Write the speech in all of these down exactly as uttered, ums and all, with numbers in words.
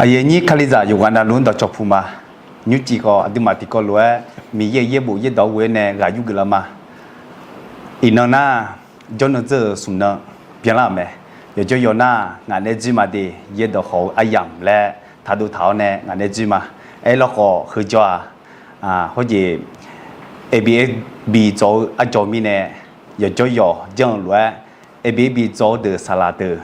Aqyuif aqnyir Kalizaq yawqghaq navluf-anr dawqcawq puq ma. Nymrcif khawf aqduimaf tiqkawv lof-aer Miqyaer-euq yaerbof yaerdawq-anr ghoe-awr nae ghaq yurgeuf lar ma. Iqnan nar, jawrnan dzeur-euq smq nan byanlar-euq mae. Yawqjawr yawq nar, ngaq nae dzoer ma de, yaerdawq khawf-eu aryamq laer taqdov taq-awr nae ngaq nae dzoer ma. Aerlawkhawf heujawr-aq, hawjeq, Airbnb dzaw-eu arjawv mirnae, yawqjawr yawq janr-eu lof-aer, Airbnb dzaw-eu deuq saqlaq deuq,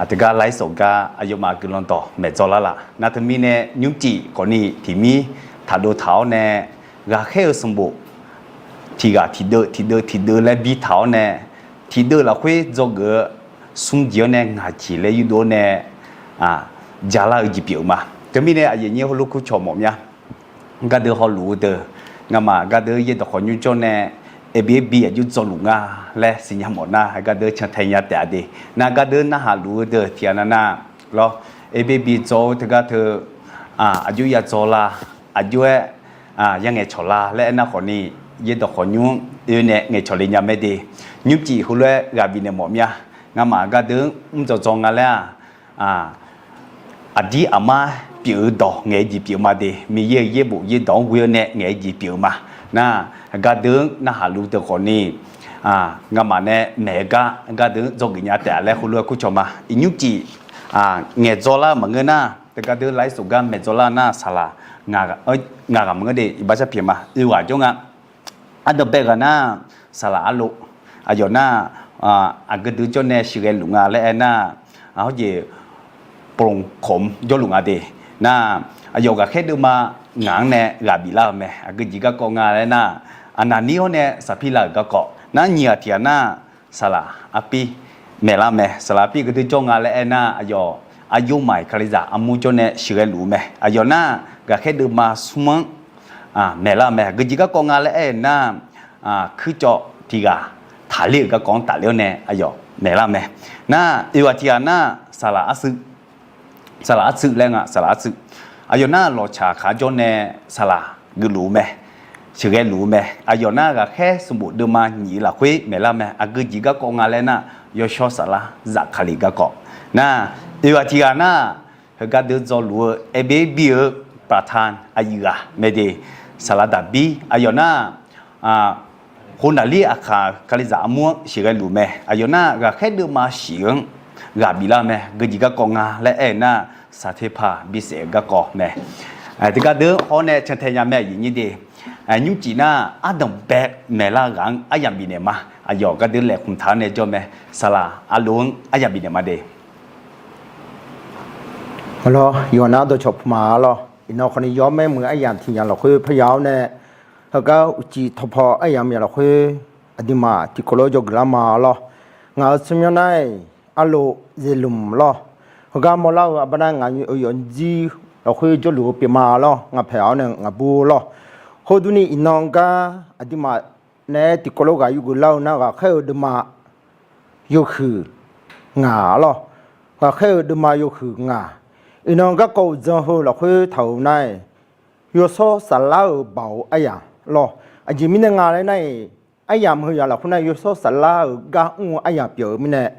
teugar ไลฟ์สด gar aqyawfmaf guiqlanq dawq maeqdzaw lar laf. Nar teumirnae nymrcif khawfni tiqmir taqdov taq-awr nae, ghaqkhaer-eu sanqbof tiqghaq tiqdeuv tiqdeuv tiqdeuv laer bi taq-awr nae, tiqdeuv lafkhoer dzawgeuf-eu smr jeq-awr nae ngaq jeq laer yurdov-awr nae, jalar-eu jeq pyeuf-eu ma. Teumirnae aqyuif aqnyir heulof kur cawq mawf mya. Gardeuv hawluf-eu deuq, ngamaf gardeuv yaerdawq khawf nymr jawr nae, Airbnb aqjox dzawluf nga laer siqnya mawf nar, gardeuv cantae nya taef-a de. Nar gardeuv narhaq luf-eu deuq tiqghaq nav nar, lawr, Airbnb dzaw-eu teugar teu, aqjox ya dzaw la, aqjox-aer, yangaeq cawq la laer aernar khawfni, yaerdawq khawf nymr oe nae ngaeqcawq le nya mae de. Nymrcif heulof-aer ghaq bifnaeq mawf mya. Ngamaf gardeuv mr dzaw dzaw nga laer-aq, aqdir aqmar pyeuf-eu dawq ngaeq-eu jeq pyeuf ma de. Miqyaer-euq yaerbof yaerdawq-anr ghoe-awr nae ngaeq-eu jeq pyeuf-eu ma. Nar, gardeuv-anr narhaq luf deuq khawfni, ngamaf nae maeq-eu gar gardeuv-anr dzawgeuf nya taef-a laer heulof-aer kur cawq ma. Iqnymr cif ngaeqdzaw lar-eu maqngeur nar, teugar deuv ไลฟ์สด gar maeqdzaw lar nar saqlaq ngaq ghaq maqngeur de, iqbax sharpyaeq ma. Oeghaq jawr nga. Ardanqbae ghaq nar, saqlaq arlof. Aqyawf nar, aqgeu deuq jawr nae sheuqghae luf nga laer aer nar, hawjeq, ปลงผม jawrluf nga de. Nar, aqyawf ghaqkhaer deuvma ngaq-anr nae ghaq biflar-eu mae. Aqgeu jeq garkawv nga laer nar, Aqnaqnir hawr nae Saqpirlav-euq garkawv nar, nyiq ghaq tiq ghaq nar, saqlaq arpir maeqlar mae. Saqlaq arpir aqgeu deuq jawr nga laer aer nar, aqyawf arjov maiq Kalizaq armur jawr nae sheuqghae luf-eu mae. Aqyawf nar, ghaqkhaer deuvma smr-anr maeqlar-eu mae. Aqgeu jeq garkawv nga laer aer nar, kuircawv tiq ghaq taqler-euq garkawv-anr tafler-awr nae aqyawf maeqlar-eu mae. Nar, oeghaq tiq ghaq nar, saqlaq arsuiv, saqlaq arsuiv laer nga, saqlaq arsuiv. Aqyawf nar, lawqtsaq kaq jawr nae saqlaq geufluf-eu mae. Sheuqghae luf-eu mae. Aqyawf nar, ghaqkhaer sanqbof deuvma nyiq-eu lafkhoer maeqlar mae. Aqgeu jeq garkawv nga laer nar, yawshawr saflar Zafkali garkawv. Nar, oeghaq tiq ghaq nar, heugar deuv dzawluf-eu Airbnb-eu ประธาน aqyuif ghaq mae de. Saqlaq daqbir aqyawf nar, Hov naqlir aqkaq Kalizaq armur-anr sheuqghae luf mae. Aqyawf nar, ghaqkhaer deuvma shif-anr ghaq biflar mae. Geujeq garkawv nga laer aer-eu nar, saqteqpaq bisaef-eu garkawv mae. Teugar deuq hawr nae cantae nya mae, aqyuif nyir de. Nymrcif nar, ardanqbae maeqlar-eu ghaq-anr aryamq bifnaeq ma. Aqyawf gardeuv laeqhmq taq-awr nae jawr mae. Saqlaq arlof-anr aryamq bifnaeq ma de. Arlawr, yawqha nar dawqcawq puq ma arlawr. Iqnan khawfni yawr maer muiq aryamq tiq yamq lafkhoer parya-awr nae, heugar uqcif tawqpaw aryamq yamq lafkhoer aqduimaf tiqkawv lof-aer jawrgeuf lar ma arlawr. Ngaq-euq tsawrmyanr nar-iq, arlof zeqlmq lawr. Heugar mawrlar-eu aqbar nar, ngaq-euq yawfjir lafkhoer jawrluf-eu pyeuf ma lawr. Ngaq paeq-awr nae ngaq bur lawr. Khoerdurni iqnan gar aqduimaf naeq-aer tiqkawv lof ghaq yurgeuf lar-eu nar, ghaqkhaer-euq deuvma yawhuiq ngaq lawr. Ghaqkhaer-euq deuvma yawhuiq ngaq. Iqnan garkawv uqdzan heu lafkhoer taq-euq nar-iq, yawshawr saflar-euq baoq-eu aryamq lawr. Aqjeq mirnae nga laer nar-iq, aryamq heu yamq lafkhoer nar, yawshawr saflar-euq gar mr-eu aryamq pyeuf-eu mirnae,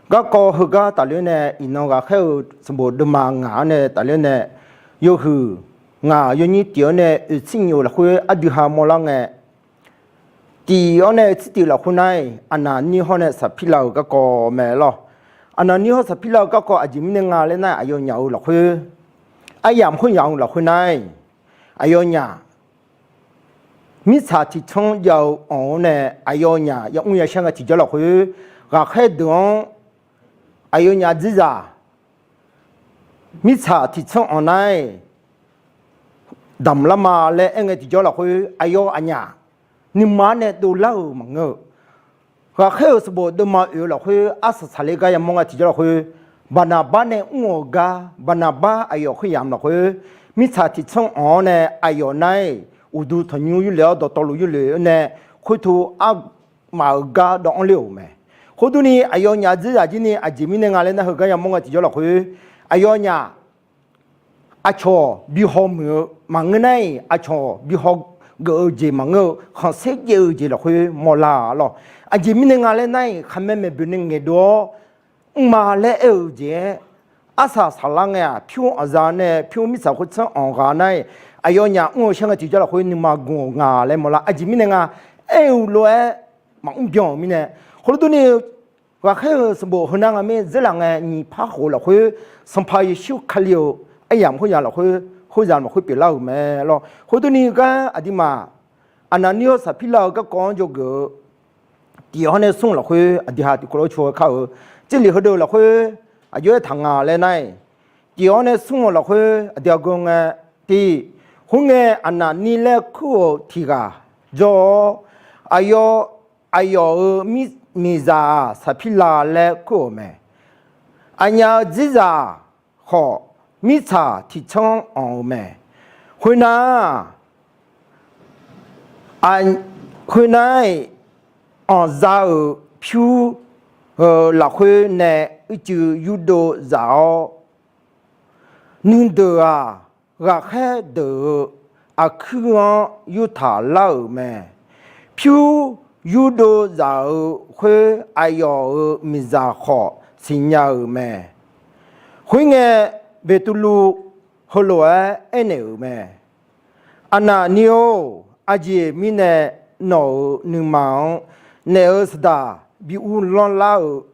garkawv heugar tafler nae iqnan ghaqkhaer-euq sanqbof deuvma ngaq-anr nae tafler nae, yawhuiq ngaq yawnyir tif-awr nae oeqtsir nyiq-eu lafkhoer aqdui ha mawrlar ngae, tif-awr nae oeqtsir tif-eu lafkhoer nar-iq, Aqnaqnir hawr nae Saqpirlav-euq garkawv mae lawr. Aqnaqnir hawr Saqpirlav-euq garkawv aqjeq mirnae nga laer nar-iq, aqyawfnyaf-euq lafkhoer, aryamq khoeryamq-eu lafkhoer nar-iq, aqyawfnyaf mirtsaq tiqtsanr jav-eu anq-awr nae, aqyawfnyaf yamr yashar ngae tiqjawr lafkhoer, ghaqkhaer deuq-anr aqyawfnyaf dzerzaq mirtsaq tiqtsanr anq nar-iq, damq lar ma laer aer ngae tiqjawr lafkhoer, aqyawf aqnyaf nuima-anr nae dovlar-euq maqngeur-eu, ghaqkhaer-euq sanqbof deuvma oeq-eu lafkhoer arsaq saqler gar yamawr ngae tiqjawr lafkhoer, Baqnaqbar nae mr-euq gar, Baqnaqbar aqyawf khoeryamq lafkhoer, mirtsaq tiqtsanr anq-awr nae aqyawf nar-iq, uqduq tanqnymr yurlef-awr dawqtawvluf yurlef-awr nae, khoertov armaf-euq gar dawv-anr ler-euq mae. Khoerdurni aqyawfnyaf dzerzaq jir ni aqjeq mirnae nga laer nar, heugar yamawr ngae tiqjawr lafkhoer, aqyawfnyaf aqcawq bihaw muiq-eu maqngeur nar-iq, aqcawq bihaw geuf-eu jeq maqngeur-eu, khanqsaer jaev-eu jeq lafkhoer mawrlar-a lawr. Aqjeq mirnae nga laer nar-iq, khaqmae maeqboeq nae ngaeqdov-awr mrma laer aer-eu jeq-aer, arsaq saqlar ngae-aq, pyur anqza nae pyur mirtsaq khoertsanr anq ghaq nar-iq, aqyawfnyaf mr-eu shar ngae tiqjawr lafkhoer nuima gmq-euq nga laer mawrlar. Aqjeq mirnae nga, aer-eu lof-aer maqmr byan-euq mirnae, khoerlof durni, ghaqkhaer-euq sanqbof heunar nga mir dzeurlaf ngae nyiq par khof lafkhoer, Sanqpaq Yeqsur Kali-euq aryamq khoeryamq lafkhoer, khoerzaq lafkhoer pyeuflar-euq mae lor. Khoer durni gar aqduimaf, Aqnaqnir-awr Saqpirlav-eu garkawv-anr dzawgeuf-eu, tiq-awr nae smr lafkhoer aqdui ha tiqkawv lof-aer cu-aer kar-eu, Jarlif heudeuq lafkhoer aqjox aertaq nga laer nar-iq, tiq-awr nae smr-eu lafkhoer aqdui ha geur ngae, tiq, khoerngae Aqnaqnir laer kur-euq tiq ghaq jawr-awr, aqyawf, aqyawf-euq miqzaq-aq Saqpirlav laer kur-euq mae. Aqnyaf-euq dzerzaq khawf, mirtsaq tiqtsanr anq-eu mae. Khoernar, khoernar-iq, anqza-euq pyur-eu lafkhoer nae uicuiv yurdov zaf-awr, nuideuq-aq, ghaqkhaer deuq-euq aqkuir-anr yurtaq lar-euq mae. Pyur yurdov zaf-eu khoer aqyawf-euq miqzaq khawf siqnya-euq mae. Khoerngae, Beqtuvluv heulof-aer aernaeq-euq mae. Aqnaqnir-or, aqjeq mirnae nawq-euq nuima-anr naef-euq saqdaq bi uvlanr lar-eu,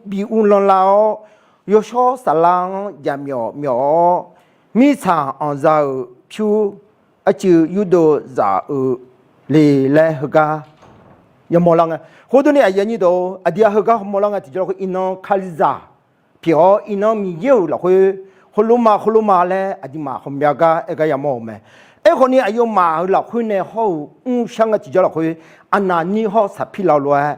bi uvlanr lar-awr, yawshawr saflar-anr jaqmyawf myawf-awr, mirtsaq anqza-euq pyur arcuiv yurdov zaf-eu le laer heugar yamawr lar ngae. Khoer durni aqyuif aqnyir deuq-or, aqdui ha heugar hawmawr lar ngae tiqjawr lafkhoer iqnan Kalizaq pyeuf-awr, iqnan Miqyaer-euq lafkhoer heulof ma heulof ma laer aqduimaf ghawqmya gar aer gar yamawr-euq mae. Aerkhawf ni, aqyawfmaf-euq lafkhoer nae hawr-eu mrshar ngae tiqjawr lafkhoer, Aqnaqnir hawr Saqpirlav lof-aer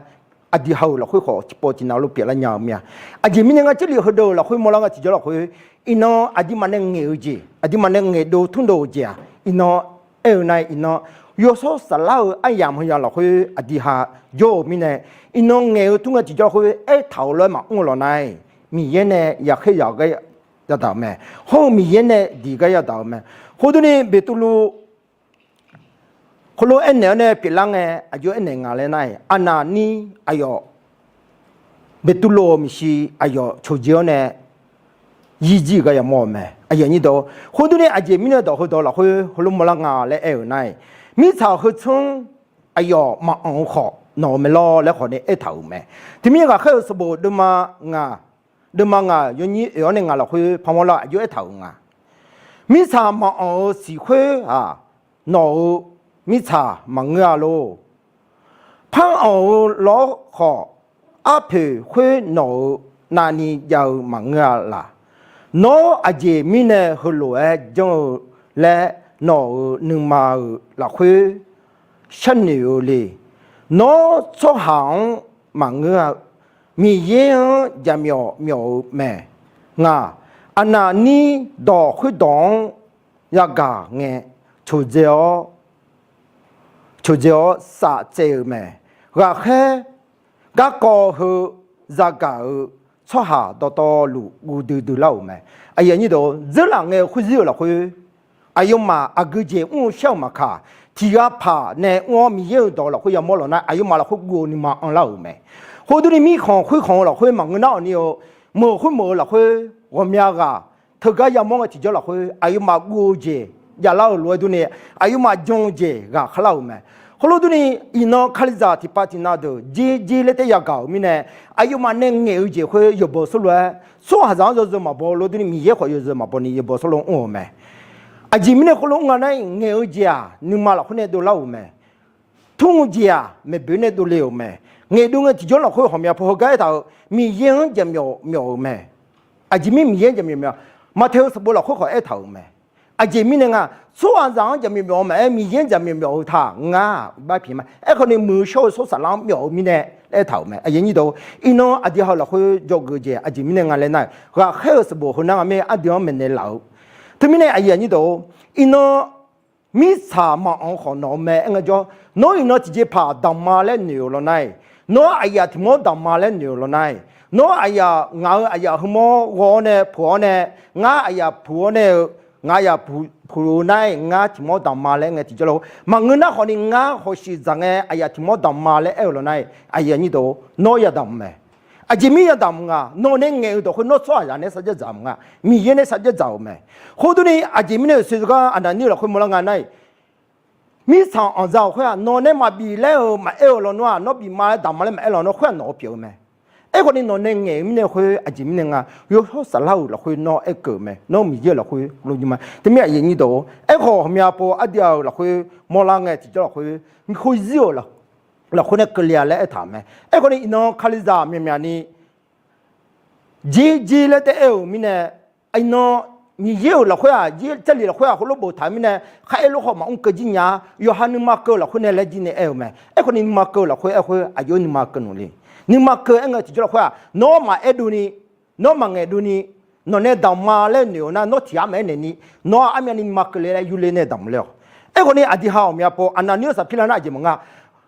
aqdui ha-euq lafkhoer khawf tiqpawf tiqnav lof pyeuflar nya-eu mir-a. Aqjeq mirnae ngar Jarlif heudeuq-euq lafkhoer mawrlar ngae tiqjawr lafkhoer, iqnan aqduimaf nae ngaeq-eu jeq, aqduimaf nae ngaeqdov tmrdov-euq jeq-aq, iqnan aer-eu nar-iq, iqnan yawshawr saflar-eu aryamq heuya lafkhoer aqdui ha jawr-eu mirnae, iqnan ngaeq-eu tmr ngae tiqjawr lafkhoer aertaq-euq lof-aer maqmr-eu lawq nar-iq, Miqyaer nae yaqkhaer yaq-eu gar yadaq-euq mae. Hawr-eu Miqyaer nae diq gar yadaq-euq mae. Khoer durni Beqtuvluv khoerlof aernaeq-awr nae pyeuflar ngae, aqjox aernaeq nga laer nar-iq, Aqnaqnir aqyawf, Beqtuvluv-euq maeqshi aqyawf coqdzae-awr nae yirjir-euq gar yamawr-euq mae. Khoer durni aqjeq mirnae dawq heudawq lafkhoer heulof mawrlar nga laer aer-euq nar-iq, mirtsaq heucanr aqyawf maqanq-eu khawf nawq-eu mae lawr laer khawf ni aertaq-euq mae. Teumirnae ghaqkhaer-euq sanqbof deuvma ngaq, deuvma ngaq yawnyir oeq-awr nae ngaq lafkhoer pamawr lar aqjox aertaq-euq nga. Mirtsaq maqanq-eu siq khoer-aq, nawq-euq mirtsaq maqngeur-a lor. Par anq-eu lawr khawf, arpoeq khoer nawq-euq navni jav-eu maqngeur-a laq. Nawr aqjeq mirnae heulof-aer janr-eu laer nawq-euq nuima-euq lafkhoer sharnoeq-eu le. Nawr tsawrhaq-anr maqngeur-a, Miqyaer-anr jaqmyawf myawf-eu mae. Ngaq, Aqnaqnir dawq khoerdawq-anr yagaq ngae, coqdzae-awr, coqdzae-awr saftsaev-eu mae. Ghaqkhaer garkawv heu zagaq-eu tsawrhaq dawqtawvluf guv duidui lar-euq mae. Dzeurlaf ngae khoerzir-euq lafkhoer, aqyawfmaf aqgeu jeq mr-eu shar-euq maqkaq, tiq ghaq paq nae mr-awr Miqyaer-euq dawq lafkhoer yamawr lawq nar, aqyawfmaf lafkhoer guv-eu nuima anrlar-euq mae. Khoer durni mirkhanq khoerkhanq-eu lafkhoer maqngeur nar-awq ni-eu, meuq khoermeuq-eu lafkhoer ghawqmya ghaq teugar yamawr ngae tiqjawr lafkhoer aqyawfmaf guv-eu jeq javlar-euq lof-aer durni, aqyawfmaf jan-eu jeq ghaqkhaer lar-euq mae. Khoerlof durni, iqnan Kalizaq tiqpav tiqnav deuq jer jer laer taef yagaq-euq mirnae, aqyawfmaf nae ngaeq-eu jeq khoer yawqbaw sorlof-aer, tsawrhaqzaq-anr yawzeu maqbaw lof durni Miqyaer khawf yawzeu maqbaw ni yawqbaw sorlof mr-euq mae. Aqjeq mirnae khoerlof mr nga nar-iq, ngaeq-eu jeq-aq nuima lafkhoer nae dovlar-euq mae. Tmr-eu jeq-aq maeqboeq nae dovle-euq mae. Ngaeqdov ngae tiqjawr lafkhoer ghawqmya paw heugar aertaq-euq, Miqyaer-anr jaqmyawf myawf-euq mae. Aqjeq mirnae Miqyaer-anr jaqmyawf myawf, Maqtaeq-eu sanqbof lafkhoer khawf aertaq-euq mae. Aqjeq mirnae nga, tsawrhaqzaq-anr jaqmyawf myawf-eu maqaer, Miqyaer-anr jaqmyawf myawf-eu taq ngar-aq bar piq ma. Aerkhawf ni muiq-eu shawr-eu tsawrhaqzaq-anr myawf-eu mirnae aertaq-euq mae. Aqjeq mirnae iqnan aqdui ha-eu lafkhoer jawrgeuf jeq aqjeq mirnae nga laer nar-aq, ghaqkhaer-euq sanqbof heunar nga mir aqdui-anr maeqnaeq laf-eu. Teumirnae aqyuif aqnyir deuq-or, iqnan mirtsaq maqanq-eu khawf nawq-eu mae aer ngaejawr, nawr iqnan tiqjeqpaq daqma laer noeq-euq lawq nar-iq, nawr aqyaf tiq mawr daqma laer noeq-euq lawq nar-iq, nawr aqyaf ngaq-euq aqyaf heumawr ghawv-awr nae puq-awr nae, ngar aqyaf puq-awr nae-eu, ngaq aqyaf puq-eu nar-iq ngar tiq mawr daqma laer ngae tiqjawr lawq-or, maqngeur nar khawf ni ngar hawshuif dzaq ngae aqyaf tiq mawr daqma laer aer-eu lawq nar-iq, aqyuif aqnyir deuq-or, nawr yadaq-eu mae. Aqjeq mirnae yadamq nga, nawq nae ngaeq-euq dawq khoer nawr tsawrhaqzaq nae sarjax dzaq-eu nga, Miqyaer nae sarjax dzaq-euq mae. Khoerdur ni aqjeq mirnae-euq soeqgar Aqnaqnir-euq laqkhoer mawrlar nga nar-iq, mirtsaq anqdzaq-euq khoer-aq, nawq nae maqbif laer-euq maqaer-eu lawnmr-aq, nawr bif ma laer damq ma laer maqaer lawnmr khoer-aq nawq-eu pyeuf-eu mae. Aerkhawf ni nawq nae ngaeq-eu mirnae khoer aqjeq mirnae nga, yawshawr saflar-euq lafkhoer nawr aerkeuv-euq mae. Nawr Miqyaer-euq lafkhoer lov nymr ma. Teumirnae aqyuif aqnyir deuq-or, aerkhawf ghawqmya pov ardiv-euq lafkhoer mawrlar ngae tiqjawr lafkhoer khoerjir-euq lafkhoer nae keuvle-a laer aertaq-euq mae. Aerkhawf ni iqnan Kalizaq myaqmyaq ni jer jer laer taef-aer-euq mirnae, iqnan Miqyaer-euq lafkhoer-aq, Jarlif lafkhoer-aq heulof boftaq-eu mirnae, kharaer lof khawf maqmr keuv jir nya-a. Yawqha nuima keuv-eu lafkhoer nae laer jir nae aer-eu mae. Aerkhawf ni nuima keuv-eu lafkhoer aerkhoer aqjox nuima keuv nmr le. Nuima keuv aer ngae tiqjawr lafkhoer-aq, nawr maqaer dov ni, nawr maqngaeq dov ni, nawq nae damq ma laer noeq-eu nar, nawr tiq ghaq maqaer naeq ni, nawr armyavni nuima keuvle laer yurler nae damq ler-awq. Aerkhawf ni aqdui ha ghawqmya pov Aqnaqnir-awr saqpir lar nar aqjeq maqnga.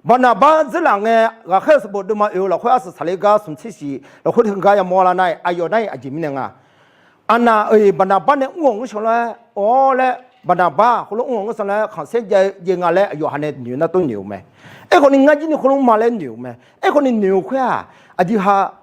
Baqnaqbar dzeurlaf ngae, ghaqkhaer-euq sanqbof deuvma oeq-eu lafkhoer arsaq saqler gar smq tser shif lafkhoer teugar yamawr lar nar-iq, aqyawf nar-iq aqjeq mirnae nga. Aqnaq-euq Baqnaqbar nae mr-awq ngeur shawr laer, awr laer, Baqnaqbar heulof mr-awq ngeur shawr laer khanqsaer jaev jaev nga laer aqyawf ha nae noeq-eu nar tov noeq-eu mae. Aerkhawf ni ngar jir ni khoerlof ma laer noeq-eu mae. Aerkhawf ni noeq-eu khoer-aq, aqdui ha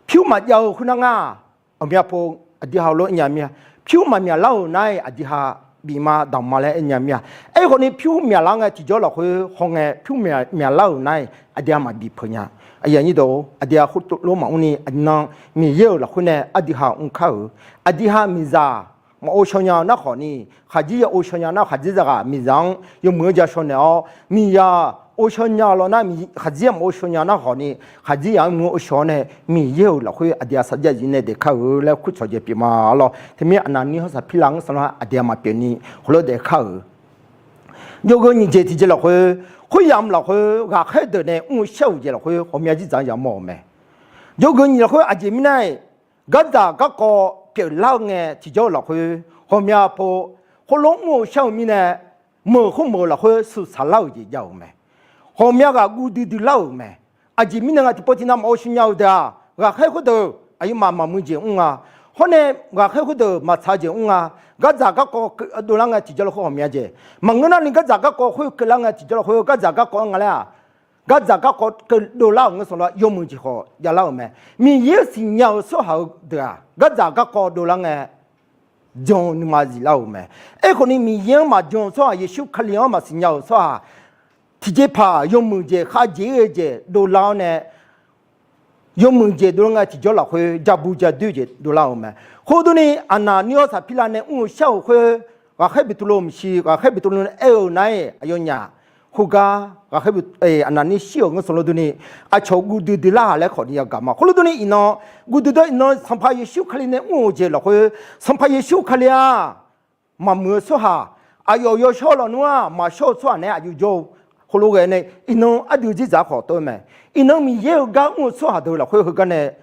pyur maqjav-eu khoernar ngar, ghawqmya pov aqdui ha heulof aernya mir-a. Pyur maqmyaq lar-euq nar-iq aqdui ha bif ma damq ma laer aernya mir-a. Aerkhawf ni pyur myaqlar ngae tiqjawr lafkhoer hawngae pyur myaqlar-euq nar-iq aqdui ha maqbif peuq nya. Aqyuif aqnyir deuq-or, aqdui ha khoerlof maqmr ni aqnan Miqyaer-euq lafkhoer nae aqdui ha mr kar-euq. Aqdui ha miqzaq maqghov shaw nya-eu nar khawf ni, khaqdzerzaq ghov shaw nya nar khaqdzerzaq ghaq miqzaq-anr yawmuiq-anr ja shaw naeq-awr, miqzaq ghov shaw nya-eu lawr nar, khaqdzerzaq maqghov shaw nya nar khawf ni, khaqdzerzaq-anr muiq-anr ghovshaw-awr nae Miqyaer-euq lafkhoer aqdui ha sarjax zif nae daeqkar-euq laer kurcawq jeq pyeuf ma lawr. Teumirnae Aqnaqnir-awr saqpir lar ngeur shawr lar aqdui ha maqpyeuf ni heulof daeqkar-euq. Jawrgeu nyiq jeq tiqjeq lafkhoer, khoeryamq lafkhoer ghaqkhaer deuq nae mr-eu shar-euq jeq lafkhoer ghawqmya jir dzaq-anr yamawr-euq mae. Jawrgeu nyiq lafkhoer aqjeq mirnae-iq, gardzaq garkawv pyeuflar-eu ngae tiqjawr-eu lafkhoer ghawqmya pov khoerlof mr-eu shar-eu mirnae, meuq khoermeuq-eu lafkhoer suqsaq lar-euq jeq jav-euq mae. Ghawqmya ghaq guv duidui lar-euq mae. Aqjeq mirnae nga tiqpov tiqnav maqghov shaw nya-eu deuq-aq, ghaqkhaer khoerdeuq aqyawfmaf maqmuiq jeq mr nga. Hawr nae ghaqkhaer khoerdeuq maqtsaq jeq mr nga. Gardzaq garkawv keuvdov lar ngae tiqjawr lafkhoer ghawqmya jeq. Maqngeur nar ni gardzaq garkawv khoer keuvlar ngae tiqjawr lafkhoer gardzaq garkawv-anr nga laer-aq, gardzaq garkawv keuvdov lar-euq ngeur shawr lar yawmuiq jeq khawf javlar-euq mae. Miqyaer-euq siqnya-euq tsawrhaq-eu deuq-aq, gardzaq garkawv dovlar ngae jan-eu nuima ziflar-euq mae. Aerkhawf ni Miqyaer-anr maqjan-eu tsawrhaq, Yeqsur Kali-anr maqsiqnya-euq tsawrhaq, tiqjeqpaq yawmuiq jeq khavjeq-ir ghae jeq dovlar-awr nae, yawmuiq jeq dovlar ngae tiqjawr lafkhoer jabu jadoer jeq dovlar-euq mae. Khoerdur ni Aqnaqnir-awr saqpir lar nae mr-eu shar-euq khoer, ghaqkhaer Beqtuvluv maqshi, ghaqkhaer Beqtuvluv nae aer-eu nar-iq aqyawfnyaf khoergar, ghaqkhaer Aqnaqnir shir-euq ngeur shawr lor dur ni, aqcawq guv duidui lar-aq laer khawf ni yagaq ma. Khoerlof dur ni iqnan, guv duidui iqnan Sanqpaq Yeqsur Kali nae mr-euq jeq lafkhoer, Sanqpaq Yeqsur Kali-aq, maqmuiq-eu tsawrhaq, aqyawf yawshawr lafnmr-aq maqshawr-eu tsawrhaq nae aqjox jawr-eu khoerlof ghae nae iqnan aqdui-eu dzerdzaq khawf tov-eu mae. Iqnan Miqyaer-euq gar mr-eu tsawrhaq deuq lafkhoer heugar nae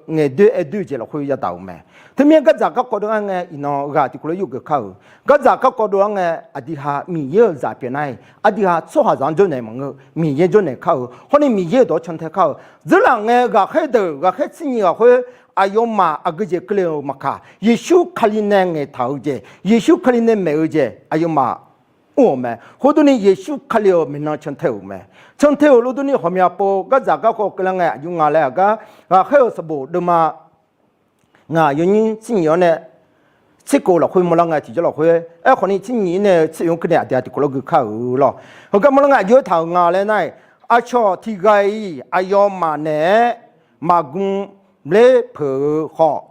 ngaeqdoer aerdoer-eu jeq lafkhoer yadaq-euq mae. Teumirnae gardzaq garkawv dov-aer ngae iqnan ghaq tiqkawv lof yurgeuf kar-euq. Gardzaq garkawv dov-aer ngae aqdui ha Miqyaer-euq zaq pyeuf nar-iq aqdui ha tsawrhaqzaq-anr jawrnaeq maqngeur, Miqyaer jawrnaeq kar-euq hawr ni Miqyaer-euq dawq-anr cantae kar-euq. Dzeurlaf ngae ghaqkhaer deuq ghaqkhaer tsernyiq lafkhoer aqyawfmaf aqgeu jeq keuvle-euq maqkaq, Yeqsur Kali nae ngaeqtaq-eu jeq, Yeqsur Kali nae maeq-eu jeq aqyawfmaf mr-euq mae. Khoerdur ni Yeqsur Kali-euq maeqnan cantae-euq mae. Cantae-euq lor dur ni ghawqmya pov gardzaq garkawv keuvlar ngae aqjox nga laer-aq gar, ghaqkhaer-euq sanqbof deuvma ngaq yawnyir tsernyiq-awr nae tserkov lafkhoer mawrlar ngae tiqjawr lafkhoer, aerkhawf ni tsernyiq-ir nae tser-oe-anr keuvnaeq aqdui ha tiqkawv lof gui kar-euq lawr. Heugar mawrlar ngae aqjox-aer taq-euq nga laer nar-iq, aqcawq tiqghaq-iq aqyawfmaf naeq-aer maqgm ler peuq-eu khawf,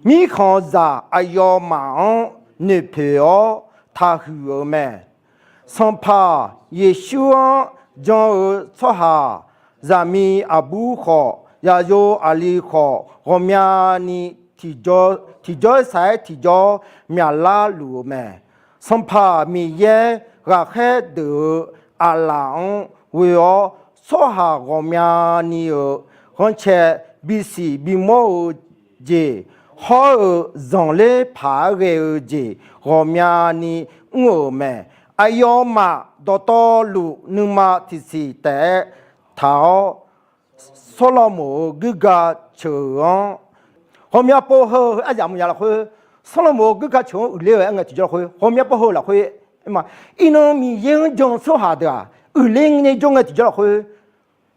mirkhanqzaq aqyawfmaf-anr noeqpoeq-awr taqhuiq-euq mae. Sanqpaq Yeqsur-anr jan-eu tsawrhaq, zaqmiq aqbur khawf, zaqyo aqli khawf, ghawqmyani tiqjawr, tiqjawr-aer saq-aer tiqjawr myaqlar luf-eu mae. Sanqpaq Miqyaer ghaqkhaer deuq-euq aqlaf-anr ghoe-awr, tsawrhaq ghawqmyani-euq ghanrcae bisiq bimawr-eu jeq, hawr-eu zanqler paq-aer ghae-eu jeq ghawqmyani mr-euq mae. Aqyawfmaf dawqtawvluf nuima tiqsiq taef-aer taq-awr, Sawrlaqmoq-euq guirga ceuq-anr, ghawqmya pov heu aryamq ya lafkhoer, Sawrlaqmoq-euq guirga ceuq-anr uiqler-eu aer ngae tiqjawr lafkhoer, ghawqmya pov heu lafkhoer, iqnan Miqyaer-anr jan-eu tsawrhaq deuq-aq, uiqler ngae jawr ngae tiqjawr lafkhoer,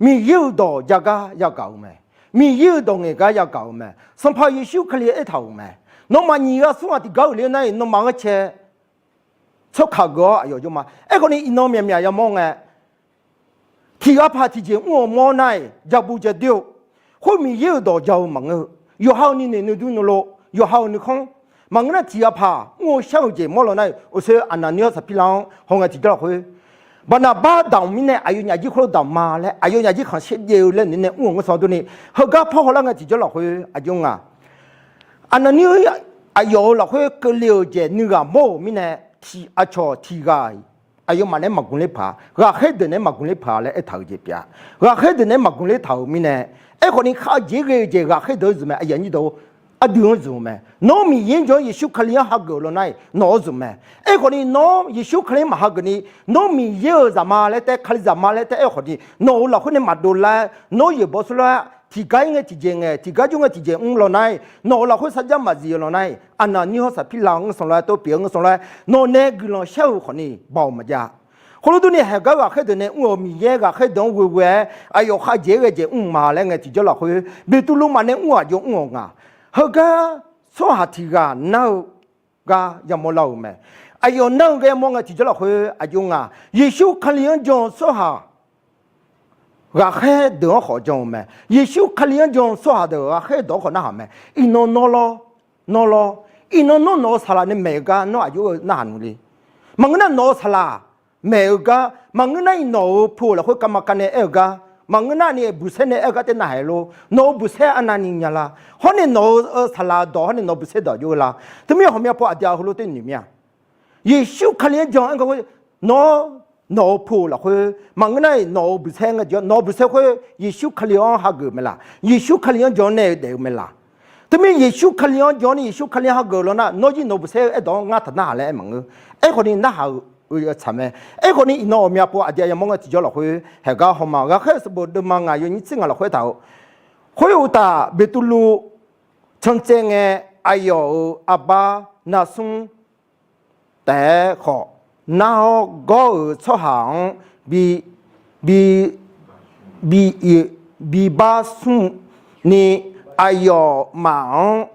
Miqyaer-euq dawq jagar yagaq-euq mae. Miqyaer-euq dawq ngaeq gar yagaq-euq mae. Sanqpaq Yeqsur Kali aertaq-euq mae. Nawmaf nyiq ghaq smr ghaq tiqgar-euq ler nar-iq, nawmaf ghae cae tsawrkaq geuf-awr aqyawf jawr ma. Aerkhawf ni iqnan myaqmyaq yamawr ngae, tiq ghaq paq tiqjeq mr-eu mawr nar-iq, jabu jadoer-eu, khoer Miqyaer-euq dawq ja-eu maqngeur-eu, yawqha-euq nuinoeq nuidur nuilov, yawqha-euq nuikhanr, maqngeur nar tiq ghaq paq mr-eu shar-euq jeq mawr law nar-iq, uqshoe Aqnaqnir-awr Saqpirlav-anr haw ngae tiqjawr lafkhoer, Barnaqbar damq mirnae aqyawfnyaf jir khoerlof damq ma laer, aqyawfnyaf jir khanqsaer jaev-eu laer noeq nae mr-euq ngeur sanr durni, heugar par hawlar ngae tiqjawr lafkhoer aqjox nga. Aqnaqnir-eu aqyawf-euq lafkhoer keuvle-euq jeq nuighaq mawr-euq mirnae, tiq aqcawq tiq ghaq aqyawfmaf nae maqgmq ler paq-a, ghaqkhaer deuq nae maqgmq ler paq-a laer aertaq-euq jeq pyeuf-a. Ghaqkhaer deuq nae maqgmq ler taq-euq mirnae, aerkhawf ni kharjeq ghae-eu jeq ghaqkhaer deuq-anr zmq mae. Aqyuif aqnyir deuq-or, aqdui-anr zmq-eu mae. Nawr Miqyaer-anr jan-anr Yeqsur Kali-anr hageuf-eu law nar-iq nawq-anr zmq mae. Aerkhawf ni nawr Yeqsur Kali-anr maqhageuf ni, nawr Miqyaer-euq zaqma laer taef, Kalizaq ma laer taef, aerkhawf ni nawq-euq lafkhoer nae maqdov lar, nawr yaeqbawq smr lar, tiqgar ir ngae tiqjeq ngae, tiqgar jawr ngae tiqjeq mr law nar-iq, nawq-euq lafkhoer sarjax maqzif-eu law nar-iq, Aqnaqnir-awr Saqpirlav-anr ngeur sanr lof-aer tov pyeuf-eu ngeur sanr lof-aer, nawq nae guiqlanq shar-eu khawf ni baoq maqjav. Khoerlof durni, haeqgar ghaqkhaer deuq nae mr-euq Miqyaer ghaqkhaer deuq-anr ghoe ghoe-aer aqyawf kharjeq ghae jeq mr ma laer ngae tiqjawr lafkhoer, Beqtuvluv maf nae mr-eu aqjox mr-awq nga. Heugar tsawrhaq tiq ghaq nar-eu gar yamawr lar-euq mae. Aqyawf nar-eu gar yamawr ngae tiqjawr lafkhoer aqjox nga. Yeqsur Kali-anr jan-eu tsawrhaq ghaqkhaer deuq-anr khawf jan-eu mae. Yeqsur Kali-anr jan-eu tsawrhaq deuq ghaqkhaer deuq-anr khawf narhaq mae. Iqnan nawr lawr, nawr lawr, iqnan nawr nawq-euq saqlaq nae maeq-eu gar nawr aqjox-eu narhaq nmr le. Maqngeur nar nawq-euq saqlaq maeq-eu gar, maqngeur nar-iq nawq-euq pu-euq lafkhoer kavma kav nae aer-eu gar, maqngeur nar ni buqsaer nae aer-eu gar taef narhaq-aer lor. Nawq-euq buqsaer arnavni nya la. Hawr nae nawq-euq saqlaq dawq, hawr nae nawq-euq buqsaer dawq aqjox-eu la. Teumirnae hawqmya paw aqdui-a heulof taef noeq mir-a. Yeqsur Kali-anr jan-aer gar khoer, nawr nawq-euq pu-euq lafkhoer maqngeur nar-iq nawq-euq buqsaer ngae jeq, nawq-euq buqsaer khoer Yeqsur Kali-anr hageuf mae laq? Yeqsur Kali-anr jan-awr nae-eu daef-eu mae laq? Teumirnae Yeqsur Kali-anr jan-awr ni Yeqsur Kali-anr hageuf law nar, nawr jir nawq-euq buqsaer-eu aerdawq-anr ngar taqnarhaq laer aer maqngeur. Aerkhawf ni narhaq-eu tsaq mae. Aerkhawf ni iqnan ghawqmya paw aqdui-a yamawr ngae tiqjawr lafkhoer haeqgar hawma. Ghaqkhaer sanqbof deuvma ngaq yawnyir tser ngaq lafkhoer taq-euq, khoeruqtaf Beqtuvluv cantsaev ngae, aqyawf-euq arbar narsmr taef-aer khawf, nar-awr gawr-euq tsawrhaq-anr bi, bi, bi, bibar smr ni, aqyawfmaf-anr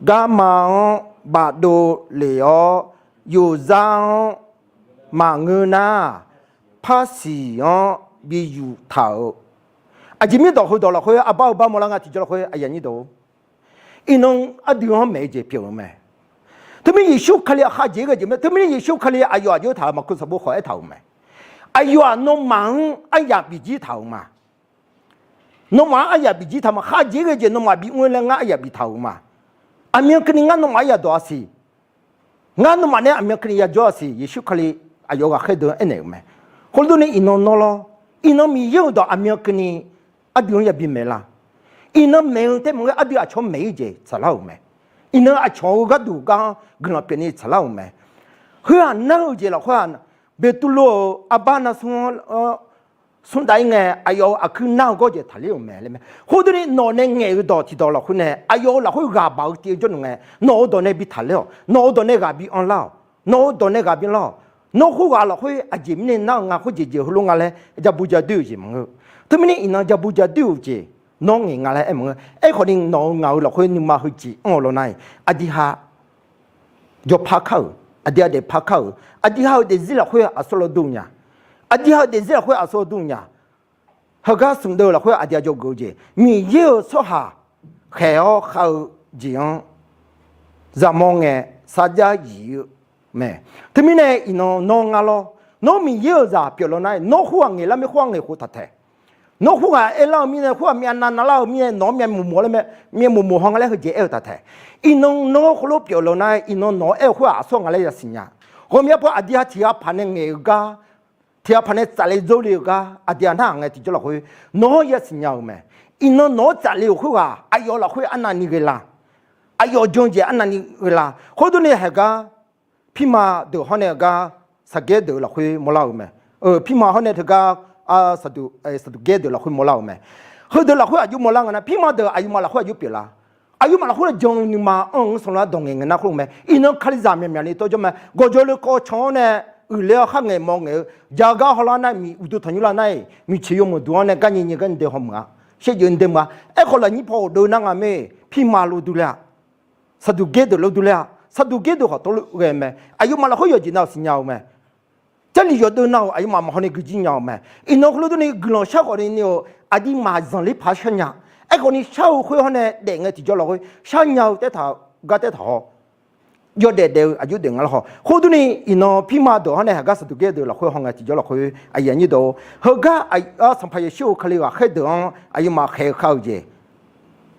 garma-anr bafdov lef-awr, yufzar-anr maqngeur nar, parsiq-anr bi yuftaq-euq. Aqjeq mirnae dawq heudawq lafkhoer arbar-eu bar mawrlar nga tiqjawr lafkhoer aqyuif aqnyir deuq-or, iqnan ardui-anr maeq-eu jeq pyeuf-eu mae. Teumirnae Yeqsur Kali-aq khavjeq ghae jeq mae. Teumirnae Yeqsur Kali aqyawf aqjox taq-euq Maqkuv sanqbof khawf aertaq-euq mae. Aqyawf-aq nawmaf-anr aryaq bifjir taq-euq ma. Nawmaf-anr aryaq bifjir taq ma. Khavjeq ghae jeq nawmaf bimr-eu laer ngar aryaq biftaq-euq ma. Aqmyan keuvni ngar nawmaf aryaq dawq-a siq. Ngar nawmaf nae aqmyan keuvni yajawr-a siq. Yeqsur Kali aqyawf ghaqkhaer deuq-anr aernaeq-euq mae. Khoerlof durni iqnan nawr lawr, iqnan Miqyaer-euq dawq aqmyan keuvni ardui-anr yabi maeq la? Iqnan maeq-eu taef maqngeur, ardui aqcawq-anr maeq-ir jeq tsaqlar-euq mae. Iqnan aqcawq-eu gharduq gar-anr guiqlanq pyeufni tsaqlar-euq mae. Heu-aq nar-eu jeq lafkhoer-aq, Beqtuvluv-euq arbar narsmr-anr smr dav-ir ngae, aqyawf-euq aqkuir nar-eu gawr jeq taqler-euq mae laer mae. Khoer durni nawq nae ngaeq-eu dawq tiqdawq lafkhoer nae aqyawf-euq lafkhoer ghaq baq-eu tiv-eu jawrluf ngae, nawq-euq dawq nae bi taqler-awq. Nawq-euq dawq nae ghaq bi anrlar-awq. Nawq-euq dawq nae ghaq bi lar-awq. Nawr khoerghaq lafkhoer aqjeq mirnae nar-eu nga, khoerjeq jeq heulof nga laer jabu jadoer-euq jeq maqngeur. Teumirnae iqnan jabu jadoer-euq jeq nawr ngaeq nga laer aer maqngeur. Aerkhawf ni nawq-euq ngaq-euq lafkhoer nuima heujeq anr-eu law nar-iq, aqdui ha jawrpar kar-euq, aqdui ha daefpar kar-euq, aqdui ha-euq daefzir lafkhoer aqsur lawr dur nya. Aqdui ha-euq daefzir lafkhoer aqsur lawr dur nya. Heugar smq deuv lafkhoer aqdui ha jawrgeuf-eu jeq, Miqyaer-euq tsawrhaq khaeq-awr khav-eu jeq-anr zaqmawr ngae sarjax yif-eu mae. Teumirnae iqnan nawr ngar lawr, nawr Miqyaer-euq zaq pyeuf law nar-iq, nawr khoerghaq ngaeqlar mae, khoerghaq ngaeq khof taq taeq. Nawr khoerghaq aerlar-eu mirnae, khoerghaq myav navnav lar-eu mirnae, nawq-anr myav moq moq laer mae, myav moq moq haw nga laer heujeq aer-eu taq taeq. Iqnan nawr khoerlof pyeuf law nar-iq, iqnan nawq-anr aer-eu khoerghaq aqsur nga laer yasiq nya. Ghawqmya paw aqdui ha tiq ghaq paq nae ngaeq-eu gar, tiq ghaq paq nae tsafle dzeur le-eu gar aqdui ha narhaq ngae tiqjawr lafkhoer nawr yasiq nya-eu mae. Iqnan nawq-anr tsafle-euq khoerghaq aqyawf lafkhoer arnavni ghae la? Aqyawf jan-eu jeq arnavni ghae la? Khoer durni haeq gar pirma deuq hawr nae gar saqgaer deuq lafkhoer mawrlar-eu mae. Pirma hawr nae teugar saqduq, saqduq gaer deuq lafkhoer mawrlar-eu mae. Heudeuq lafkhoer aqjox mawrlar nga nar, pirma deuq aqyawfmaf lafkhoer aqjox pyeuflar? Aqyawfmaf lafkhoer jan-eu nuima anr-eu ngeur sanr lar dawq ngaeq ngaeq nar khoer mae. Iqnan Kalizaq myaqmyaq ni tawv jawr mae. Gawqjawq le kawv can-awr nae uiqler-awr khar ngaeq mawf ngaeq-eu jaqgar hawlar nar, miq uqduq tanqnymr lar nar-iq, miqcoeq yawmuiq duq-anr nae garnyi nyi garnyi de haw meuq-a. shaevdzeuf nder ma. Aerkhawf lafnyir paw ghofdov nar nga mae, pirma lov durler-a, Saqduqgaer deuq lov durler-a. Saqduqgaer deuq khawf tawvluf ghae mae. Aqyawfmaf lafkhoer yawqjeq nav-euq siqnya-eu mae. Jarlif yawqdeuv nav-euq aqyawfmaf maqhaw ni guijir nya-eu mae. Iqnan khoerlof durni guiqlanq shar khawf ni ni-euq aqduimaf zanqler paq-aer sharnya. Aerkhawf ni shar-eu khoer hawr nae daef ngae tiqjawr lafkhoer sharnya-eu taertaq gar taertaq haw. Yawdaef daef-eu aqjox daef nga lawr haw. Khoer durni iqnan pirma deuq hawr nae heugar Saqduqgaer deuq lafkhoer haw ngae tiqjawr lafkhoer aqyuif aqnyir deuq-or, heugar Sanqpaq Yeqsur-euq Kali ghaqkhaer deuq-anr aqyawfmaf khaeq-eu khav-eu jeq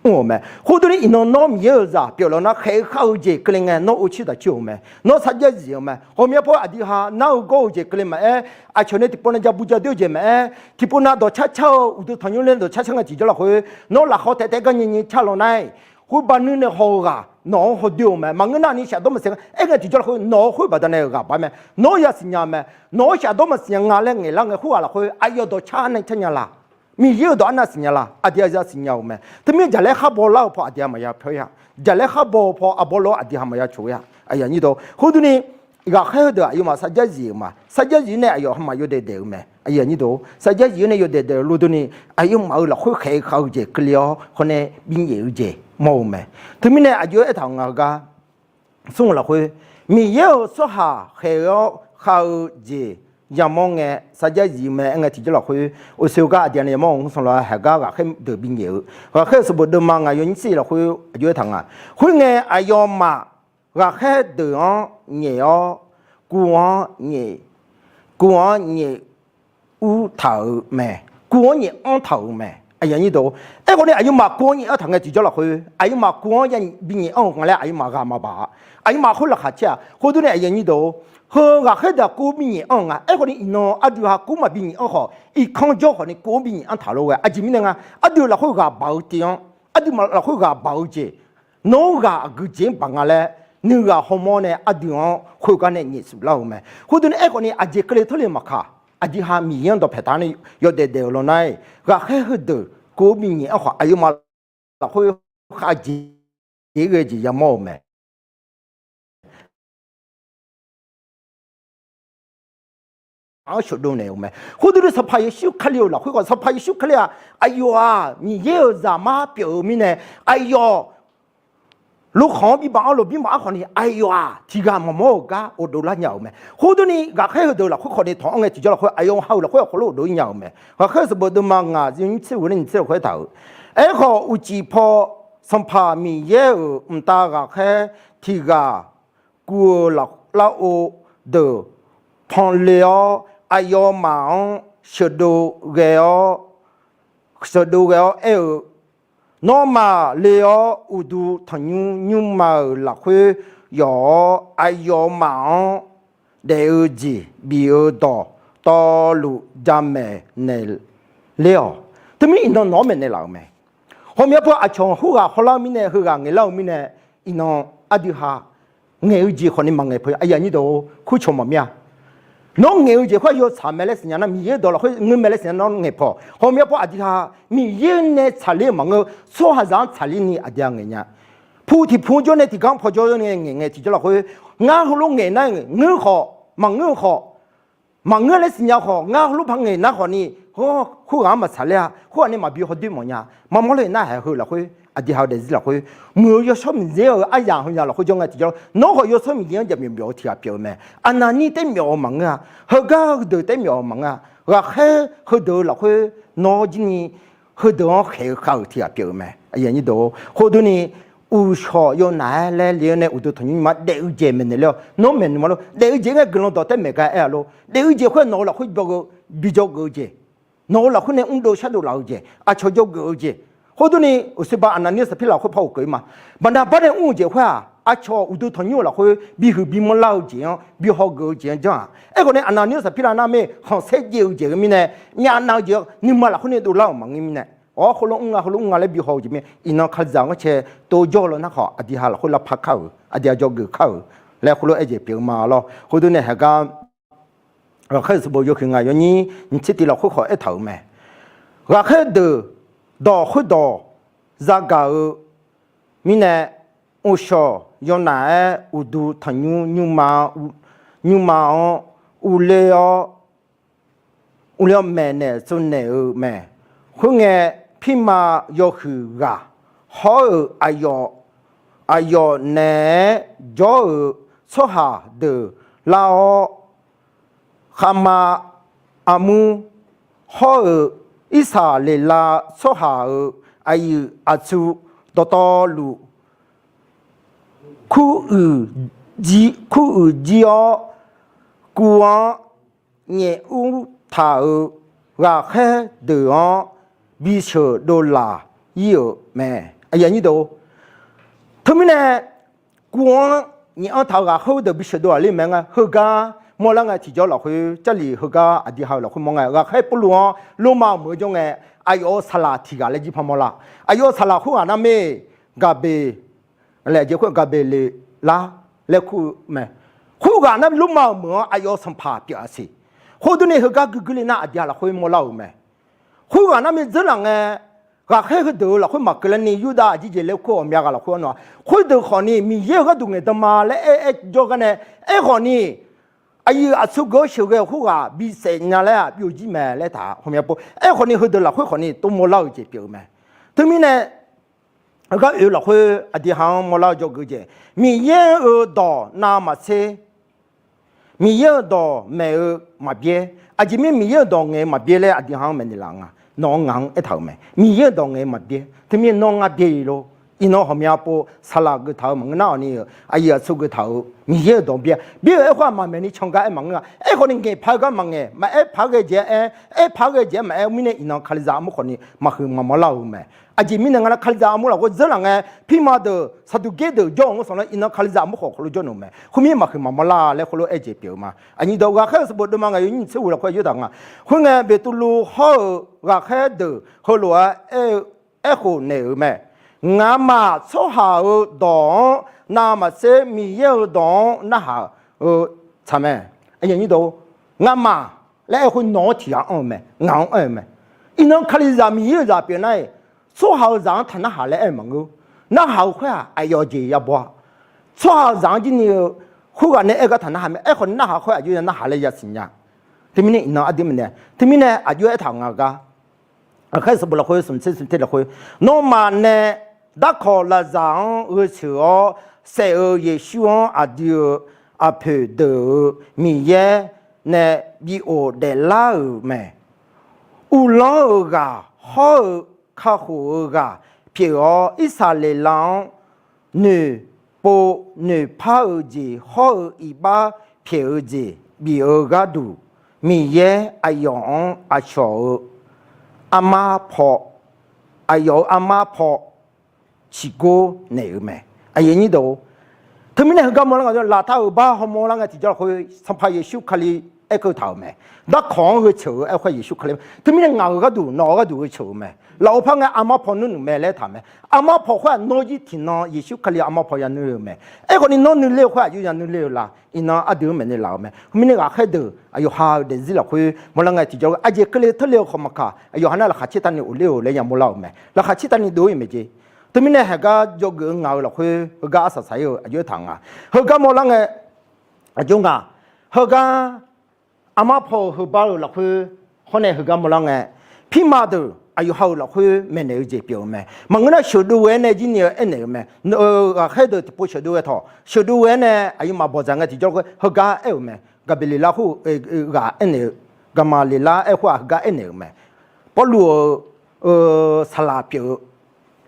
mr-euq mae. Khoer durni iqnan nawr Miqyaer-euq zaq pyeuflar nar khaeq-eu khav-eu jeq keuvle ngae nawr or cir daq cir-euq mae. Nawr sarjax zif-eu mae. Ghawqmya paw aqdui ha nar-eu gawr-eu jeq keuvle maqaer, aqcawq nae tiqpov nav ja bu ja doer-eu jeq maqaer, tiqpov nav dawqcar car-eu uqduq tanqnymr ler dawqcar car ngae tiqjawr lafkhoer, nawr lafkhawr taef taef gar nyi nyi car law nar-aq, khoer baqnuiv nae haw-eu ghaq nawq-anr hawdoer-eu mae. Maqngeur nar ni shafdawr maqsiq nga. Aer ngae tiqjawr lafkhoer nawq-euq khoer baqdanae-euq ghaq bar mae. Nawr ya siqnya mae. Nawq-anr shafdawr maqsiq nya nga laer ngaeqlar ngae khoerghaq lafkhoer aqyawf dawqcar nae car nya la? Miqyaer-euq dawq arnav siqnya la? Aqdui-aq ya siqnya-euq mae. Teumirnae jaqlaer khar baw lar-eu paw aqdui-aq maqya pawr-ir-a. Jaqlaer khar baw-eu paw arbawr lawr aqdui ha maqya coq-ir-a. Aqyuif aqnyir deuq-or, khoer durni ghaqkhaer heudeuq aqyawfmaf sarjax zif-euq ma. Sarjax zif-ir nae aqyawf hamaf yawdaef daef-eu mae. Aqyuif aqnyir deuq-or, sarjax zif-ir nae yawdaef daef-eu lor durni aqyawfmaf-euq lafkhoer khaeq-eu khav-eu jeq keuvle-awr khawf nae binyaef-eu jeq mawr-eu mae. Teumirnae aqjox-aer aertaq-euq nga heugar smr-eu lafkhoer, Miqyaer-euq tsawrhaq khaeq-awr khav-eu jeq yamawr ngae sarjax zif-eu mae. Aer ngae tiqjawr lafkhoer uqshoe gar aqdui-aq nae yamawr-eu nmr sanq lawr heugar ghaqkhaer deuq binyaef-eu, ghaqkhaer-euq sanqbof deuvma ngaq yawnyir tser lafkhoer aqjox-aer taq nga. Khoerngae aqyawfmaf ghaqkhaer deuq-anr nyaef-awr, kuv-anr nyaef, kuv-anr nyaef ur taq-euq mae. Kuv-anr nyaef anr taq-euq mae. Aerkhawf ni aqyawfmaf kuv-anr nyaef anr taq ngae tiqjawr lafkhoer aqyawfmaf kuv-anr ya binyaef anr-eu nga laer aqyawfmaf ghaq maqbaq-a. Aqyawfmaf khoer laqkhaq caer-aq. Khoer durni aqyuif aqnyir deuq-or, heu ghaqkhaer deuq-aq kuv-anr binyaef anr-eu nga. Aerkhawf ni iqnan aqdui ha kuv maqbi nyaef anr khawf irkanr jawr khawf ni kuv-anr binyaef anr taq lof ghae. Aqjeq mirnae nga, aqdui-euq lafkhoer ghaq baq-eu tiv-anr, aqduimaf lafkhoer ghaq baq-eu jeq, nawr ghaq aqgeu jeq-anr baq nga laer nuighaq hawmawr nae aqdui-anr khoergar nae nyaef suf lar-euq mae. Khoer durni aerkhawf ni aqjeq keuvle tawrle maqkaq, aqdui ha Miqyaer-anr dawqpaeq taq-anr nae yawdaef daef-euq lawr nar-aq, ghaqkhaer heudeuq kuv-anr binyaef anr khawf aqyawfmaf lafkhoer khavjeq ghae jeq yamawr-euq mae. Anr sheuqdov naeq-euq mae. Khoer durni Sanqpaq Yeqsur Kali-euq lafkhoer khawf, Sanqpaq Yeqsur Kali-aq aqyawf-aq Miqyaer-euq zaqmar pyeuf-eu mirnae, aqyawf lorkhanq-anr bibaf-anr lofbymaf arkhawf ni aqyawf-aq tiqghaq maqmawr-euq gar ghofdov lar nya-euq mae. Khoer durni ghaqkhaer heudeuq lafkhoer khawf ni tawq-anr ngae tiqjawr lafkhoer aqyawf ha-eu lafkhoer aqkhawf lor ghofdov-ir nya-euq mae. Ghaqkhaer sanqbof deuvma ngaq yawnyir tser ghoe nae nyiq tser lafkhoer aertaq-euq, Aerkhawf uqcif paw Sanqpaq Miqyaer-euq mqtav ghaqkhaer tiqghaq guv-eu lafov deuq panle-awr aqyawfmaf-anr sheuqdov ghae-awr, sheuqdov ghae-awr aer-eu, Nawmaf le-awr uqduq tanqnymr nymrma-euq lafkhoer yawf-awr, aqyawfmaf-anr daef-eu jeq bif-eu dawq tawvluf jamaeq naeq ler-awq. Teumir iqnan nawq-anr maeqnaeq laf-euq mae. Ghawqmya paw aqcawq khoerghaq hawlar-eu mirnae, heughaq ngaeqlar-eu mirnae, iqnan aqdui ha ngaeq-eu jeq khawf ni maqngaeq pawq. Aqyuif aqnyir deuq-or, kurcawq maqmir-a. Nawr ngaeq-eu jeq khoer yawtsaq mae laer siqnya nar, Miqyaer-euq dawq lafkhoer ngeur mae laer siqnya nar ngaeq pawq. Ghawqmya paw aqdui ha Miqyaer nae tsaqler-eu maqngeur, tsawrhaqzaq-anr tsaqler ni aqdui ha ngaeq nya. Pu tiq pu jawr nae tiqgar-anr paw jawr nae ngaeq ngae tiqjawr lafkhoer, ngar heulof ngaeq nar ngeur khawf, maqngeur-eu khawf, maqngeur laer siqnya khawf, ngar heulof par ngaeq nar khawf ni, hawr, khoerghaq-anr maqtsaq ler-a. Khoerghaq nae maqbi hawdoer mawf nya. Maqmawr le nar haeq heu lafkhoer, aqdui ha-eu daefzir lafkhoer, muiq-eu yawshawr Miqyaer-euq aryaq heuya lafkhoer jawr ngae tiqjawr, nawr khawf yawshawr Miqyaer-anr jaqmyawf myawf-eu tiq ghaq pyeuf-eu mae. Aqnaqnir taer myawf-eu maqngeur-a. Heugar heudeuq taer myawf-eu maqngeur-a. Ghaqkhaer heudeuq-eu lafkhoer nawr jir ni heudeuq-anr khaeq-eu khav-euq tiq ghaq pyeuf-eu mae. Khoer durni, uqshawq yawnaf-aer laer le-awr nae uqduq tanqnymr nymrma daef-eu jeq maeqnaeq ler-awq. Nawr maeqnaeq ma lor. Daef-eu jeq ngae guiqlanq dawq taer maeq gar aer-a lor. Daef-eu jeq khoer nawq-eu lafkhoer jawrgeuf, bi jawrgeuf-eu jeq, nawq-eu lafkhoer nae mrdov shardov laf-eu jeq, aqcawq jawrgeuf-eu jeq. Khoer durni, uqshoe ba Aqnaqnir-eu saqpir lafkhoer par ghofkeuv-ir ma. Baqnaqbar nae mr-eu jeq khoer-aq, aqcawq uqduq tanqnymr-euq lafkhoer bihuiq bimanr lar-eu jeq-anr, bi hawgeuf-eu jeq-anr janr-aq. Aerkhawf nae Aqnaqnir-eu saqpir lar nar mae, khanqsaer jaev-eu jeq-eu mirnae, myavnav-eu jeq-anr nuima lafkhoer nae dovlar-euq maqngeur mirnae, awr, khoerlof mr nga, khoerlof mr nga laer bi haw-eu jeq mirnae, iqnan kalizaq-anr cae tov jawr-eu lawr nar khawf, aqdui ha lafkhoer lavpar kar-euq, aqdui ha jawrgeuf kar-euq laer khoerlof-aer jeq pyeuf-eu ma lor. Khoer durni haeq gar Ghaqkhaer sanqbof yawhuiq ngaq yawnyir nyiq tser tiq lafkhoer khawf aertaq-euq mae. Ghaqkhaer deuq dawq khoerdawq zagaq-eu mirnae, uqshawq yawnaf-aer uqduq tanqnymr nymrma-anr, nymrma-anr uvle-awr, uvle-awr maeqnaeq tsovnaeq-eu mae. Khoerngae, pirma yawhuiq ghaq hawr-eu aqyawf, aqyawf naeq-aer jawr-euq tsawrhaq deuq lar-awr, Khavma armur hawr-eu Irsaqleqlav tsawrhaq-euq aqyuif aqtsu dawqtawvluf kur uiq jir-awr, kuv-anr nyaef ur taq-euq ghaqkhaer deuq-anr bisheuq dovlaq ir-euq mae. Teumirnae, kuv-anr nyaef anr taq-euq ghaqkhaer deuq bisheuq dovlaq ler mae nga. Heugar mawrlar ngae tiqjawr lafkhoer Jarlif heugar aqdui ha-euq lafkhoer mawr ngae, ghaqkhaer Pawrluv-anr Lormav-euq meuq-eu jawr ngae, aqyawf-euq saqlaq tiq ghaq laer jir par mawrlar. Aqyawf-euq saqlaq khoerghaq nar mir-e, Gaqbeq, Gaqbeqleqlar laer kur-eu mae. Khoerghaq nar Lormav-euq meuq-anr aqyawf-euq sanqpaq pyeuf-a siq. Khoer durni heugar guiqguir le nar aqdui ha lafkhoer mawrlar-euq mae. Khoerghaq nar mir dzeurlaf ngae, ghaqkhaer heudeuq-euq lafkhoer maqkeuv larni Yurdav aqjeq jeq laer kur-awq myav ghaq lafkhoer-anr, khoerdeuq khawfni Miqyaer-euq gharduq ngaeqdan ma laer aer-aer jawr gar nae, aerkhawfni aqyuif aqtsu geuf-awr sheuqghae-euq khoerghaq bisaef nya laer-aq byovjir mae laer taq hawmya pov. Aerkhawfni heudeuq lafkhoer khawfni tov mawrlar-euq jeq pyeuf-eu mae. Teumirnae, heugar oe-eu lafkhoer aqdui ha-anr mawrlar-eu jawrgeuf jeq, Miqyaer-euq dawq navmaqtser Miqyaer-euq dawq maeq-eu maqbyaer. Aqjeq mirnae Miqyaer-euq dawq ngaeq-eu maqbyaer laer aqdui ha-anr maeqnaeq laf nga. Nawq-anr ngaq-anr aertaq-euq mae, Miqyaer-euq dawq ngaeq-eu maqbyaer. Teumirnae nawr ngar byaer-ir lor. Iqnan hawqmya pov saqlaq geuftaq-euq maqngeur nar-awq ni-euq aqyuif aqtsu geuftaq-euq Miqyaer-euq dawq byaer. Byaer-euq aerkhawf-aq maqmaeq ni can gar aer maqngeur-a. Aerkhawfni ngaeq paq-eu gar maqngaeq, maqaer paq-aer ghae jeq-aer aer, aer paq-aer ghae jeq-aer maqaer-eu mirnae iqnan Kalizaq armur khawfni maqhuiq maqmawr lar-euq mae. Aqjeq mirnae nga nar Kalizaq armur lafkhoer dzeurlaf ngae, pirma deuq Saqduqgaer deuq jawr-euq ngeur sanqlanr iqnan Kalizaq armur khawf khoerlof jawr naeq-eu mae. Khoermir maqhuiq maqmawr lar laer khoerlof-aer jeq pyeuf-eu ma. Aqnyir dawq ghaqkhaer-euq sanqbof deuvma ngaq yawnyir tser ghoeq lafkhoer aer-eu taq nga. Khoerngae Beqtuvluv hawr-eu ghaqkhaer deuq heulof-aer aer-eu, aerkhof naeq-euq mae. Ngamaf tsawrhaq-euq dawq-anr navmaqtser Miqyaer-euq dawq-anr narhaq-eu tsaq mae. Ngamaf laer aer-eu khoer nawq-anr tiq ghaq anr-eu mae, ngaq-anr anr-eu mae. Iqnan Kalizaq Miqyaer-euq zaq pyeuf nar-iq, tsawrhaq-euq zaq-anr taq narhaq laer aer-eu maqngeur. Narhaq-eu khoer-aq aqyawf jeq ya baw-a. Tsawrhaq-euq zaq-anr jir ni-eu khoerghaq nae aer gar taq narhaq mae. Aerkhawfni narhaq khoer aqjox ya narhaq laer yasiq nya. Teumirnae iqnan aqdui maeqnaeq, teumirnae aqjox aertaq-euq nga gar. Aqkhaer sanqbof lafkhoer smq tser smq tser lafkhoer, nawmaf nae darkawq lafzaq-anr gheuteuq-awr saef-eu Yeqsur-anr aqdui-euq aqpoeq deuq-euq Miqyaer nae bi of daeflar-euq mae. Uvlanr-euq ghaq hawr-eu kakhof-eu ghaq pyeuf-awr, Irsaqleqlav-anr noeqpov noeqpar-eu jeq hawr-eu iqbax pyaeq-eu jeq bif-eu gharduq, Miqyaer aqyawf-anr aqcawq-eu armar paw, aqyawf-euq armar paw ciqgor naeq-euq mae. Teumirnae heugar mawrlar nga, laftav-euq bar hawmawr lar ngae tiqjawr lafkhoer Sanqpaq Yeqsur Kali aerkeuv taq-euq mae. Darkawq-anr gheuteuq-eu aerkhawf Yeqsur Kali. Teumirnae ngaq-euq gharduq nawq-eu gharduq gheuteuq-eu mae. Lafov par ngae armar paw nuirnuq mae laer taq mae. Armar paw khoer-aq nawr jir tiqnan Yeqsur Kali armar paw ya nuir-eu mae. Aerkhawfni nawr nuiler-eu khoer aqjox ya nuiler-eu la? Iqnan aqdui-anr maeqnaeq laf-euq mae. Khoermirnae ghaqkhaer deuq aqyawf ha-euq daefzir lafkhoer mawrlar ngae tiqjawr aqjeq keuvle teurle-eu khawf maqkaq, aqyawf ha nar laqkhaq tsertavni of ler-euq laer ya mawrlar-euq mae. Laqkhaq tsertavni dov-ir maeq jeq. Teumirnae heugar jawrgeuf-eu ngaq-euq lafkhoer heugar arsaq saq-ir-eu aqjox aertaq nga. Heugar mawrlar ngae aqjox nga. Heugar armar paw-euq heubar-euq lafkhoer hawr nae heugar mawrlar ngae, pirma deuq aqyawf ha-euq lafkhoer maeqnaeq-eu jeq pyeuf-eu mae. Maqngeur nar sheuqdov ghae-aer nae jir ni-eu aernaeq-eu mae. Ghaqkhaer deuq tiqpov sheuqdov ghae tawq, sheuqdov ghae-aer nae aqyawfmaf bawqdzaq ngae tiqjawr lafkhoer heugar aer-euq mae. Gaqbeqleqlar khoer ghaq aernaeq-eu, Gaqmaqleqlar aer khoer-aq heugar aernaeq-euq mae. Pawrluv-euq saqlaq pyeuf-eu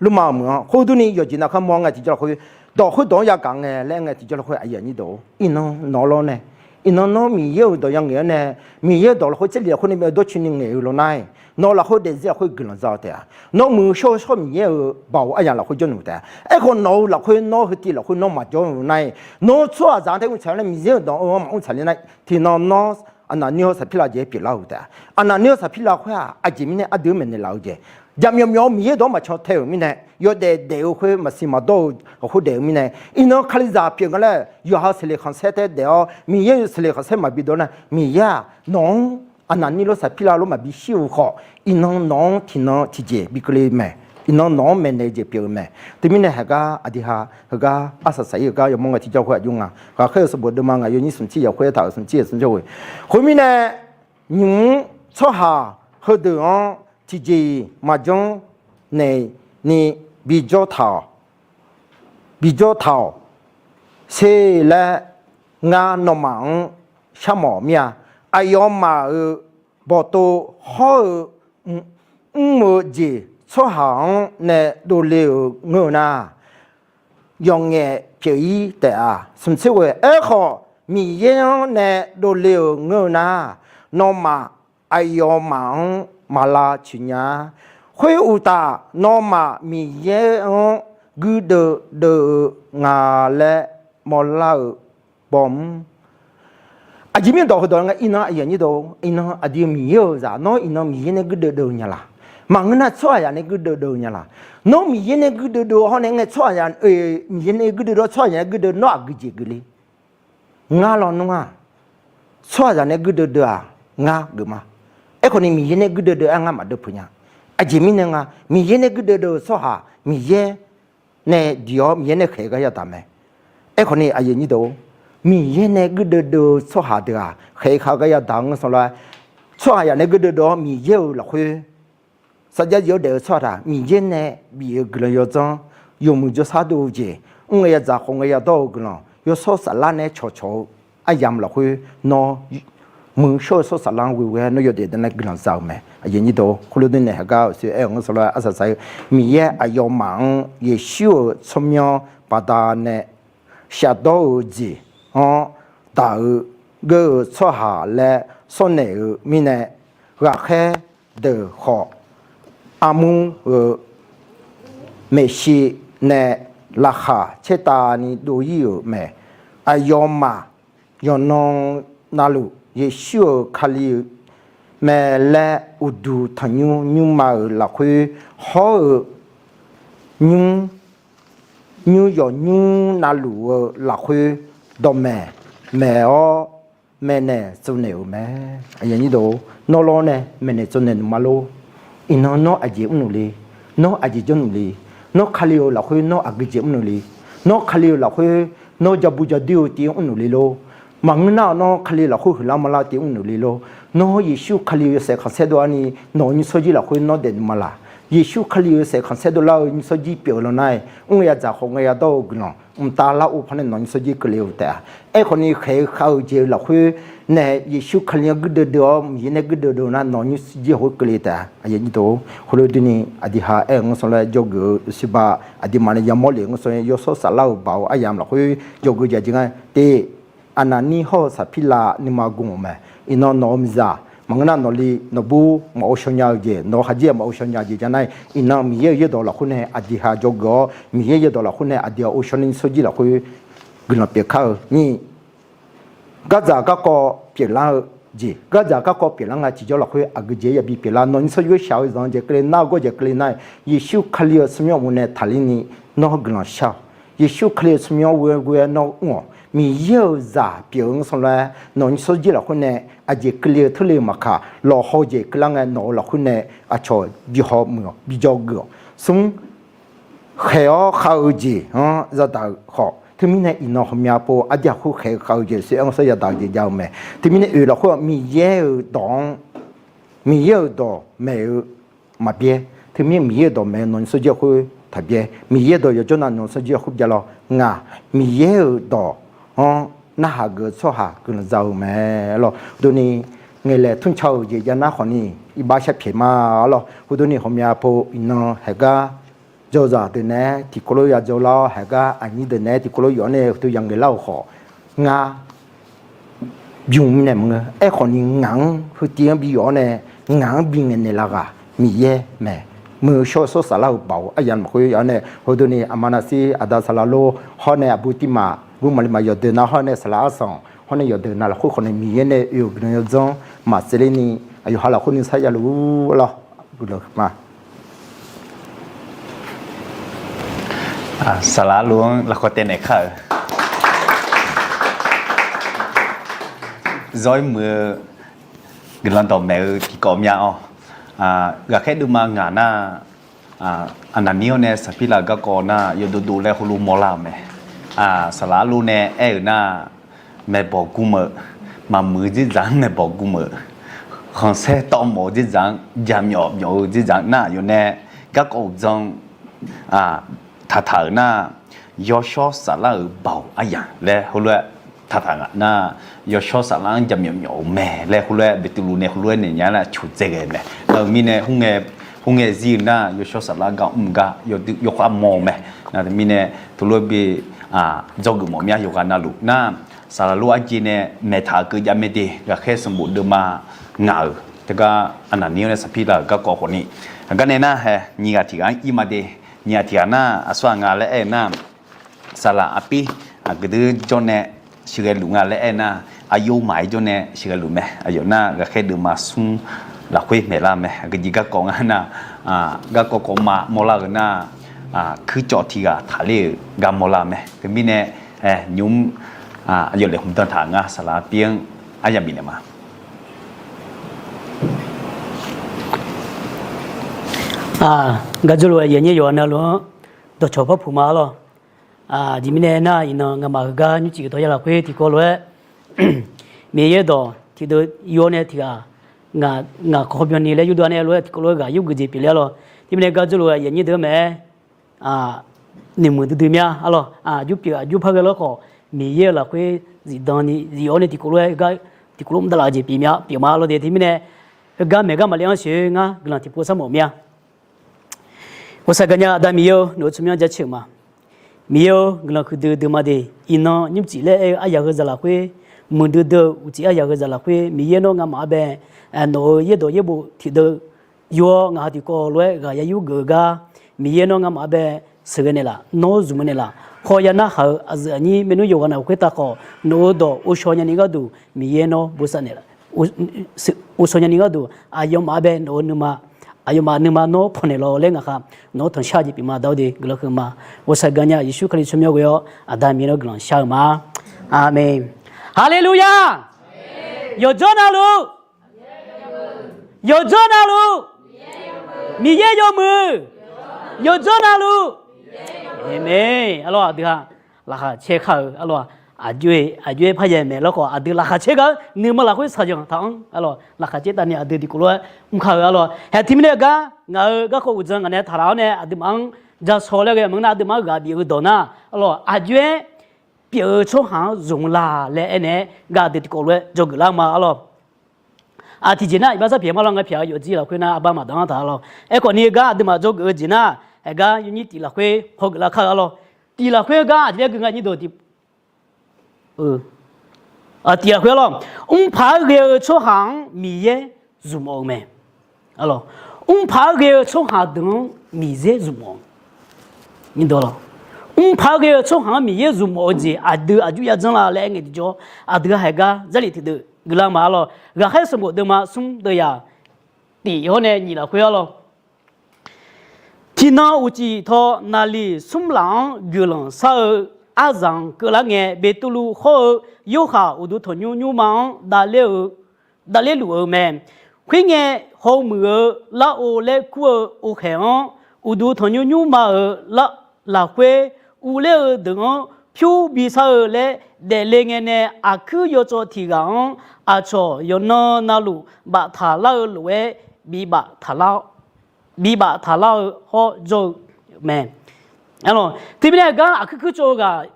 Lormav-euq meuq-anr khoer durni yawqjeq nav kharmawr ngae tiqjawr lafkhoer, dawq khoerdawq-anr yagaq ngae laer aer ngae tiqjawr lafkhoer aqyuif aqnyir dawq-or, iqnan nawq-awr lawr nae, iqnan nawr Miqyaer-euq dawq ya ngaeq-awr nae, Miqyaer-euq dawq lafkhoer tserlif lafkhoer nae myav dawrcoeni ngaeq-eu lawr nar-iq, nawq-eu lafkhoer daefzir lafkhoer guiqlanq za-eu taef-a. Nawr muiq-eu shawr-eu shawr Miqyaer-euq baoq aryamq lafkhoer jawrnmq taef-a. Aerkhawf nawq-eu lafkhoer nawr heu tiv lafkhoer nawr maqjawr-eu nar-iq, nawr tsawrhaqzaq-anr taef mrtsaq-eu nar Miqyaer-euq dawq-anr maqmr tsaqler nar-iq, tiqnan nawr Aqnaqnir hawr Saqpirlav jeq pyeuflar-euq taef-a. Aqnaqnir hawr Saqpirlav khoer-aq aqjeq mirnae aqdui-anr maeqnaeq laf-eu jeq, jaqmyawf myawf-eu Miqyaer dawq-anr maqcan tae-euq mirnae, yawdaef daef-eu khoer maqsiq maqdawr-eu lafkhoer daef-eu mirnae, iqnan Kalizaq pyeuf nga laer yawqha-euq seqleq khanqsaer tae daef-awr Miqyaer-euq seqleq khanqsaer maqbi dawr nar, Miqyaer-aq nawq-anr Aqnaqnir lor Saqpirlav lor maqbi shir-eu khawf, iqnan nawq-anr tiqnan tiqjeq bi keuvle mae. Iqnan nawq-anr maeqnaeq-eu jeq pyeuf-eu mae. Teumirnae heugar aqdui ha heugar arsaq saq-ir-eu gar yawmawr ngae tiqjawr khoer aqjox nga. Ghaqkhaer-euq sanqbof deuvma ngaq yawnyir smq tsir yaf khoer aertaq-euq smq tsir yaf smq jawr ghoe. Khoermirnae, nymq-mr tsawrhaq heudeuq-anr tiqjeq-iq maqjanr naeq ni bijawr taq-awq, bijawr taq-awq sher laer ngar nawmaf-anr sharmawf mir-a. Aqyawfmaf-euq bawqtov hawr-eu mr-eu jeq tsawrhaq-anr nae dovle-euq ngeur-eu nar, yawqngaef pyeuf-ir taef-a. Smq tser ghoe, aerkhawf Miqyaer-anr nae dovle-euq ngeur-eu nar, nawmaf aqyawfmaf-anr maq lavtsoeq nya-a. Khoeruqtaf, nawmaf Miqyaer-anr guirdeuv deuv-eu nga laer mawrlar-eu bawmr. Aqjeq mirnae dawq heudawq nga, iqnan aqyuif aqnyir deuq, iqnan aqdui-eu Miqyaer-euq zaq, nawr iqnan Miqyaer nae guirdeuv deuv-eu nya laq? Maqngeur nar, tsawrhaqzaq nae guirdeuv deuv-eu nya laq? Nawr Miqyaer nae guirdeuv deuv-eu hawr nae ngae, tsawrhaqzaq, Miqyaer nae guirdeuv deuv-awr tsawrhaqzaq nae guirdeuv nawr aqgeujeq geufle? Ngar lawnmr-aq, tsawrhaqzaq nae guirdeuv deuv-aq, ngar geufma. Aerkhawf ni Miqyaer nae guirdeuv deuv-aer ngar maqdeuv peuq nya. Aqjeq mirnae nga, Miqyaer nae guirdeuv deuv-eu tsawrhaq Miqyaer nae diq-awr Miqyaer nae khaeq-eu gar yadaq mae. Aerkhawf ni aqyuif aqnyir deuq, Miqyaer nae guirdeuv deuv-eu tsawrhaq deuq-aq khaeq-eu khav-eu gar yadaq-eu ngeur sanr lof-aer, tsawrhaqzaq nae guirdeuv deuv-awr Miqyaer-euq lafkhoer sarjax zif-awr daef-eu tsawrhaq taq Miqyaer nae bif-eu guiqlanq yawdzanr, yawmuiq jawrshar dov-eu jeq, mr ngae yadzaq khawf ngae yadawr-eu guiqlanq, yawshawr saflar nae cawqcawq-eu aryamq lafkhoer nawr muiq shawr-eu shawr saflar-anr ghoe ghoe-aer nawr yawdaef deuq nae guiqlanq za-euq mae. Aqyuif aqnyir deuq, khoerlof durni haeqgar-euq sir aer-eu ngeur sanr lof-aer arsaq saq-eu, Miqyaer aqyawfmaf-anr Yeqsur-euq tsawrmyanr baqdanae shafdawr-eu jeq-anr daq-eu geur-eu tsawrhaq laer sawrnaeq-eu mirnae, ghaqkhaer deuq khawf, armur-eu maeqshi nae laqkhaq caertavni dov-ir-euq mae. Aqyawfmaf yawqnan navluf Yeqsur-euq Kali-eu mae laer uqduq tanqnymr nymrma-euq lafkhoer hawr-eu nymr, nymr yawqnymr navluf-eu lafkhoer dawqmaeq maeq-awr maeqnaeq tsovnaeq-euq mae. Nawr lawr nae maeqnaeq tsovnaeq nuima lor. Iqnan nawr aqjeq mrluf le, nawr aqjeq jawrluf le, nawr Kali-euq lafkhoer nawr aqgeujeq mrluf le, nawr Kali-euq lafkhoer nawr jabu jadoer-eu tiv-anr mrluf le lor. Maqngeur nar-awq nawr Kali lafkhoer huiqlar maqlar tiv-anr mrluf le lor. Nawr Yeqsur Kali-euq yawshaef khanqsaer dov-ar ni nawq-euq nymrshawr jir lafkhoer nawr daefnuima laq? Yeqsur Kali-euq yawshaef khanqsaer dovlar-eu nymrshawr jir pyeuf-eu lawnmr-aer, mr ngae yadzaq khawf ngae yadawr-eu guiqlanq mqtav lar-eu pawnae nawq-euq nymrshawr jir keuvle-eu taef-a. Aerkhawf ni khaeq-eu khav-eu jeq-eu lafkhoer nae Yeqsur Kali-anr guirdeuv deuv-awr Miqyaer nae guirdeuv deuv nar nawq-euq nymrshawr jir lafkhoer keuvle taef-a. Khoerlof durni aqdui ha aer-eu ngeur sanr lof-aer jawrgeuf-eu siqba aqduimaf nae yamawr lef-eu ngeur sanr lof-aer yawshawr saflar-euq baoq aryamq lafkhoer jawrgeuf jaq jeq nga te. Aqnaqnir hawr-eu Saqpirlav nuima gmq-euq mae. Iqnan nawq-euq miqzaq maqngeur nar nawqli nawqbur maqghov shaw nya-eu jeq, nawq-euq khaqdzer-aq maqghov shaw nya-eu jeq jav nar-iq, iqnan Miqyaer-euq yaerdawq lafkhoer nae aqdui ha jawrgeuf-awr, Miqyaer yaerdawq lafkhoer nae aqdui-aq ghovshaw ni nymrshawr jir lafkhoer guiqlanq pyeuf kar-eu nyi. Gardzaq garkawv pyeuflar-eu jeq, gardzaq garkawv pyeuflar nga tiqjawr lafkhoer aqgeujeq yabi pyeuflar. Nawq-euq nymrshawr jir-eu shaq-eu zanq-eu jeq keuvle nar-eu gawr jeq keuvle nar-iq, Yeqsur Kali-euq tsawrmyanr-anr ghofdaef taqler ni nawr guiqlanq shar-awq. Yeqsur Kali-euq tsawrmyanr-anr ghoeghoe-aer nawr mr-awq. Miqyaer-euq zaq pyeuf-eu ngeur sanr lof-aer nawq-euq nymrshawr jir lafkhoer nae aqjeq keuvle-eu teurle-eu maqkaq, lawqhaw jeq keuvlar ngae nawq-euq lafkhoer nae aqcawq bi hawmuiq-awq, bi jawrgeuf-awq. Smr, khaeq-awr khav-eu jeq-anr yadaq-eu khawf, teumirnae iqnan ghawqmya pov aqdui-aq khoer khaeq-eu khav-eu jeq sir aer-eu ngeur sanr yadaq-eu jeq jav-eu mae. Teumirnae oeq lafkhoer-aq Miqyaer-euq dawq-anr, Miqyaer-euq dawq maeq-eu maqbyaer. Teumirnae Miqyaer-euq dawq maeq-eu nawq-euq nymrshawr jir lafkhoer taqbyaer. Miqyaer-euq dawq yawjawr nav nawq-euq nymrshawr jir lafkhoer bya lawr. Ngaq Miqyaer-euq dawq-anr narhaq geuf-eu tsawrhaq guiqlanq za-eu mae lawr. Durni ngaeqlaeq tmrca-euq jeq jav nar khawf ni iqbax sharpyaeq ma lawr. Khoerdurni ghawqmya pov iqnan haeqgar jawrzaq deuq naeq-aer tiqkawv lof ya jawrlar-awr, haeqgar aqnyir deuq naeq-aer tiqkawv lof yawf-awr nae uqduq ya ngaeqlar-euq khawf, ngar bymr naeq maqngeur. Aerkhawf ni ngaq-anr heutiv-anr bi yawf-awr nae ngaq-anr bi ngaeqnaeq laf ghaq Miqyaer mae. Muiq-eu shawr-eu shawr saflar-euq baoq aryamq lafkhoer yawf-awr nae, khoerdurni aqma navsir aqda saqlaq lor hawr nae aqbur tirmaf gur maqli maq yawqdeuq nav hawr nae saqlaq arsanq hawr nae yawqdeuq nav lafkhoer khawf nae Miqyaer nae oe-euq guiqlanq yawdzanr maqtsaevler ni aqyawf ha lafkhoer nuisar javluf-ur lawr. Guiqlanq ma. Saqlaq arluf-anr lafkawv taev naeq kar-euq. Zawr-ir muiq-eu guiqlanq dawqmaeq-eu tiqkawv mya-awr, ghaqkhaer deuvma ngaq nar, aqnaqnir-awr nae Saqpirlav garkawv nar yawdov dov laer heulof mawrlar-euq mae. Saqlaq arluf nae aer-euq nar, maeqbawq gmr-euq, maqmuiq-eu dzerdzaq-anr maeqbawq gmr-euq, khanqsaer tawv mawf-eu dzerdzaq-anr jaqmyawf myawf-eu dzerdzaq nar aqyawf nae Garkawv uqdzan taqtaq-euq nar, yawshawr saflar-euq baoq aryamq laer heulof-aer taqtaq nga nar, yawshawr saflar-anr jaqmyawf myawf-euq mae laer heulof-aer Beqtuvluv nae heulof-aer naeq nya laer coqdzae ghae mae. Nar-euq mirnae, khoerngae zir-eu nar yawshawr saflar gar mr gar yawkhav mawr-eu mae. Nar-euq mirnae, teulof-aer bi dzawgeuf mawf mya yawqghaq navluf nar, saqlaq lof arjeq nae maeqtaq-eu keuv jav mae de, ghaqkhaer sanqbof deuvma ngaq-euq teugar arnaq ni-awr nae sarpir lar-euq garkawv khawfni, aqgar nae nar hae nyiq ghaq tiq ghaq-anr ir ma de. Nyiq ghaq tiq ghaq nar, aqsur ghaq nga laer aer-eu nar, saqlaq arpir aqgeu deuq jawr nae sheuqghae luf nga laer aer nar, aqyawfmaf-aer jawr nae sheuqghae luf mae. Aqyawf nar ghaqkhaer deuvma smr lafkhoer maeqlar mae. Aqgeu jeq garkawv nga nar, garkawv kawv ma mawrlar-eu nar, kuircawv tiq ghaq taqler-euq gar mawrlar mae. Teumirnae, nymr aqyawf laeqhmq dan taq ngar saqlaq arpir-anr aryamq bifnaeq ma. Gaq jawrluf-aer yaqnyir yawqha navluf-anr dawqcawq par puq ma arlawr. Aqjeq mirnae aernar, iqnan ngamaf heugar nymrcif-eu dawq ya lafkhoer tiqkawv lof-aer Miqyaer dawq tiqdeuv yur-awr nae tiq ghaq ngaq kawqbyanni laer yurdav nae lof-aer tiqkawv lof-aer ghaq yurgeuf jeq pyeufle arlawr. Teumirnae gar jawrluf-aer yaqnyir deuq-anr mae-aer noeqmuiq duidui mya arlawr. Aqjur pyeuf aqjur par ghae lawrkhawf, Miqyaer-euq lafkhoer zifdan ni zif-awr nae tiqkawv lof-aer gar tiqkawv lof mr davlaf-eu jeq pyeuf mya pyeuf ma arlawr de. Teumirnae heugar maeq gar maqle-anr sheuq-eu ngar guiqlanq tiqpov sharmawf mya. Ghawqshaq gaqnya Aqda Miqyaer-or, nawq-euq tsawrmyanr jaceuq ma. Miqyaer-or, guiqlanq huiqdui dui ma de. Iqnan nymrcif laer aer-eu aryaq heu zaq lafkhoer, muiqdui dui-eu uqcif aryaq heu zaq lafkhoer, Miqyaer nawr ngamaf-anr bae, nawq-euq yaerdawq yaerbof tiqdeuv yur-awr ngaq ha tiqkawv lof-aer ghaq ya yurgeuf-eu gar, Miqyaer nawr ngamaf-anr bae sheuqghae naeqlaf, nawr zmq-eu naeqlaf, hawya narhaq-euq aqyuif aqnyir maernmr yawqghaq navluf khoertav khawf, nawq-euq dawq ghovshaw nyani gharduq Miqyaer nawr bosav naeqlaf, ghovshaw nyani gharduq aqyawfmaf-anr bae nawq-euq nuima, aqyawfmaf nuima nawr pannaeq lawq laer ngaq khaq nawq-anr tanqshar jeq pyeuf ma. Dawr de guiqlanq huiqma. Ghawqshaq gaqnya Yeqsur Kali tsawrmyanr ghoe-awr Aqda Miqyaer nawr guiqlanq shar-eu ma. Aqmeq. Haleluya! Yawqjawr navluf, yawqjawr navluf, Miqyaer yawmuiq, yawqjawr navluf. Aqmeq. Arlawr, aqdui-aq laqkhaq caer kar-euq arlawr, aqjox-aer parya maeq lawrkhawf aqdui laqkhaq caer gaq-eu nuima lafkhoer shaqzanq taq-anr arlawr, laqkhaq caer tavni aqdui tiqkawv lof-aer mr kar-euq arlawr. Haeq teumirnae gar ngaq-euq garkawv uqdzan ngaq nae taqlaf-awr nae aqduimaf-anr ja shaw laer ghae maqngeur nar, aqduimaf-anr ghaq bif-eu dawq nar arlawr, aqjox-aer pyeuf-eu tsawrhaq-anr zmq la laer aernaeq-aer gar aqdui tiqkawv lof-aer dzawgeuf lar ma arlawr. Aq tiqjeq nar iqbax sar pyaeq ma lawr, ngar pyaeq-eu yawfjir lafkhoer nar arbar maqdanr taq arlawr. Aerkhawf ni gar aqduimaf dzawgeuf-eu jeq nar, haeq gar yawnyir tif lafkhoer hawgeuf lar kar arlawr. Tif lafkhoer gar aqjeq laer gui nga nyir deuq tif lafkhoer arlawr, mrpaq-aer ghae-eu tsawrhaq-anr Miqyaer zmq mawf-eu mae. Mrpaq-aer ghae-eu tsawrhaq deuq-anr Miqyaer zmq mawf-eu, mrpaq-aer ghae-eu tsawrhaq-anr Miqyaer zmq mawf-eu jeq aqdui aqjox ya janr la laer aer ngae tiqjawr, aqdui-aq haeq gar Jarlif tiqdeuv guiqlanq ma arlawr. Ghaqkhaer sanqbof deuvma smr deuv yaq tif hawr nae nyiq lafkhoer arlawr. Tiqnan uqcif taw naqliq smr laf-anr guiqlanq shar-eu arzanq keuvlar ngae, Beqtuvluv hawr-eu Yorhaq uqduq tanqnymr nymrma-anr davler luf-eu mae. Khoerngae, hawmuiq-eu larov laer kur-eu okhaeq-anr, uqduq tanqnymr nymrma-euq lafkhoer uvler-eu deuq-anr pyur bishar-eu laer daefle ngae nae, aqkuir yawcawv tiq ghaq-anr aqcawq yawqnan navluf baftaq lar-eu lof-aer bibaf taqlar-eu hawr jawr-eu mae. Teumirnae gar aqkuir kuir cawv-eu ghaq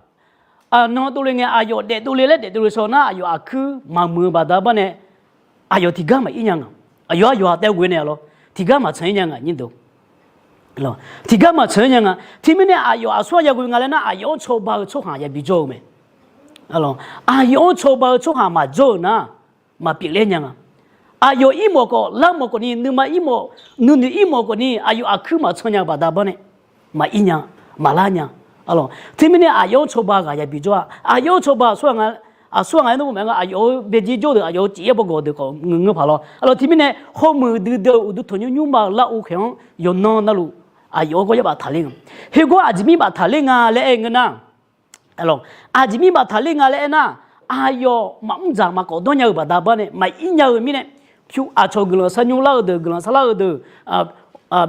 aqnan dovle ngae, aqyawf daef dovle laer daef dovle shaw nar, aqyawf aqkuir maqmuiq-eu baqda bar nae, aqyawf tiqgar maqir nya nga. Aqyawf-anr yawqha taef ghoe nae lawr, tiqgar maqtsanq-ir nya nga nyir deuq. Tiqgar maqtsanq-ir nya nga. Teumirnae aqyawf aqsur-anr yaghoe nga laer nar, aqyawf-anr cawba-eu tsawrhaq yabi jawr-eu mae. Aqyawf-anr cawba-eu tsawrhaq maqjawr-euq nar, maqpyeuf ler nya nga. Aqyawf ir mawf khawf, lar mawf khawf ni, nuima ir mawf, nuinoeq ir mawf khawf ni, aqyawf aqkuir maqtsanq nya-eu baqda bar nae, maqir nya, maqlar nya. Teumirnae aqyawf-anr cawba ghaq yabi jawr-a. Aqyawf-anr cawba aqsur-aq nga, aqsur-aq nga-aer nmr maqaer nga, aqyawf-euq baejeq jawr-eu deuq, aqyawf-euq cif-aer bawgawq deuq khawf ngeur paq lawr. Arlawr teumirnae hawmuiq duidui-eu uqduq tanqnymr nymrma-eu lar-or khaeq-anr yawqnan navluf aqyawf-anr gawr yar baftaq ler nga. Khoergawr aqjeq mir baftaq ler nga laer aer-eu ngeur nar, aqjeq mir baftaq ler nga laer aernar, aqyawf maqmr dzaq maqkawf dawr nya-eu baqda bar nae maqir nya-eu mirnae, pyur aqcawq guiqlanq sharnymr lar-eu deuq, guiqlanq sharlar-eu deuq,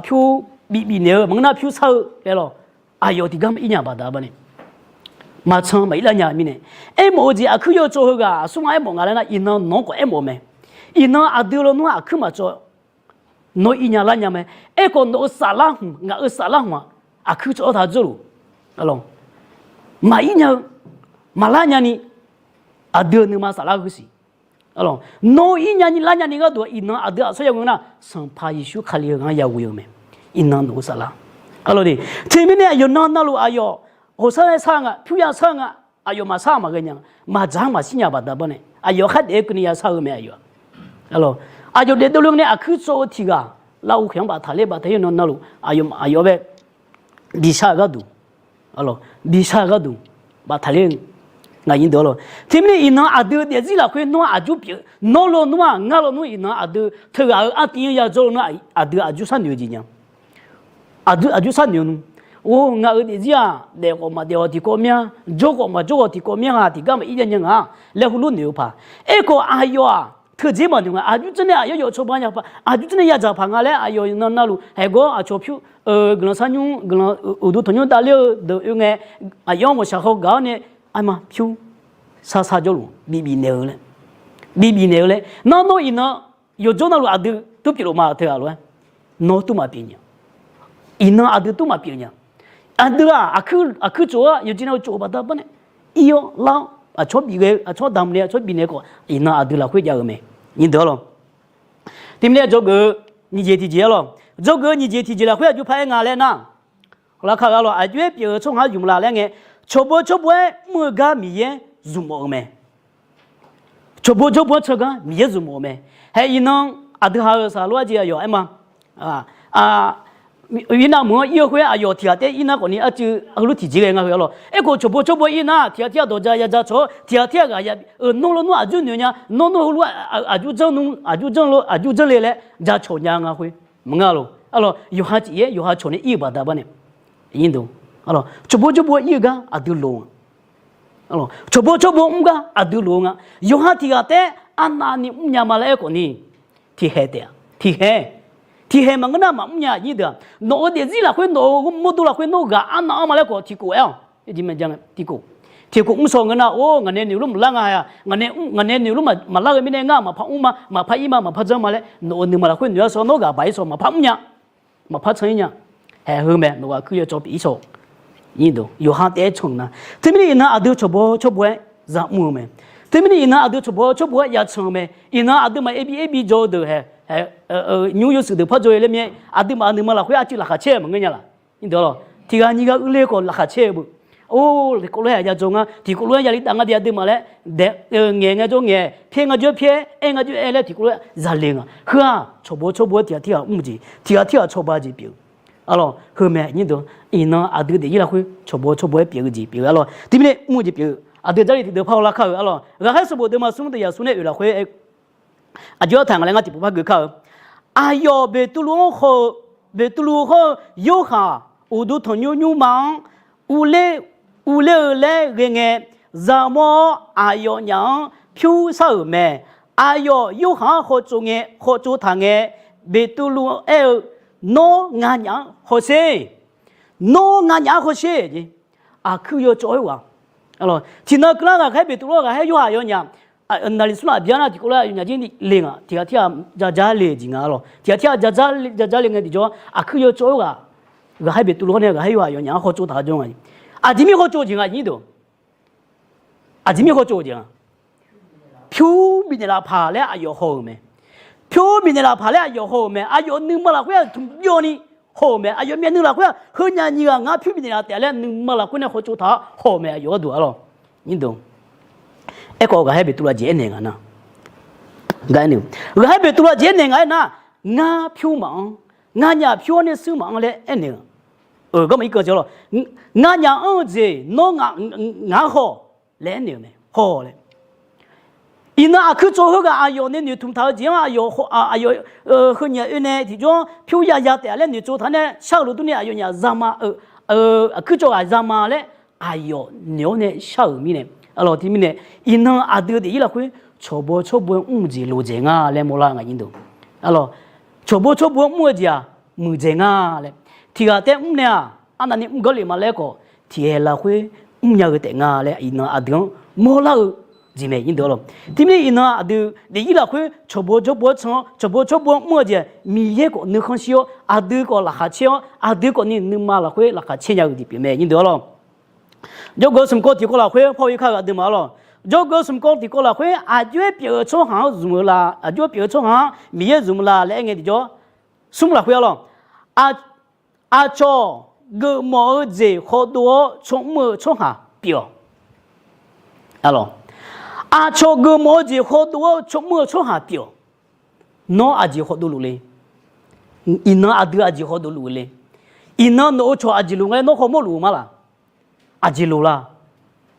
pyur bif bifnaeq-eu maqngeur nar pyur shar-eu laer lawr, aqyawf tiqgar maqir nya-eu baqda bar nae maqtsanq maqir lar nya-eu mirnae, aermawf-eu jeq aqkuir yawcawv heughaq aqsur nga aermawf nga laer nar, iqnan nawq-anr khawf aermawf-eu mae. Iqnan aqdui lawnmr-anr aqkuir maqcawv Nawr ir nya lar nya mae. Aerkhawf nawq-eu saflar hmq, ngaq-euq saflar hmq-aq, aqkuir tsawv-awr taq dzawrluf. Maqir nya-eu, maqlar nyani, aqdui-euq nuima saflar-eu siq. Nawr ir nyani lar nyani gharduq-aq, iqnan aqdui aqsur ya ghoe nar, Sanqpaq Yeqsur Kali-euq ghanr ya ghoe-eu mae. Iqnan nawq-eu saflar. Teumirnae aqyawf nan navluf aqyawf, hoqsar-aer sar nga, pyur ya sar nga, aqyawf maqsar maqghae nya, maqdzaq-anr maqshir nya baqda bawr nae, aqyawf khardaef-aer keuvni ya sar-eu mae aqyawf-aq. Aqyawf daefdov le nae aqkuir tsov-eu tiq ghaq, lar-eu khaeq-anr baftaq ler baftaq-ir nan navluf, aqyawf bae, bishar-eu gharduq, bishar-eu gharduq, baftaq ler-eu ngaq nyi deuq-awr lawq. Teumirnae iqnan aqdui-eu daefzir lafkhoer nawr aqjur pyeuf, nawr lawnmr-aq ngar lawnmr iqnan aqdui teughaq-euq artiv-anr ya jawr lawnmr aqdui aqjur sharnoeq-eu jeq nya. Aqdui aqjur sharnoeq-eu nmr. Or, ngaq-euq daefzir-aq daef khawf maqdaef khawf tiqkawv myanr, jawr khawf maqjawr khawf tiqkawv myanr ha tiqgar maqir ya nya nga laer heulof noeq-eu paq. Aerkhawf aqyawf-aq teujeq maqnoeq nga, aqjur janr nae aqyawf yawf cawba nya paq, aqjur janr nae ya dzaq paq nga laer aqyawf nan navluf haeqgawr aqcawq pyur, guiqlanq sharnymr guiqlanq uqduq tanqnymr davler-eu deuq oe ngae, aqyawf-anr ghawqshaq haw gaq-awr nae, arma pyur, sarsar jawrluf bibif naeq-eu laer, bibif naeq-eu laer, nar nawr iqnan yawqjawr navluf aqdui tur pyeufluf ma teughaq lof-aer, nawr tur maqpyeuf nya. Iqnan aqdui tur maqpyeuf nya. Aqdui-aq aqkuir tsov-awr yawqjeq nav-eu tsov-eu baqda bawr nae, ir-awr lar-awr aqcawq bif ghae-eu, aqcawq damq nae aqcawq bif naeq khawf iqnan aqdui lafkhoer jav-eu mae. Nyi deuq-awr lawq. Teumirnae jawrgeuf-eu nyiq jeq tiqjeq-awr lawq. Jawrgeuf-eu nyiq jeq tiqjeq lafkhoer aqjox paq-aer nga laer nar, lar kar-eu-awr lawq, aqjox-aer pyeuf-eu tsawrhaq-anr ymq laf laer ngae, cawqbawr cawrbaw-aer mr-eu gar Miqyaer zmq mawf-eu mae. Cawqbawr cawrbaw-aer tsawrgar Miqyaer zmq mawf-eu mae. Hae iqnan aqdui ha-euq saqlor arjeq aqyawf aer ma. Irnav meuq-anr ir-eu khoer aqyawf tiq ghaq taef-aer irnav khawfni arcuiv heulof tiqjeq ghae nga heu-awr lawq. Aerkhawf cawqbawr cawrbaw ir nar tiq ghaq tir-aq dawq ja ya ja cawq-awr tiq ghaq tir-aq ghaq ya, nawr lawnmr aqjur noeq nya, nawr nawr heulof aqjur janr, aqjur janr lof aqjur janr le laer ja cawq nya nga khoer maqngeur-a lawq. Yawqha cif-aer yawqha cawq nae ir-eu baqda bawr nae, cawqbawr cawrbaw ir-eu gar aqdui loq-eu nga. Cawqbawr cawrbaw mr gar aqdui loq-eu nga. Yawqha tiq ghaq taef-aer arnavni mrnya ma laer aerkhawfni, tiqhaeq taef-a, tiqhaeq, tiqhaeq maqngeur nar maqmr nya aqnyir deuq-aq, nawq-euq daefzir lafkhoer nawq-euq mawrdo lafkhoer nawr ghaq arnav-anr ma laer khawf tiqkhof aer-awq. Tiqkhof, tiqkhof mr shaw ngeur nar, or ngaq nae noeq lof maqlar nga ha-aq, ngaq nae noeq lof maqlar-eu mirnae ngar maqpar mr ma, maqpar ir ma, maqpar janr ma laer nawq-euq nuima lafkhoer noeq-aer shaw nawr ghaq baq-ir shaw maqpar mr nya. Maqpar can-ir nya. Haeq heu mae, nawq-euq aqkuir yawcawv pyeuf-ir shaw. Yawqha taef-aer can-eu nar, teumirnae iqnan aqdui cawqbawr cawrbaw-aer za mr-eu mae. Teumirnae iqnan aqdui cawqbawr cawrbaw-aer ya can-eu mae. Iqnan aqduimaf aer bi aer bi jaw-eu deuq hae, nymr yawshuif deuq par jaw-eu laer mir-aer, aqduimaf nuima lafkhoer arcuiv laqkhaq caer-eu maqngeur nya laq. Tiq ghaq nyiq ghaq uiqle khawf laqkhaq caer-eu beu. Or, tiqkawv lof-aer ya jaw ngar, tiqkawv lof-aer ya li taf ngar de aqduimaf laer, daef ngaeq ngar jawr ngaeq, pyaer ngar jawr pyaer, aer ngar jawr aer laer tiqkawv lof-aer zale nga. Heu-aq cawqbawr cawrbaw-aer tiq ghaq tir ghaq mr-eu jeq, tiq ghaq tir ghaq cawba jeq pyeuf-eu. Arlawq, heu mae nyir deuq, iqnan aqdui daefzir lafkhoer cawqbawr cawrbaw-aer pyaeq-eu jeq pyeuf-eu arlawq. Teumirnae mr-eu jeq pyeuf-eu aqdui Jarlif tiqdeuq par hawlar kar-euq arlawq. Ghaqkhaer sanqbof deuvma smr deuq yaqsur nae oeq lafkhoer aqjox-aer taq nga laer ngar tiqpov par geuf kar-eu. Aqyawf Beqtuvluv-anr haw-eu, Beqtuvluv hawr-eu Yorhaq uqduq tanqnymr nymrma-anr uvler, uvler-eu laer ghae ngae, zaqmawr-awr aqyawfnyaf-anr pyur shar-euq mae. Aqyawf Yorhaq-anr hawtsov ngae, hawtsov taq ngae, Beqtuvluv aer-eu, Nawr nganyaf-anr hawsher. Nawr nganyaf-anr hawsher. Aqkuir yawcawv khoerghaq, tiqnan keuvlar ghaqkhaer Beqtuvluv-anr ghaqkhaer Yorhaq yawnyaf, naqliq smr laf bya nar tiqkawv lof-aer aqyawfnyaf jir le ngaq, tiq ghaq tir ghaq jaja le-eu jeq nga arlawq. Tiq ghaq tir ghaq jaja le ngae tiqjawr aqkuir yawcawv khoerghaq, ghaqkhaer Beqtuvluv-anr nae ghaqkhaer Yorhaq yawnyaf-anr hawtsov taq jawr nga. Aqjeq mir hawtsov-eu jeq nga nyir deuq. Aqjeq mir hawtsov-eu jeq nga. Pyur bifnaeq lafpaq laer aqyawf haw-euq mae. Pyur bifnaeq lafpaq laer aqyawf haw-euq mae. Aqyawf nuima lafkhoer-aq tmq byawni haw-euq mae. Aqyawf myavnuiv lafkhoer-aq heunyaf nyiq ghaq ngar pyur bifnaeq laf taef-a laer nuima lafkhoer nae hawtsov taq-awr haw-euq mae aqyawf gharduq arlawq. Aerkhawf ghaqkhaer Beqtuvluv aqjeq aernaeq nga nar, ghaqkhaer Beqtuvluv aqjeq aernaeq nga aernar, ngar pyur maqanr, nganyaf pyur-anr nae shuir maqanr laer aernaeq-eu. Garma irkanq lawq, nganyaf anr-eu jeq nawr ngaq-anr haw laer aernaeq-eu mae. Haw laer. Iqnan aqkuir tsov khoerghaq aqyawf nae noeqtmq taq-eu jeq-anr aqyawf, aqyawf heunyaf oe nae tiqjawr-anr pyur yaya taef-a laer noeqtsov taq nae shar-euq lof durni aqyawfnyaf zama-eu, aqkuir tsov ghaq zama laer aqyawf noeq-awr nae shar-euq mirnae, arlawq tiq mirnae, iqnan aqdui daefzir lafkhoer cawqbaw cawrbaw-aer mr-eu jeq loqdzaeq nga laer mawrlar nga nyir deuq. Arlawq, cawqbaw cawrbaw-aer mr-eu jeq-aq muiqdzaeq nga laer, tiq ghaq taef-aer mr nae-aq arnavni mr gar le ma laer khawf, tiq ghae lafkhoer mrnya-eu taef nga laer iqnan aqdui-anr mawrlar-eu jeq mae nyir deuq-awr lawq. Teumirnae iqnan aqdui daefzir lafkhoer cawqbo jawrbo-aer can-awr, cawqbo jawrbo-aer mr-eu jeq, Miqyaer khawf nuikhanr shir-awr, aqdui khawf laqkhaq caer-awr, aqdui khawfni nuima lafkhoer laqkhaq caer nya-eu jeq pyeuf mae nyir deuq-awr lawq. Jawrgeuf smq kawv tiqkawv lafkhoer paw-ir kar-eu aqduimaf-awr lawq. Jawrgeuf smq kawv tiqkawv lafkhoer aqjox-aer pyeuf-eu tsawrhaq-anr zmq-eu la, aqjox-aer pyeuf-eu tsawrhaq-anr Miqyaer zmq la laer aer ngae tiqjawr, smr lafkhoer-awr lawq. Aqcawq geufmawf-eu jeq khawdov-awr tsawrmr-eu tsawrhaq pyeuf-awq. Aqcawq geufmawf-eu jeq khawdov-awr tsawrmr-eu tsawrhaq pyeuf-awq. Nawr aqjeq khawdov luf le. Iqnan aqdui aqjeq khawdov luf-eu le. Iqnan nawq-euq cawq aqjeq luf nga-aer nawr khawmawr luf-eu ma laq? Aqjeq loq la?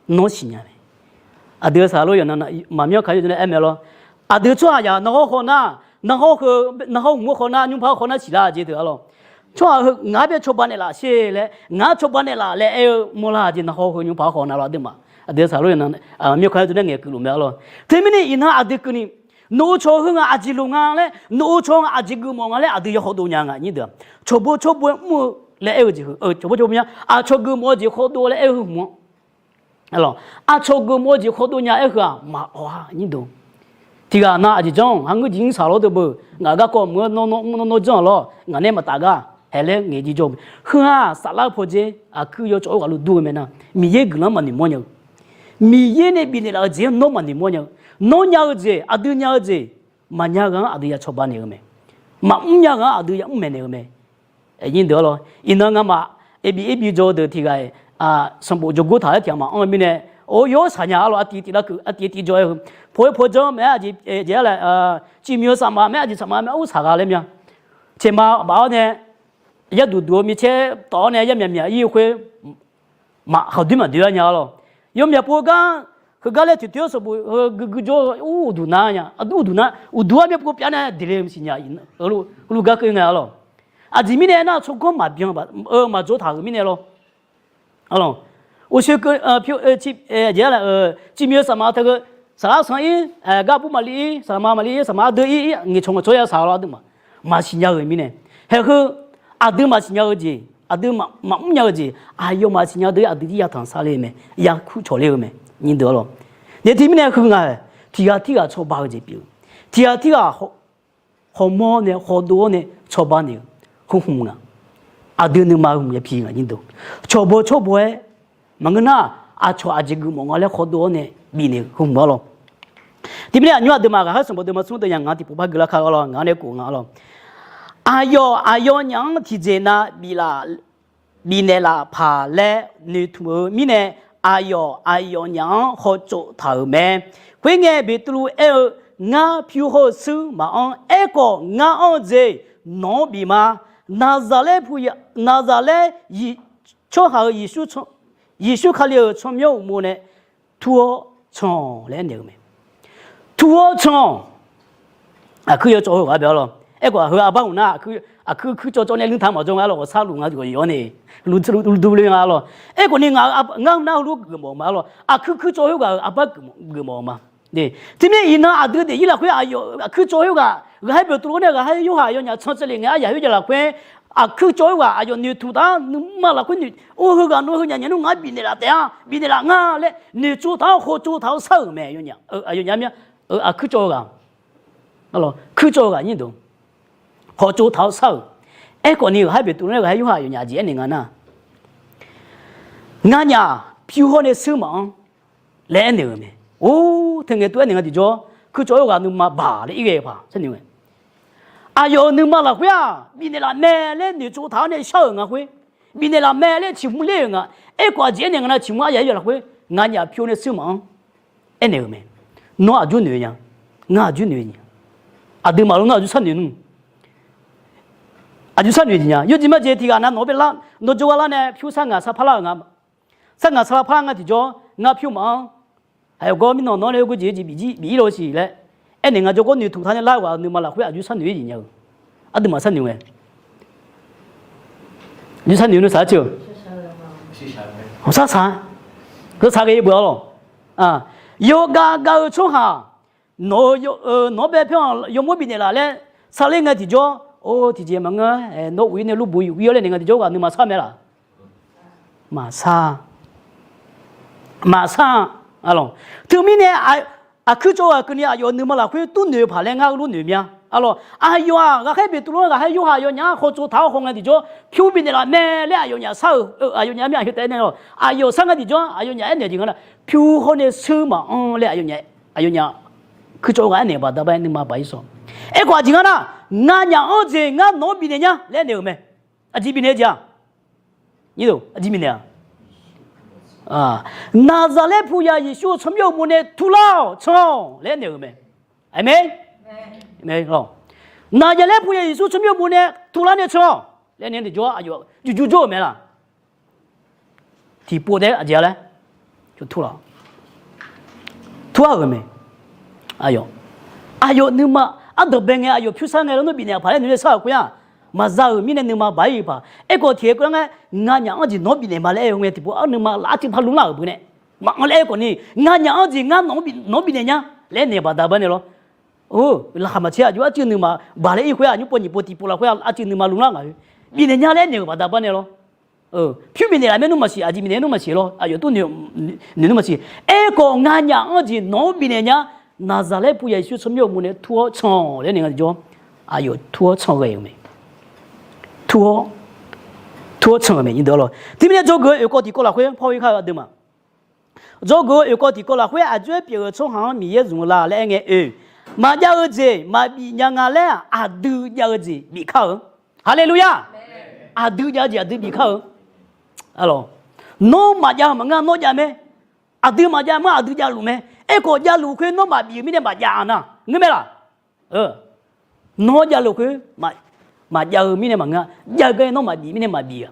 Nawr siqnya mae. Aqdui saqlor yawqnan maqmyanr kaq-ir nae aer mae lawr. Aqdui tsawrhaqzaq narhawr haw nar, narhawr hmq-eu haw nar, nymrpaq-anr haw nar siqlar jeq deuq-a lawr. Tsawrhaq heu ngaq-anr bae cawba naeqlaf sher laer, ngaq-anr cawba naeqlaf laer aer-eu mawrlar jeq narhawr heu nymrpaq-anr haw nar lawr aqduimaf. Aqdui saqlor yawqnan myanr kaq-ir nae ngaeqkeuv luf mae-a lawr. Teumirnae iqnan aqdui keuvni nawq-euq cawq heu ngaq aqjeq loq nga laer, nawq-euq cawq ngaq aqjeq geufmawf nga laer aqdui ya khawdov nya nga nyir deuq-aq, cawqbo cawrbo-aer mr-eu laer aer-eu jeq heu, cawqbo cawrbo mya, aqcawq geufmawf-eu jeq khawdov laer aer-eu heu hmq-anr Aqcawq geufmawf-eu jeq khawdov nya aer-eu heu-aq maqawq-a nyir deuq. Tiqghaq na aqjeq janr-anr ngeur jeq-anr saqlawr deuq beu, ngaq garkawv mq-eu nawr nawr mr nawr nawr janr-a lawr, ngaq nae maqtaf gar haeq laer ngaeq jeq jawr-eu. Heu-aq saflar pawdzer aqkuir yawcawv-eu ghaq luf dur-eu mae nar, Miqyaer guiqlanq maqnoeq mawr nya-eu, Miqyaer nae bifnaeq laf-eu jeq-anr nawr maqnoeq mawr nya-eu, nawr nya-eu jeq aqdui nya-eu jeq maqnya ghaq-anr aqdui ya cawba naeq-eu mae, maqmr nya ghaq-anr aqdui ya mr maeqnaeq-eu mae. Nyir deuq-a lawr, iqnan ngamaf erbif erbif jawr-eu deuq tiqghaq-iq, sanqbof jawrgor taq-aer tiqghaq maqanr-eu mirnae, or yawr saqnya-a lawr, aqtiv tiv lar keuv aqtiv tiv jawr-aer heu, pawq-aer pawq janr mae aqjeq, aqjeq-a laer, ciqmyawq saqmaq mae aqjeq saqmaq mae ur saqghaq laer mya. Teqma baf-awr nae yarduq duq-eu micaer tawf-awr nae yar myaq myaq ir-eu khoer, maq khaqdoer maqdoer-a nya-a lawr. Yawmyaq pov gar, heugar laer toeqtoeq-awr sanqbof heu guigui jawr-eu ur uqduq nar nya, uqduq nar uqduq-anr myavpov pyav nae diqle maqsiq nya, heulof gar keuv ngae-a lawr. Aqjeq mirnae aernar tsawrganr maqbyan-eu maqjawr taq-euq mirnae lawr. Uqshoe keuv, ciqmyawq saqmaq teu heu, saqlar sanq ir, gar bur maqli ir, saqma maqli ir, saqma ardeuv ir, ngaeqcawq ngaqcawq ya saq-a lawr aqduimaf. Maqsiq nya-euq mirnae, haeq heu aqdui maqsiq nya-eu jeq, aqdui maqmr nya-eu jeq, aqyawfmaf siqnya deuq aqdui jir ya tanq sar ler-eu mae, ya kur cawq ler-eu mae. Nyir deuq-a lawr, nae teumirnae heu ngaq-aer tiqghaq tirghaq cawba-eu jeq pyeuf-eu, tiqghaq tirghaq hawmawr nae hawdov-awr nae cawba naeq-eu heu hmq nga. Aqdui nuima hmq yapi nga nyir deuq, cawqbaw cawrbaw-aer maqngeur nar, aqcawq aqjeq geufmawf nga laer hawdov-awr nae bifnaeq-eu heu hmq-a lawr. Teumirnae aqnymr aqduimaf ghaqkhaer sanqbof deuq ma smr deuq nya ngaq tiqpov par guilar kar-a lawr, ngaq nae khof nga-a lawr. Aqyawf aqyawfnyaf-anr tiqjeq nav bifnaeq laf paq laer noeqtmq-eu mirnae, aqyawf aqyawfnyaf-anr hawtsov taq-euq mae. Khoerngae Beqtuvluv aer-eu, Ngar pyur hawr-eu shuir maqanr. Aerkhawf, ngar anr-eu jeq nawq-anr bif ma. Naqzaqlaer, Naqzaqlaer tsawrhaq-euq Yeqsur Kali-euq tsawrmyanr uqmov nae tur-awr can-awq laer aernaeq-eu mae. Tur-awr can-awq. Aqkuir yawcawv heughaq bae-awr lawr. Aerkhawf aqheu arbar hmq nar, aqkuir kuir cawv cawv nae lmr taq maqjawr nga lawr, ghawqshar luf nga ghawqyawr nae, lmr dur le nga lawr. Aerkhawf ni ngaq, ngar nar heulof geufmawf-eu ma lawr. Aqkuir kuir cawv heughaq-euq arbar geufmawf-eu ma. Teumirnae iqnan aqdui daefzir lafkhoer aqyawf aqkuir cawv heughaq, ghaqkhaer Beqtuvluv nae ghaqkhaer Yorhaq aqyawfnyaf can caevlef ngae aryaq khoerjav lafkhoer, aqkuir cawv heughaq aqyawf noeqtmq taq-awr nuima lafkhoer noeq, or heughaq nawr heunyaf nyaf nmr ngar bifnaeq laf taef-a, bifnaeq laf nga laer noeqtsov taq-awr hawtsov taq-awr shar-euq mae. Aqyawfnyaf mya, aqkuir cawv-eu ghaq, kuir cawv-eu ghaq nyir deuq, hawtsov taq-awr shar-euq. Aerkhawf ni ghaqkhaer Beqtuvluv nae ghaqkhaer Yorhaq aqyawfnyaf aqjeq aernaeq nga nar, Nganyaf pyur hawr nae shuir maqanr laer aernaeq-euq mae. Or, teungae tov aernaeq nga tiqjawr, kuir cawv heughaq nuima baq laer ir ghae-eu paq sharnoeq-ae, aqyawf-euq nuima lafkhoer-aq bifnaeq laf mae laer noeqtsov taq-awr nae shar-euq nga khoer, bifnaeq laf mae laer ciqmur ler-euq nga. Aerkhawf aqjeq aernaeq nga nar, ciqmur aryaq khoerjav lafkhoer nganyaf pyur nae shuir maqanr aernaeq-euq mae. Nawr aqjox noeq nya, ngar aqjox noeq nya. Aqduimaf lof nar aqjox sharnoeq nmr. Aqjox sharnoeq jeq nya. Yawjeq majeq tiqghaq nav nawq-anr bae lar, nawr jawrgar lar nae pyur sar ngaq sar parlar-euq nga. Sar ngaq sar parlar nga tiqjawr, ngar pyur maqanr. Aqyawf gawr mirnan nawr nae ghoer jeq jeq bif ir lawr siq laer aernaeq nga jawrgar noeqtmq taq nae lar-eu ghaq nuima lafkhoer aqjox sharnoeq-ir jeq nya-eu. Aqduimaf sharnoeq-eu mae. Aqjox sharnoeq nui saq-aer ceuq, ghawqshar saq-a. Ghawqshar saq ghae-eu beu-a lawq. Yawgav gav-eu tsawrhaq nawq-eu, nawq-anr bae pyur-aq yawmuir bifnaeq laf laer sar ler ngae tiqjawr, or tiqjeq maqngeur, nawr uq-ir nae lurbuq yuq-ir-awr laer naeq nga tiqjawr ghaq nuima shar mae laf? Maqshar. Maqshar-a. Teumirnae aqkuir cawv ghaq keuvni aqyawf nuima lafkhoer tmr noeq-eu paq laer ngar heulof noeq mya. Aqlawq, aqyawf-aq ghaqkhaer Beqtuvluv-anr ghaqkhaer Yorhaq yawnyaf-anr khawtsov taq-awr haw ngae tiqjawr, pyur bifnaeq laf mae laer aqyawfnyaf shar-euq, aqyawfnyaf mir aqyawf taef-aer nae lawq, aqyawf shar ngae tiqjawr aqyawfnyaf aernaeq jeq nga nar, pyur hawr nae sheur maqanr laer aqyawfnyaf, aqyawfnyaf kuir cawv ghaq aernaeq-eu baqda bar-aer nuima baq-ir sawq. Aerkhawf aqjeq nga nar, nganyaf-anr jeq ngar nawq-anr bifnaeq nya laer aernaeq-euq mae. Aqjeq bifnaeq-eu jeq-aq, aqjeq bifnaeq-a, Naqzaqlaer puya Yeqsur-eu tsawrmyanr uqmov nae turlar-awq can-awq laer aernaeq-euq mae. Aqmeq. Naqzaqlaer puya Yeqsur tsawrmyanr uqmov nae turlar nae can-awq laer aernaeq-eu tiqjawr aqyawf jurjur jawr-euq mae laq. Tiqpov taef-aer aqjeq-a laer, tur-a, tur-a-euq mae. Aqyawf, aqyawf nuima ardanq bae ngae aqyawf pyur shar ngae lawr nawr bifnaeq-a paq laer noeq-aer shar-euq khoer-aq, maqza-euq mirnae nuima baq-ir-eu paq. Aerkhawf tiqkhaeq keuv-anr ngae, nganyaf-anr jeq nawq-anr bifnaeq ma laer aer-eu ngae tiqpov-anr nuima laf artiv par luvlar-euq beu nae, maqanr laer aerkhawf ni, nganyaf-anr jeq ngar nawq-anr bifnaeq nya laer aernaeq baqda bar nae lawr. Laqkhaq maqtser aqjox arcuiv nuima baq laer ir khoer-aq, nymr pov nyiq pov tiqpov lafkhoer arcuiv nuima luvlar ngaq-eu, bifnaeq nya laer aernaeq-euq baqda bar nae lawr. Pyur bifnaeq laf mae nmr maqsiq, aqjeq bifnaeq nmr maqsiq lawr, aqyawf tmr noeq nmr maqsiq. Aerkhawf nganyaf-anr jeq nawq-anr bifnaeq nya, Naqzaqlaer puya Yeqsur tsawrmyanr uqmov nae tur-awr can-awq laer aernaeq nga tiqjawr, aqyawf tur-awr can ghae-euq mae. Tur-awr, tur-awr can-euq mae nyiq deuq-a lawq. Teumirnae dzawgeuf-eu oeqkawv tiqkawv lafkhoer par-ir kar-eu aqduimaf, dzawgeuf-eu oeqkawv tiqkawv lafkhoer aqjox-aer pyeuf-eu tsawrhaq-anr Miqyaer zmq-eu la laer aer ngae oe, maqjav-eu jeq maqbif nya nga laer-aq aqdui jav-eu jeq bif kar-eu. Haleluya! Aqdui jav-eu jeq aqdui bif kar-eu. Nawr maqjav-eu maqngeur nawr jav mae. Aqdui maqjav maqngeur aqdui javluf mae. Aerkhawf javluf khoer nawr maqbif-eu mirnae maqjav-a nar ngeur mae laq? Nawr javluf khoer maqjav-eu mirnae maqngeur, jav-eu gar-aer nawr maqbif mirnae maqbif-a.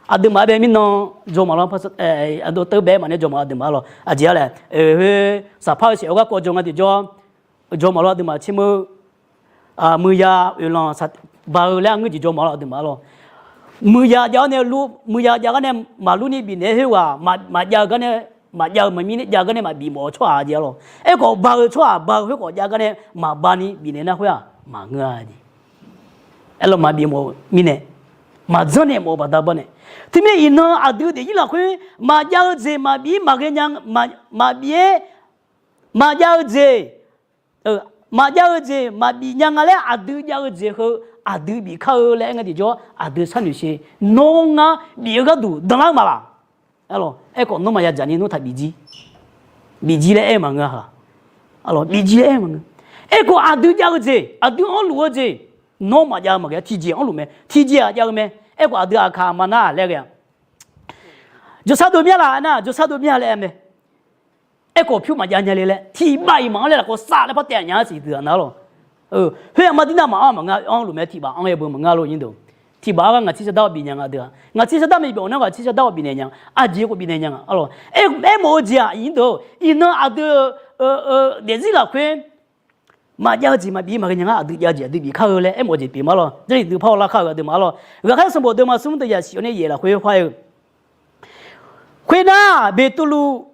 Aqduimaf-aer bae mirnan jawrmaf lawr, aqdui teu bae maqnae jawrmaf aqduimaf lawr, aqjeq-a laer, khoer saqpar-eu saef-awr garkawv jawr nga tiqjawr, jawrmaf lawr aqduimaf tser meur, muiqya oeqlanq ba-eu laer arngeur jeq jawrmaf lawr aqduimaf lawr. Muiqya jav-awr nae lur, muiqya jav gar nae maqlur ni bifnaeq-aer khoerghaq maqjav-eu gar nae, maqjav-eu maqmir nae jav gar nae maqbif mawf-eu tsawrhaq jeq-a lawr. Aerkhawf ba-eu tsawrhaq ba-eu khoerkhawf jav gar nae maqba ni bifnaeq nar khoer-aq maqngeur-a jeq. Aerlawq maqbif mawf-eu mirnae, maqdzanr naeq mawf-eu baqda bar nae. Teumirnae iqnan aqdui daefzir lafkhoer maqjav-eu jeq maqbif maqghae nya, maqbif-aer, maqjav-eu jeq, maqjav-eu jeq maqbif nya nga laer aqdui jav-eu jeq heu aqdui bif kar-eu laer aer ngae tiqjawr aqdui sharnoeq sher. Nawr ngar bif-eu gharduq danlar-eu maqlaq? Aerkhawf nawr maqya dzaq ni nawr taq bif jir, bif jir laer aer-eu maqngeur-a. Bif jir laer aer-eu maqngeur. Aerkhawf aqdui jav-eu jeq aqdui-anr luf-eu jeq nawr maqjav-eu maqghae tiqjeq-anr luf mae, tiqjeq-aq jav-eu mae. Aerkhawf aqdui aqkaq aqma nar laer ghae-a. Jawrsar dov mya laf aernar jawrsar dov mya laer aer mae. Aerkhawf pyur maqjav nya le laer tiqbav-iq maqanr laer lafkhoer saf laer par taev nya-a siq deuq-aq nar lawq. Khoer-aq mar dirnar maqanr maqnga anr luf mae tiqbav anr-aer beu maqngar lor nyir deuq. Tiqbav-a gar ngaq tser sardar-awr bif nya nga deuq-aq ngaq tser sardar mae bif-awq nar ngaq tser sardar-awr bifnaeq nya nga, aqjeq khawf bifnaeq nya nga. Aermawf-eu jeq-aq iqnyir deuq-or iqnan aqdui daefzir lafkhoer maqjav-eu jeq maqbif maqghae nya ngar aqdui jav-eu jeq aqdui bif kar-eu laer aermawf-eu jeq pyeuf ma lawr. Jarlif dui par-awr lar kar-eu aqduimaf lawr. Ghaqkhaer sanqbof deuvma smr deuq yaqsiq-awr nae yaef lafkhoer khoer-eu, khoernar Beqtuvluv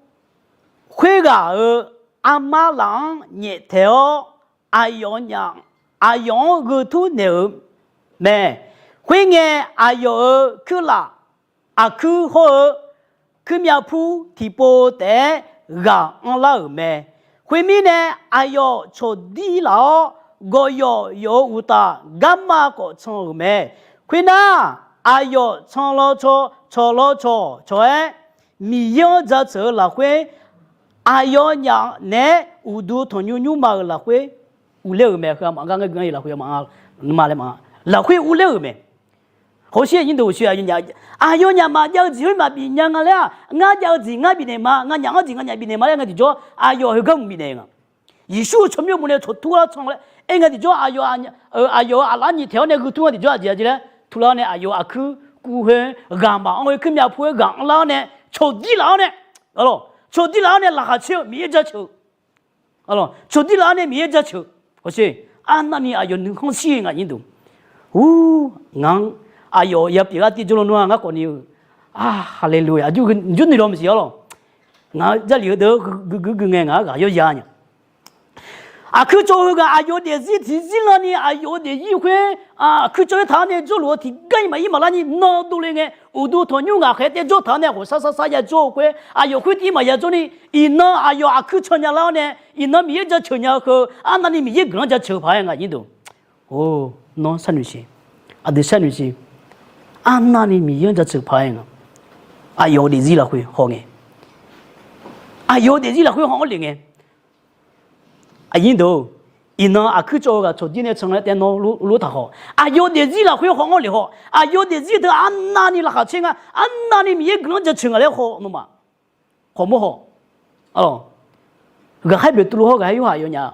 khoerghaq-euq armar laf-anr nyaeftaeq-awr aqyawf nya, aqyawf-anr gheu tur naeq-euq mae. Khoerngae aqyawf-euq kuirlaf aqkuir hawr-eu kuirmyav pur tiqpov taef-aer ghaq anrlar-euq mae. Khoermirnae aqyawf cawqdir laf-awr gawqyawf yawf-eu uqtaf garma khawf can-euq mae. Khoernar, aqyawf can law caw, cawq law cawq cawq-aer, Miqyaer-anr jaceuq-eu lafkhoer aqyawfnyaf naeq-aer uqduq tanqnymr nymrma-euq lafkhoer urler-euq mae. Heu-aq maqgar ngaer geu-anr lafkhoer ma, ma laer ma, lafkhoer urler-euq mae. Hawsher nyir deuq uqshoe aqyawfnyaf maqjav-eu jeq khoer maqbif nya nga laer-aq, ngar jav-eu jeq ngar bifnaeq ma, nganyaf-anr jeq nganyaf bifnaeq ma laer ngae tiqjawr aqyawf heugar mq bifnaeq nga. Yeqsur-euq tsawrmyanr uqmov nae cawq tur-awr can laer aer ngae tiqjawr aqyawf-euq aqlaf-anr nyiq taeq-awr nae gheu tur nga tiqjawr aqjeq-a jeq laer turlar-awr nae aqyawf aqkuir kuv khoer ghaq maqanr-eu kuirmyav pur-aer ghaq anrlar-awr nae cawqdir laf-awr nae, cawqdir laf-awr nae laqkhaq caer-eu Miqyaer jaceuq-eu cawqdir laf-awr nae Miqyaer jaceuq-eu. Hawsher, arnavni aqyawf nuikhanr shir-eu nga nyir deuq. Ur, ngaq-anr aqyawf yapyeuf gar tiv jawr lawnmr ngar khawfni-eu, a, haleluya, aqjur nuilaw maqsiq-awr lawq. Ngaq-eu jarlif heudeuq-eu guigui gui ngae ngaq-anr ghaq yawr ya nya. Aqkuir cawv-eu heughaq aqyawf-eu daefzir tiqzir larni aqyawf-eu daefzir khoer, aqkuir cawv-aer taq-awr nae jawrluf-eu tiqgar-iq maqir maqlar ni nan dovle ngae, uqduq tanqnymr ghaqkhaer taer jawr taq-awr nae ghawqshar shar shar ya jawr-eu khoer, aqyawf khoer tiq maqya jawr ni, iqnan aqyawf aqkuir caw nya lar-awr nae, iqnan Miqyaer jaceuq nya-eu heu, arnavni Miqyaer guiqlanq jaceuq paq-aer nga nyir deuq. Or, nawr sharnoeq siq. Aqdui sharnoeq siq. Arnavni Miqyaer-anr jaceuq paq-aer nga. Aqyawf-eu daefzir lafkhoer haw ngae, aqyawf-eu daefzir lafkhoer haw-anr lef ngae, aqnyir deuq-or, iqnan aqkuir cawv-eu ghaq cawqdir nae can laer taev nawr lor taq haw. Aqyawf-eu daefzir lafkhoer haw-anr lef haw. Aqyawf-eu daefzir deuq arnavni laqkhaq caer nga. Arnavni Miqyaer guiqlanq jaceuq nga laer haw nawmaf. Khawf mawr haw. Ghaqkhaer Beqtuvluv hawr ghaqkhaer Yorhaq aqyawfnyaf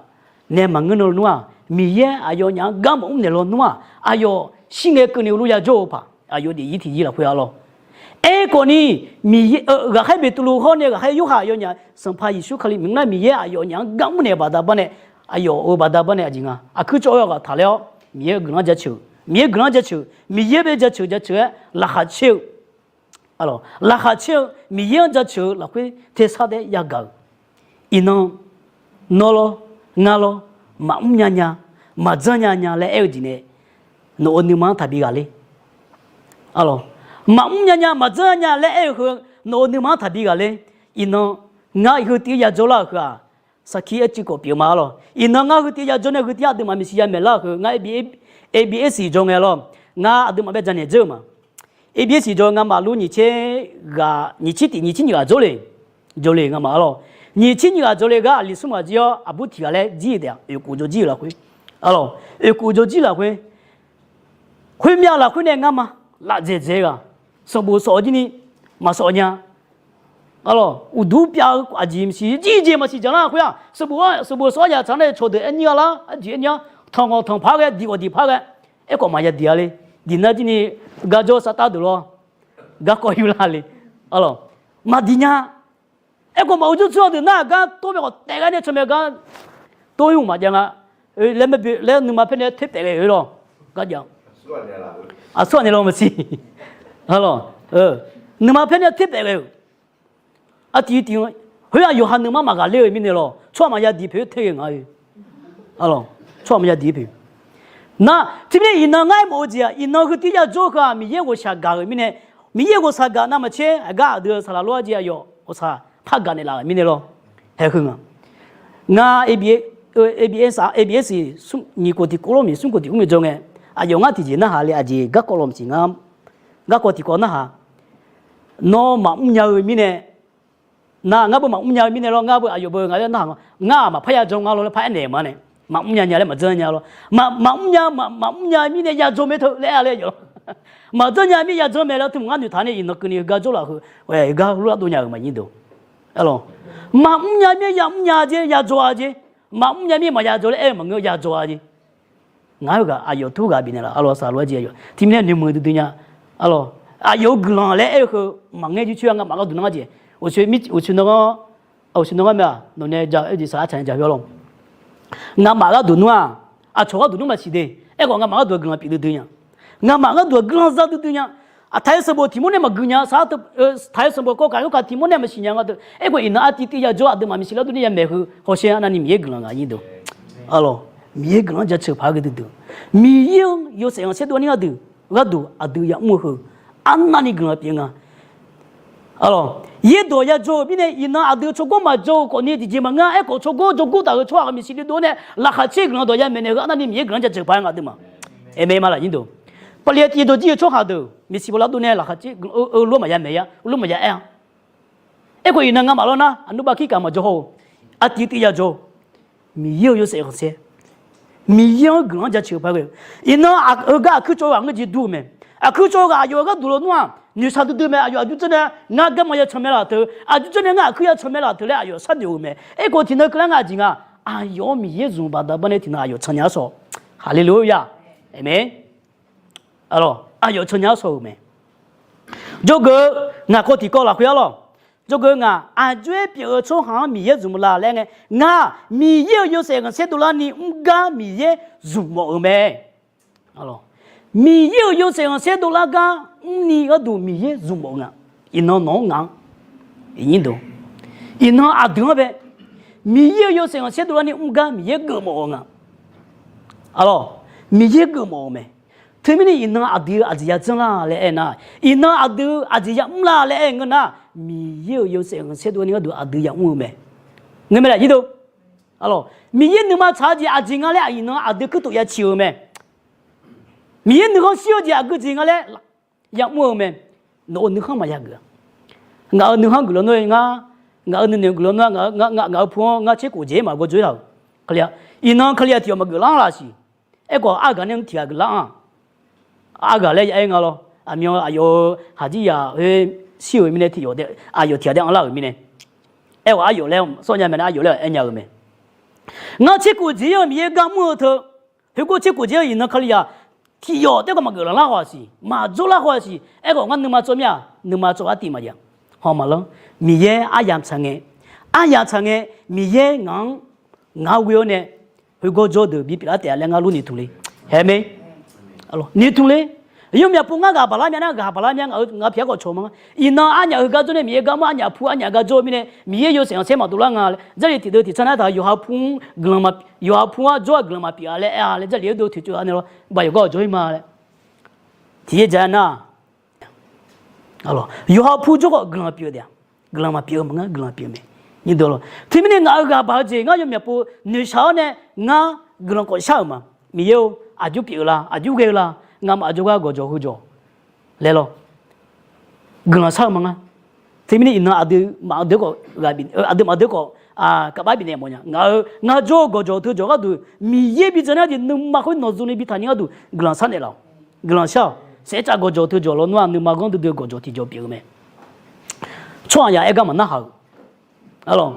nae maqngeur nan lawnmr-aq, Miqyaer aqyawfnyaf-anr gar maqmr naeq lawnmr-aq, aqyawf shir ngae keuvni heulof-aer ya jawr-eu paq, aqyawf daefzir tiqzir lafkhoer-a lawr. Aerkhawfni, Miqyaer, ghaqkhaer Beqtuvluv hawr nae ghaqkhaer Yorhaq aqyawfnyaf Sanqpaq Yeqsur Kali maqngeur nar Miqyaer aqyawfnyaf-anr gar mr naeq baqda bar nae, aqyawf-euq baqda bar nae aqjeq nga. Aqkuir cawv-eu ghaq taqler-awr Miqyaer-eu guiqlanq-anr jaceuq, Miqyaer-eu guiqlanq-anr jaceuq, Miqyaer bae jaceuq jaceuq-aer laqkhaq caer-eu, laqkhaq caer-eu Miqyaer-anr jaceuq-eu lafkhoer tersar daef yagaq-euq. Iqnan, nawr lawr, ngar lawr, maqmr nya nya, maqdzanr nya nya laer aer-eu jeq nae nawq-euq nuima-anr taqbi ghaqler. Maqmr nya nya, maqdzanr nya nya laer aer-eu heu, nawq-euq nuima-anr taqbi ghaqler. Iqnan, ngar heu tiv-aer yajawr lar-euq heu-aq, sarkir aer cuiv khawf pyeuf-eu ma-a lawr. Iqnan ngar heu tiv-aer yajawr nae heu tiv-aer aqduimaf maeqshi yamaeq lar-euq heu ngar A B S jawr ngae lawr. Ngar aqduimaf bae janaeq dzeur-eu ma. A B S jawr ngamaf lur nyiq tser ghaq, nyiq tser tiq nyiq tser nyiq ghaq jawr le, jawr le ngamaf-a lawr. Nyiq tser nyiq ghaq jawr le gar aqli smr ghaq jir-awr aqbur tiq ghaq laer jir-eu taef-a, oeqkhof jawr jir-euq lafkhoer. Aqlawq, oeqkhof jawr jir lafkhoer. Khoermyav lafkhoer nae ngar ma, laf dzaeq dzaeq-eu ghaq, sanqbof sawf-eu jir ni maqsawf nya. Aqlawq, uqduq pyav-eu aqjeq maqsiq, jir jeq maqsiq dzaq lar khoer-aq, sanqbof sanqbof sawf-awr yaq tsaq nar cawqdeuq aer nyir-a lar, arjeq aer nyir-a, tanq ghawq tanq par ghae, diq ghawq diq par ghae, aerkhawf maqya diq-a le. Diq nar jir ni gar jawr saftav deuq lawr, garkawv yur lar le. Aqlawq, maqdiq nya. Aerkhawf maquq jawr tsawrhaq deuq nar-aq gar tov mae khawf taef ghae nae tsawrmae gar tov-ir mqmaq jav nga laer, nuima paer nae ter paef ghae-eu lawr. Gar jav, aqsur ghaq naeq lawr maqsiq. Nuima paer nae ter paef ghae-euq. Artiv tiv-anr, khoer-aq yawqha nuima maqghaqler-eu mirnae lawr, tsawrhaq maqya diq peuq-aer ter ghae nga. Aqlawq, tsawrhaq maqya diq peuq. Nar, teumirnae iqnan ngar aermawf-eu jeq-aq, iqnan heu tiv-aer yajawr-eu heu-aq Miqyaer ghawqshaq gaq-euq mirnae, Miqyaer ghawqshaq gaq navmaqtser aqgar aqdui saqlaq lof-aer jeq aqyawf ghawqshaq par gaq naeqlaf-euq mirnae lawr. Haeq heu nga. Ngar A B S, A B S nyiq khof tiq kov lor miq smr khof tiq mr mae jawr ngae, aqyawf ngar tiqjeq narhaq le aqjeq garkawv lawq maqsiq ngar, garkawv tiqkawv narhaq. Nawr maqmr nya-eu mirnae, nar ngar beu maqmr nya-eu mirnae lawr, ngar beu aqyawf beu nga laer narhaq nga, ngar-aq maqpar ya jawr nga lawr laer par aernaeq-euq ma nae, maqmr nya nya laer maqdzanr nya lawr. Maqmr nya, maqmr nya mirnae yajawr mae teu laer aer-a laer yawf. Maqdzanr nya mirnae yajawr mae laer teu mq ngar noeqtaq nae iqnan keuvni heugar jawrlaf heu, heugar heulof-aer dov nya-euq maqnyir deuq. Maqmr nya mirnae yamr nya jeq, yajawr-a jeq. Maqmr nya mirnae maqya jawr laer aer-eu maqngeur, yajawr-a jeq. Ngar heughaq aqyawf tur ghaq bifnaeq laf, aqlawq saqlaq-aer jeq aqyawf tiq mirnae noeqmuiq duidui nya. Aqlawq, aqyawf-euq guiqlanq laer aer-eu heu maqngaer jircoer-a, ngamaf gharduq nar jeq, uqtsoeq nan-anr, uqtsoeq nan-anr mae-aq, nawq nae ja-eu jeq saq-aer tsaq nya jaq-eu lawr. Ngamaf gharduq nmr-aq, aqcawq gharduq nmr maqsiq de. Aerkhawf ngamaf gharduq-aq guiqlanq pyeuf duidui nya. Ngamaf gharduq-aq guiqlanq za duidui nya. Aqtaq-aer sanqbof tiq mawr nae maqgui nya, saq-aer sanqbof kawv kaq yawrkaq tiq mawr nae maqsiq nya nga deuq. Aerkhawf iqnan artiv tiv yajawr aqduimaf maeqshi lar dur nae yamaeq heu hawsher-a, arnavni Miqyaer guiqlanq ngaq nyir deuq. Aqlawq, Miqyaer guiqlanq jaceuq paq-aer gui duidui. Miqyaer-anr yawshaef khanqsaer dovlar ni gharduq, gharduq aqdui yamr-eu heu, arnavni guiqlanq pyeuf nga. Aqlawq, yaerdawq yajawr-euq mirnae iqnan aqdui tsawrganr maqjawr-eu khawfni tiqjeq maqngeur-a. Aerkhawf tsawrganr jawrgor taq-euq tsawrhaq maeqshi dur dov nae laqkhaq caer guiqlanq dawq yamaeq naeq heu arnavni Miqyaer guiqlanq jaceuq paq-aer nga aqduimaf. Aqmeq ma laf nyir deuq. Paqliqativ dawq jir-eu tsawrhaq deuq maeqshi bawlar dur nae laqkhaq caer guiqlanq-eu lor maqya maeq-a, lor maqya aer-a. Aerkhawf iqnan ngamaf lawr nar aqnur bar kirkaf maqjawr hawr-eu, artiv tiv yajawr-eu, Miqyaer-euq yawshaef khanqsaer, Miqyaer-anr guiqlanq-anr jaceuq paq-aer ghae-eu. Iqnan heugar aqkuir cawv-eu ghaq ngeurjeq dur-eu mae. Aqkuir cawv-eu ghaq aqyawf-euq gharduq lawnmr-aq noeqshaq duidui mae. Aqyawf aqjox janr nae ngar garma ya can mae laf teu, aqjox janr nae ngar aqkuir ya can mae laf teu laer aqyawf sharnoeq-euq mae. Aerkhawf tiqnan keuvlar nga jeq nga, aqyawf-anr Miqyaer zmq baqda bar nae tiqnan aqyawf can nya-ar shawq. Haleluya. Aqmeq. Aqlawq, aqyawf can nya-ar shawq-euq mae. Jawrgeuf-eu ngaq kawv tiqkawv lafkhoer-a lawq. Jawrgeuf-eu ngaq aqjox-aer pyeuf-eu tsawrhaq-anr Miqyaer zmq la laer ngae, ngar Miqyaer-euq yawshaef khanqsaer dovlar ni mr gar Miqyaer zmq mawf-euq mae. Miqyaer-euq yawshaef khanqsaer dovlar gar mrni gharduq Miqyaer zmq mawf-eu nga. Iqnan nawq-anr ngaq-anr, iqnyir deuq, iqnan aqdui-anr bae, Miqyaer-euq yawshaef khanqsaer dovlarni mr gar Miqyaer geufmawf-eu nga. Arlawr, Miqyaer geufmawf-eu mae. Teumirnae iqnan aqdui aqjeq ya janr lar laer aernar, iqnan aqdui aqjeq ya mr lar laer aer-eu ngeur nar, Miqyaer-euq yawshaef khanqsaer dovlarni gharduq aqdui ya mr-eu mae. Ngeur mae laer nyir deuq. Arlawr, Miqyaer nuima tsaq-eu jeq aqjeq nga laer iqnan aqdui kuirtof ya ciq-eu mae. Miqyaer nuikhanr shir-eu jeq aqgeu jeq nga laer ya mr-eu mae. Nawq-euq nuikhanr maqya geuf-a. Ngaq-euq nuikhanr guiqlanq nawr-aer ngar, ngaq-euq nuinoeq guiqlanq nawr-aer ngaq-euq pu-anr ngar tserkhof jeq-aer maqgawr jawr-ir taq-euq. Iqnan Kalizaq tiq yawf maqgeuf lar-anr laf siq. Aerkhawf arghaq nae-anr tiq ghaq geuf lar-anr. Arghaq laer ya aer nga lawr. Aqmyan aqyawf-euq haqjir yaq-aer shir-euq mirnae tiq yawf taef aqyawf tiq ghaq taef-aer anrlar-euq mirnae. Aerkhawf aryawf laer sawr nya mae nar aryawf laer aer nya-eu mae. Ngar tserkhof jeq-aer-eu Miqyaer gar mr-eu teu, heugawr tserkhof jeq-aer-eu iqnan Kalizaq tiq yawf taef-aer khawf maqgeuf lanq lar khawf siq, maqjawr lar khawf siq. Aerkhawf ngar nuima tsawv mir-aq, nuima tsawv artiv maqjav. Hawq maqlanr. Miqyaer aryamq tsaq ngae, aryamq tsaq ngae, Miqyaer ngaq-anr ngaq-anr ghoe-awr nae heugawr jawr deuq bipyeuf lar taef-a laer ngar lur ni tmq le. Haer mae. Ni tmq le. Yawmyaq pu ngar ghaq baq lar mya nar ghaq baq lar mya, ngaq pyaeq-aer khawf cawq ma. Iqnan arnyaf heugar jawr nae Miqyaer gar mr, arnyaf pu arnyaf gar jawr-eu mirnae Miqyaer yawshaef khanqsaer maqdov lar nga laer Jarlif tiqdeuv tiqtsanr nar taq yawqha pu-anr guiqlanq maqpyeuf-a laer aer-a laer Jarlif-aer dov toeqcoev lar nae lawr, baq yawqgar-awq jawr-ir ma laer tiqyaer ja-aer nar, yawqha pu jawr khawf guiqlanq pyeuf taef-a. Guiqlanq maqpyeuf-eu maqngeur, guiqlanq pyeuf mae. Nyir deuq lawr, teumirnae ngaq-euq ghaq baq-eu jeq ngar yawmyaq pu noeqshaq-awr nae ngar guiqlanq khawf shar-euq ma. Miqyaer-or, aqjox pyeuf-eu la, aqjox ghae-eu la, ngamaf aqjox gar gawqjawq heujawq laer lawr. Guiqlanq shar-eu maqngeur. Teumirnae iqnan aqduimaf deuq khawf, aqduimaf deuq khawf kavbar bifnaeq mawf nya. Ngaq-euq ngar jawr-eu gawqjawq teujawq gharduq Miqyaer bijan nar jeq nuima khoer nawq zuni bi taqnyir gharduq guiqlanq shar naeqlaf-awq. Guiqlanq shar-awq. Saevcav gawqjawq teujawq lawnmr-aq nuima ganr duidui-eu gawqjawq tiqjawq pyeuf-eu mae. Tsawrhaq yaq aer gar maqnarhaq-euq. Arlawr,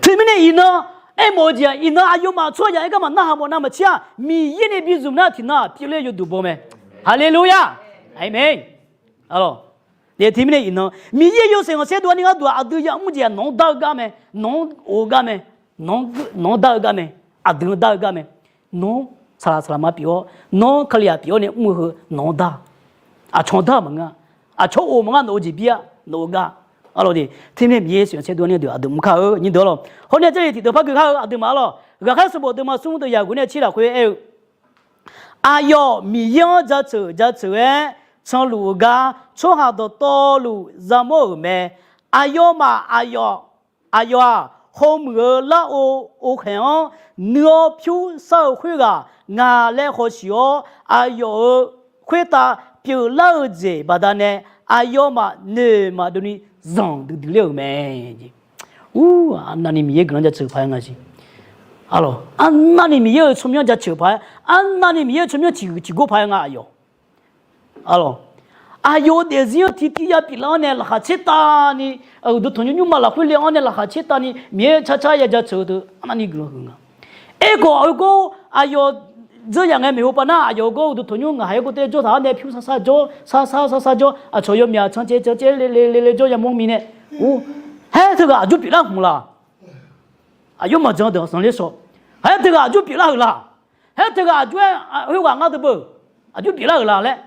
teumirnae iqnan aermawf-eu jeq-aq, iqnan aqyawfmaf tsawrhaq yaq aer gar maqnarhaq mawf navmaqtser-aq, Miqyaer nae bizmq nar tiqnan-aq pyeufler yawduq baw mae. Haleluya! Aqmeq. Arlawr, teumirnae iqnan Miqyaer yawshaef khanqsaer dovlarni gharduq aqdui yamr jeq-aq nawq-anr dar-eu gar mae, nawq-anr of-eu gar mae, nawq-anr dar-eu gar mae, aqdui-anr dar-eu gar mae. Nawq-anr saqlaq saqlaq ma pyeuf-awr, nawq-anr Kalizaq pyeuf-awr nae mr-eu heu nawq-anr dar. Aqcawq dar-eu maqngeur-a. Aqcawq of maqngeur, nawq-eu jeq bir-a, nawq-eu gar. Arlawr de, teumirnae Miqyaer yawshaef khanqsaer dovlarni gharduq aqdui mr kar-eu nyir deuq arlawr. Hawr nae Jarlif tiqdeuv par gui kar-eu aqduimaf arlawr. Ghaqkhaer sanqbof deuvma smr deuv yaq ghoe nae tser lafkhoer aer-eu, aqyawf Miqyaer-anr jaceuq jaceuq-aer canluf-eu gar tsawrhaq dawqtawvluf yamawr-euq mae. Aqyawfmaf aqyawf, aqyawf-aq, hawmuiq-eu larov ovkhaeq-anr nuir-awr pyursar-eu khoerghaq nga laer hawshuif-awr, aqyawf-euq khoertav pyeuflar-eu jeq baqdanae aqyawfmaf noeq maqdov ni zanqdui dui ler-euq mae. Ur, arnavni Miqyaer guiqlanq jaceuq paq-aer nga siq. Arlawr, arnavni Miqyaer-euq tsawrmyanr jaceuq paq-aer, arnavni Miqyaer-euq tsawrmyanr tiqhuiq tiqgor paq-aer nga aqyawf. Arlawr, aqyawf-euq daefzir-anr tiqtiv ya pyeuflar-awr nae laqkhaq tsertavni, uqduq tanqnymr nymrma lafkhoer le-awr nae laqkhaq tsertavni Miqyaer carcar ya jaceuq-eu deuq arnavni guiqlanq huiq nga. Aerkhawf heugar aqyawf dzeur yaf ngae maeqhu pav nar aqyawf heugar uqduq tanqnymr ngaq haiq-aer gor tae jawr taq-awr nae pyur sarsar jawr, sarsar sarsar jawr, aqcawq yawmyaq cancaev cancaev le le le le jawr yamawr mirnae, or, haer teughaq aqjox pyeuflar hmq la? Aqyawf maqjan deuq-aq zanqler shaw. Haer teughaq aqjox pyeuflar heuq la? Haer teughaq aqjox-aer khoerghaq ngar deuq beu aqjox pyeuflar heuq la laer,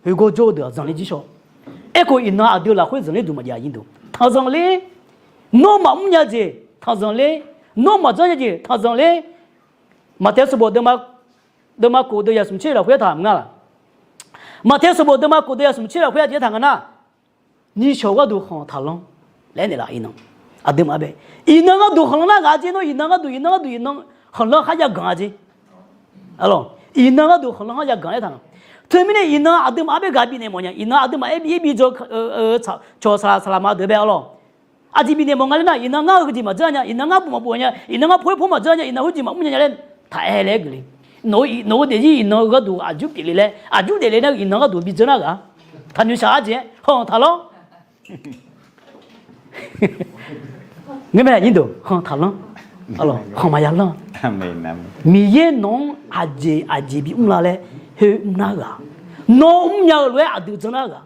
heugar jawr-eu deuq-aq zanqler jir shaw. Aerkhawf iqnan aqdui lafkhoer zanqler duq maqjav-a. Taqzanq ler. Nawr maqmr nya jeq taqzanq ler. Nawr maqjanr nya jeq taqzanq ler. Maqtaeq sanqbof deuvma kof deuv yaq smq tser lafkhoer taq mq nga laq? Maqtaeq sanqbof deuvma kof deuv yaq smq tser lafkhoer aqjeq taq nga nar, nishawq gharduq khanq taqlanr laer naeqlaf iqnan. Aqduimaf-anr bae, iqnan gharduq khanqlanr nar ghaq-a jeq, nawr iqnan gharduq iqnan gharduq iqnan khanqlanr khar yaganq-a jeq. Iqnan gharduq khanqlanr khar yaganq laer taq nga. Teumirnae iqnan aqduimaf-anr bae ghaq bifnaeq mawf nya. Iqnan aqduimaf-anr bi ir bi dzaw cawq saqlaq saqlaq ma deuq bae arlawr. Aqjeq bifnaeq mawf nga laer nar, iqnan ngar heujeq maqjanr nya, iqnan ngar bof maqbof nya, iqnan ngar pov-aer pov maqjanr nya, iqnan heujeq maqmr nya nya laer taq aer laer geuf le. Nawq-eu daefzir iqnan-eu gharduq aqjox pyeufle laer, aqjox daefle nar iqnan gharduq bidzeur nar ghaq taqnoeq shaq-a jeq-aer khanq taqlanr. Ngeurmae nyir deuq khanq taqlanr. Khanq maqya lanr. Miqyaer nawq-anr aqjeq aqjeq bimr la laer khoer mr nar ghaq. Nawr mrnya-eu lof-aer aqdui janr nar ghaq.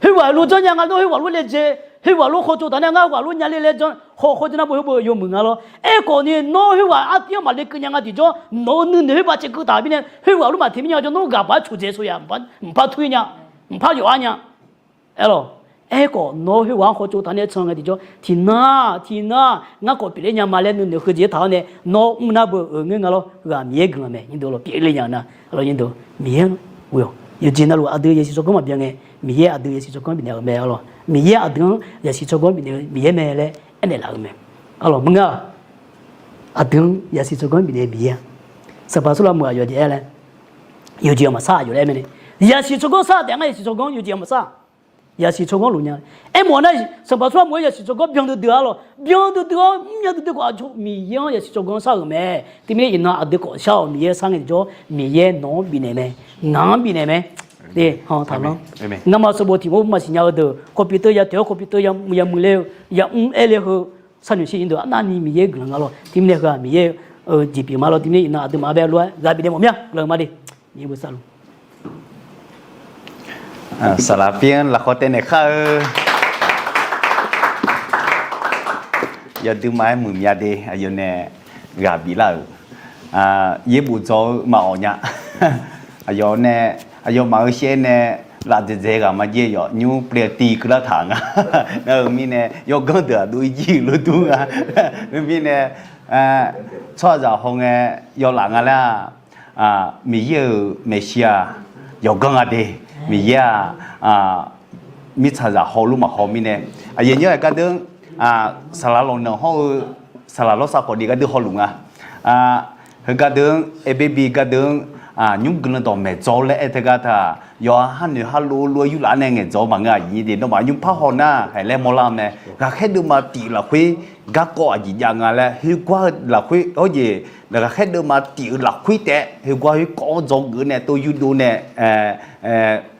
Khoerghaq lof janr nya nga, nawr khoerghaq lof laejae, khoerghaq lof khawtsov taf nar ngar khoerghaq lof nya le laer janr, khawkhaw janr nar bo khoer bo yawmuiq nga lawr. Aerkhawf ni nawr khoerghaq artiv-anr maqle keuv nya nga tiqjawr, nawq-eu nuinoeq khoer baqcaev keuv taq mirnae khoerghaq lof maqteq mir nya jawr, nawr ghaq paq-aer coqdzae so yaq mqpar tur-ir nya, mqpar yawf-ar nya. Aerlawq, Aerkhawf nawr khoerghaq-anr khawtsov taq nae can ngae tiqjawr, tiqnan tiqnan ngar khawf pyeufler nya ma laer nuinoeq heujeq taq-awr nae nawr mr nar beu-euq ngeur nga lawr. Ghaq Miqyaer guiqlanq mae nyir deuq lawr, pyeufler nya-eu nar lawr nyir deuq, Miqyaer-anr ghoe-awq. Yawqjeq navluf aqdui yasiq tsawrganr maqbyan ngae, Miqyaer aqdui yasiq tsawrganr bifnaeq-euq mae lawr. Miqyaer aqdui-anr yasiq tsawrganr bifnaeq-eu Miqyaer mae laer aernaeq laf-eu mae. Arlawq maqngeur-a, aqdui-anr yasiq tsawrganr bifnaeq-eu Miqyaer-a, Sanqpaq Surlar meuq aqyawf jeq aer laer, yawqjeq-aq maqsar aqyawf laer aer mae ni. Yasiq tsawrganr sar taef ngar yasiq tsawrganr yawqjeq-aq maqsar. Yasiq tsawrganr luf nya. Aermawf nar, Sanqpaq Surlar meuq-aer yasiq tsawrganr byan duidui-a lawr. Byan duidui-awr mr nya duidui khawf, aqjox Miqyaer-anr yasiq tsawrganr sar-euq mae. Teumirnae iqnan aqdui khawf shar-awq, Miqyaer sar ngae tiqjawr, Miqyaer nawq-anr bifnaeq mae, ngaq-anr bifnaeq mae. Taqlanr, ngamaf sanqbof tiq mawr maqsiq nya-eu deuq, computer ya toeq-awr computer ya muiq ler-eu, ya mr aer le heu, sharnoeq shir nyir deuq arnavni Miqyaer guiqlanq nga lawr. Teumirnae heu-aq Miqyaer-eu jeq pyeuf ma lawr. Teumirnae iqnan aqduimaf-anr bae lof-aer ghaq bifnaeq mawf mir-a, guiqlanq ma de. Saqlaq pir-anr lafkhawf taev naeq khar-eu. Yawduimaf-aer muiqmya de, aqyawf nae ghaq biflar-euq, yaerbof dzaw-eu maqawq nya. Aqyawf nae, aqyawfmaf-euq shaev nae laf dzaeqdzaeq ghaq ma jir yawf nymr ple-eu tiv keuvlar taq nga. Nar-eu mirnae yawganr deuq aqdui jir-euq lof dur nga. Mirnae tsawrhaqzaq hawngae yawlaf nga laer-aq, Miqyaer-euq maeqshi-aq yawqganr nga de. Miqyaer-aq mirtsaqzaq hawluf maqhaw mirnae, aqyuif aqnyir-aer gardeuv-anr, saqlaq lawqnanq hawr-eu saqlaq lawrsaq khawf ni gardeuv hawluf nga. Heugar deuq-anr, aerbebi gardeuv-anr, nymr guiqlanq dawqmaeq dzaw laer aer teugar taq, yawqha harnoeq harlof lof-aer yurlaf nae ngaeqdzawq-eu maqngeur aqyuif nyir de. Nawmaf nymr par haw nar khaeq laer mawrlar-eu mae. Ghaqkhaer deuvma tif-eu lafkhoer garkawv aqjeq jav nga laer, khoergar-eu lafkhoer hawr jeq, ghaqkhaer deuvma tif-eu lafkhoer taef-aer khoergar khoerkawv-anr dzawgeuf nae tov yurdov nae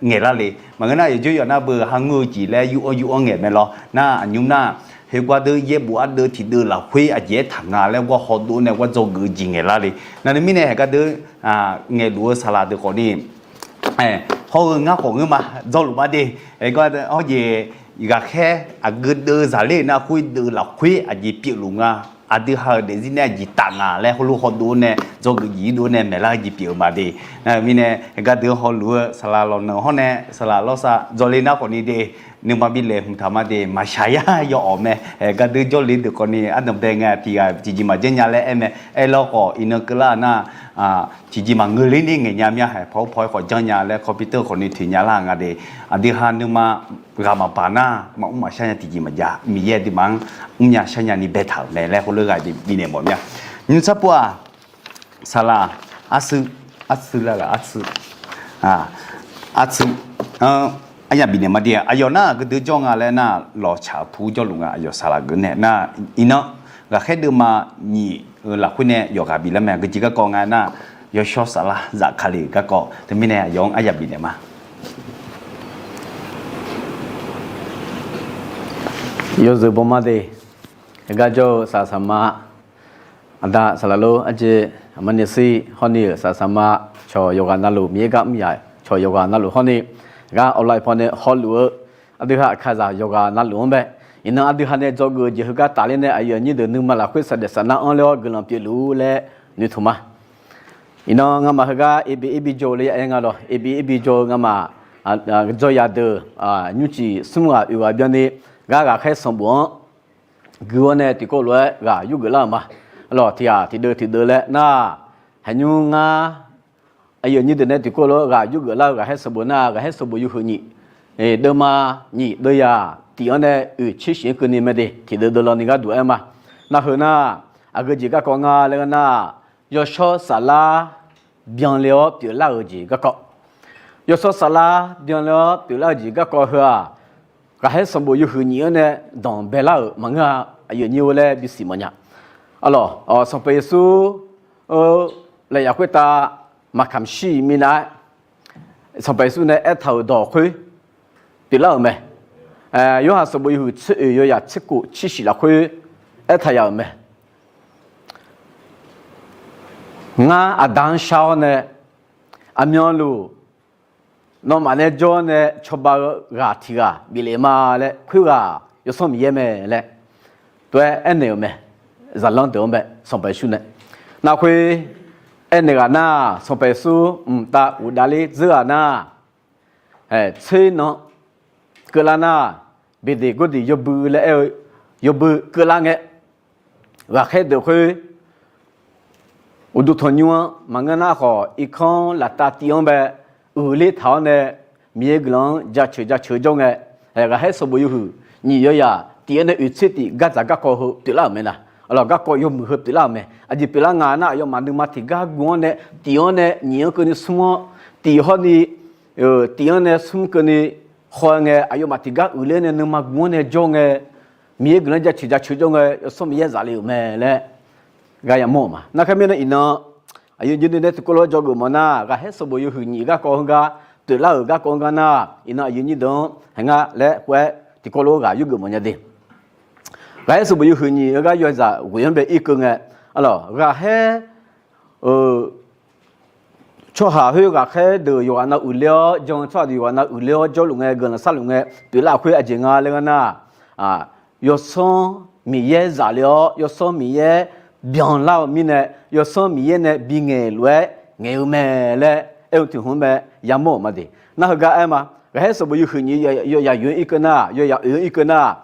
ngaeqlar le. Maqngeur nar yawqjawr yawq nar beu ha ngeur-eu jeq laer yur-anr yur-anr ngaeq mae lawr. Nar aqnymr nar, khoergar deuq yaerbof ardeuv tiqdeuv lafkhoer aqjeq-aer taq nga laer gar hawdov nae gar dzawgeuf-eu jeq ngaeqlar le. Navni mirnae haeq gardeuv ngaeqluf-eu saqlaq deuq khawf ni, hawr-eu ngar khawf ngeur ma, dzawluf ma de. Hawr jeq, ghaqkhaer aqgeu deuv zaqler nar khoerdeuv lafkhoer aqjeq pyeufluf nga. Aqdui ha-euq daefzir nae aqjeq taf nga laer heulof hawdov nae dzawgeuf jeq yurdov nae maeqlar-eu jeq pyeuf-eu ma de. Nar-eu mirnae gardeuv hawluf-eu saqlaq lawqnanq hawr nae saqlaq lawrsaq dzawle nar khawf ni de. Nuima bi laeqhmq taq ma de, maqshaq yar yaw-awq mae. Gardeuv jawrle deuq khawf ni ardanqbae ngae tiq ghaq tiqjeq maqjanr nya laer aer mae. Aerlar khawf iqnan keuvlar nar, tiqjeq maqngeur ler ni ngaeq nya mir-a. Haeq paw paw-aer khawf janr nya laer computer khawf ni toeq nya lar nga de. Aqdui ha nuima ghaq maqbaq nar maqmr maqshar nya tiqjeq maqjav. Miqyaer aqduimaf-anr mrnya sharnya ni baetaq-euq mae laer heulof ghaq jeq bifnaeq mawf mir-a. Nymr sarpov-aq, saqlaq arsuiv, arsuiv lar-aq arsuiv, arsuiv, aryaq bifnaeq ma de-aq, aqyawf nar geu deuv jawr nga laer nar lawqcaq pu jawrluf nga. Aqyawf saqlaq geuf nae nar, iqnan ghaqkhaer deuvma nyiq-eu lafkhoer nae yawqghaq biflar mae. Geujeq garkawv nga nar, yawshawr saflar zafkale garkawv teumirnae aqyawf-anr aryaq bifnaeq ma. Yawzeu bawma de, heugar jawr-eu saqsaq ma, aqda saqlaq lor, arjeq aqma nyiq shir hawr ni-euq saqsaq ma, cawq yawqghaq navluf Miqyaer gar mr yaf, cawq yawqghaq navluf hawr ni, gar awqlav paw nae hawluf-eu, aqdui ha aqkaqzaq yawqghaq navluf-anr bae, iqnan aqdui ha nae dzawgeuf-eu jeq heugar tafler nae aqyuif aqnyir deuq nuima lafkhoer saqdaef saqnar anr ler-awr guiqlanq pyeufluf-ur laer noeqtmq ma. Iqnan ngamaf heugar eqbeq eqbi jawr-eu le aer nga lawr, eqbeq eqbi jawr-eu ngamaf jawr yadeuq, nymrcif smr ghaq oeq ghaq byanni, gar ghaqkhaer sanqbof-anr gui-awr nae tiqkawv lof-aer ghaq yurgeuf lar-euq ma. Lawq tiq ghaq tiqdeuv tiqdeuv laer nar, haeqnymr ngar aqyuif aqnyir deuq nae tiqkawv lof-aer ghaq yurgeuf lar-eu ghaqkhaer sanqbof nar, ghaqkhaer sanqbof yawhuiq nyiq, deuvma nyiq deuv yaq tiq-anr nae oeq tser shif-anr keuvni mae de, tiqdeuv deuv lawni gharduq aer ma. Nar heu nar, aqgeu jeq garkawv nga laer nar, yawshawr saflar byanle-awr pyeuflar-euq jeq garkawv. Yawshawr saflar byanle-awr pyeuflar-eu jeq garkawv heu-aq, ghaqkhaer sanqbof yawhuiq nyiq-anr nae danqbae lar-euq maqngeur-a. Aqyuif aqnyir-or laer bisiq mawfnya. Arlawq, Sanqpaq Yeqsur-or, lafyaf khoertav maqkamq shir-iq minav-aer, Sanqpaq Yeqsur nae aertaq-euq dawq khoer pyeuflar-euq mae. Yorhaq sanqbof yawhuiq tser oeq yawyaq tser kof tser shif lafkhoer aertaq yaf-euq mae. Ngar Aqda-anr shar-awr nae, aqmyanluf nawmaf nae jawr-awr nae cawba-eu ghaq tiq ghaq bif lef ma laer, khoerghaq Yawsanr Miqyaer mae laer tov-aer aernaeq-euq mae. Zaqlanr deuq-anr bae Sanqpaq Yeqsur nae, nar khoer aernaeq ghaq nar, Sanqpaq Yeqsur mqtav uqdavler dzeur ghaq nar, tser nan keuvlar nar, beqdeq gordeq yawbui laer aer-eu yawbui keuvlar ngae, ghaqkhaer deuq khoer uqduq tanqnymr-anr maqngeur nar khawf, irkanr laftav tiv-anr bae uiqler taq-awr nae, Miqyaer guiqlanq-anr jaceuq jaceuq jawr ngae, ghaqkhaer sanqbof yawhuiq nyiq yawzaq tif-anr nae oeq tser tif gardzaq garkawv heu pyeuflar-euq mae nar. Aqlawq, garkawv yawmuiq heu pyeuflar-euq mae. Aqjeq pyeuflar nga nar, aqyawfmaf nuima tiqgar guv-anr nae tif-anr nae nyiq-anr keuvni smr-anr tif hawrni, tif-anr nae smr keuvni haw ngae, aqyawfmaf tiqgar uiqler nae nuima guv-anr nae jawr ngae, Miqyaer guiqlanq-anr jaceuq jaceuq jawr ngae, Yawsanr Miqyaer zaf le-euq mae laer gar yamawr-euq ma. Narkhaer mirnae iqnan aqyuif aqnyir deuq nae tiqkawv lof-aer jawrgeuf mawf nar, ghaqkhaer sanqbof yawhuiq nyiq garkawv heugar pyeuflar-euq garkawv heugar nar, iqnan aqyuif aqnyir deuq-anr hae ngar laer khoer-aer tiqkawv lof-aer ghaq yurgeuf mawf nya de. Ghaqkhaer sanqbof yawhuiq nyiq heugar yawzaq ghoeq-anr bae ir keuv ngae, aqlawq, ghaqkhaer tsawrhaq khoer ghaqkhaer deuq yawqghaq nav uiqler-awr jan-eu tsawrhaq deuq yawqghaq nav uiqler-awr jawrluf ngae, guiqlanq sharluf ngae pyeuflar khoer aqjeq nga laer ngar nar, Yawsanr Miqyaer zaf le-awr, Yawsanr Miqyaer byanlar-eu mirnae, Yawsanr Miqyaer nae bingaeq lof-aer ngaeq-eu mae laer aer-eu tiq hmq-anr bae yamawr-euq ma de. Nar heugar aer ma, ghaqkhaer sanqbof yawhuiq nyiq yawzaq yoeq-anr ir keuv nar, yawzaq oeq-anr ir keuv nar,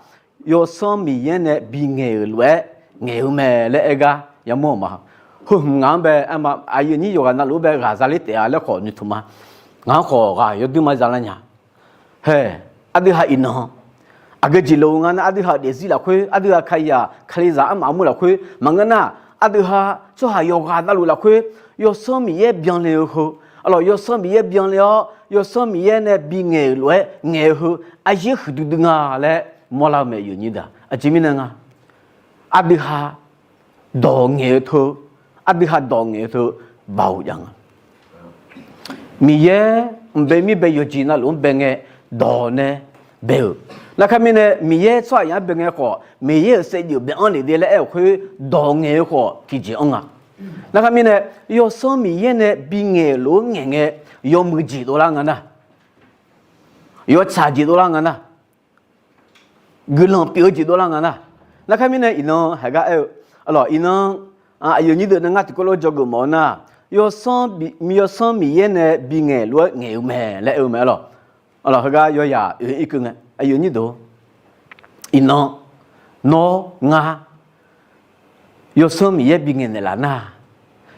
Yawsanr Miqyaer nae bingaeq-euq lof-aer ngaeq-eu mae laer aer gar yamawr-euq ma. Heu hmq ngaq-anr bae aer ma, aqyuif aqnyir yawqghaq navluf-anr bae ghaq zaler taef-a laer khawf noeqtmq ma. Ngaq-anr khawf ghaq yawdoer ma zalar nya. Hae, aqdui ha iqnan aqgeu jeq loq-eu nga nar, aqdui ha-euq daefzir lafkhoer, aqdui ha kalizaq, kalizaq armaf armur lafkhoer maqngeur nar, aqdui ha tsawrhaq yawqghaq navluf lafkhoer Yawsanr Miqyaer byanle-eu heu, aqlawq, Yawsanr Miqyaer byanle-awr Yawsanr Miqyaer nae bingaeq-euq lof-aer ngaeq-eu heu aryaer huiqdui dui nga laer mawrlar-eu mae, aqyuif aqnyir deuq. Aqjeq mirnae nga, aqdui ha dawq ngaeq-eu teu, aqdui ha dawq ngaeq-eu teu baoq jav nga. Miqyaer mqbae mirbae yawqjeq navluf-anr bae ngae, dawq nae bae-euq. Narkhaer mirnae Miqyaer tsawrhaqzaq-anr bae ngae khawf, Miqyaer-euq saevdzeuf bae-anr lef de laer aer-euq khoer dawq ngaeq-eu khawf tiqjeq-anr nga. Narkhaer mirnae Yawsanr Miqyaer nae bingaeq lof-aer ngaeq ngae, yawmuiq jeq dovlar nga nar, yawtsaq jeq dovlar nga nar, guiqlanq pyeuf-eu jeq dovlar nga nar. Narkhaer mirnae iqnan haeq gar aer-eu, aqlawq, iqnan aqyuif aqnyir deuq nae ngar tiqkawv lof-aer jawrgeuf mawf-eu nar, Yawsanr Miqyaer nae bingaeq lof-aer ngaeq-eu mae laer aer-eu mae, aqlawq. Aqlawq, heugar yawzaq oeq-anr ir keuv ngae, aqyuif aqnyir deuq, iqnan nawr ngar Yawsanr Miqyaer bingaeq naeqlaf nar,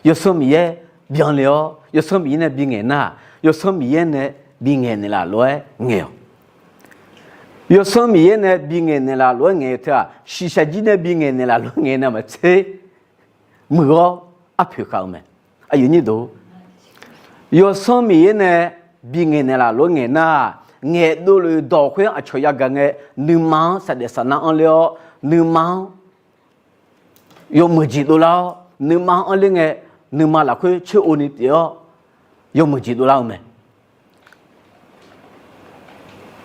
Yawsanr Miqyaer byanle-awr Yawsanr Miqyaer nae bingaeq nar, Yawsanr Miqyaer nae bingaeq naeqlaf lof-aer ngaeq-awq. Yawsanr Miqyaer nae bingaeq naeqlaf lof-aer ngaeq-eu teu-aq, shiqshaq jir nae bingaeq naeqlaf lof-aer ngaeq nar maqtser muiq-awr arpoeq khav-eu mae. Aqyuif aqnyir deuq, Yawsanr Miqyaer nae bingaeq naeqlaf lof-aer ngaeq nar, ngaeqdov luf-eu dawq khoer-anr aqcawq yagaq ngae, nuima-anr saqdaef saqnar anr ler-awr, nuima-anr yawmuiq jeq dovlar-awr, nuima-anr anr ler ngae, nuima lafkhoer coer-o ni pyeuf-awr, yawmuiq jeq dovlar-eu mae.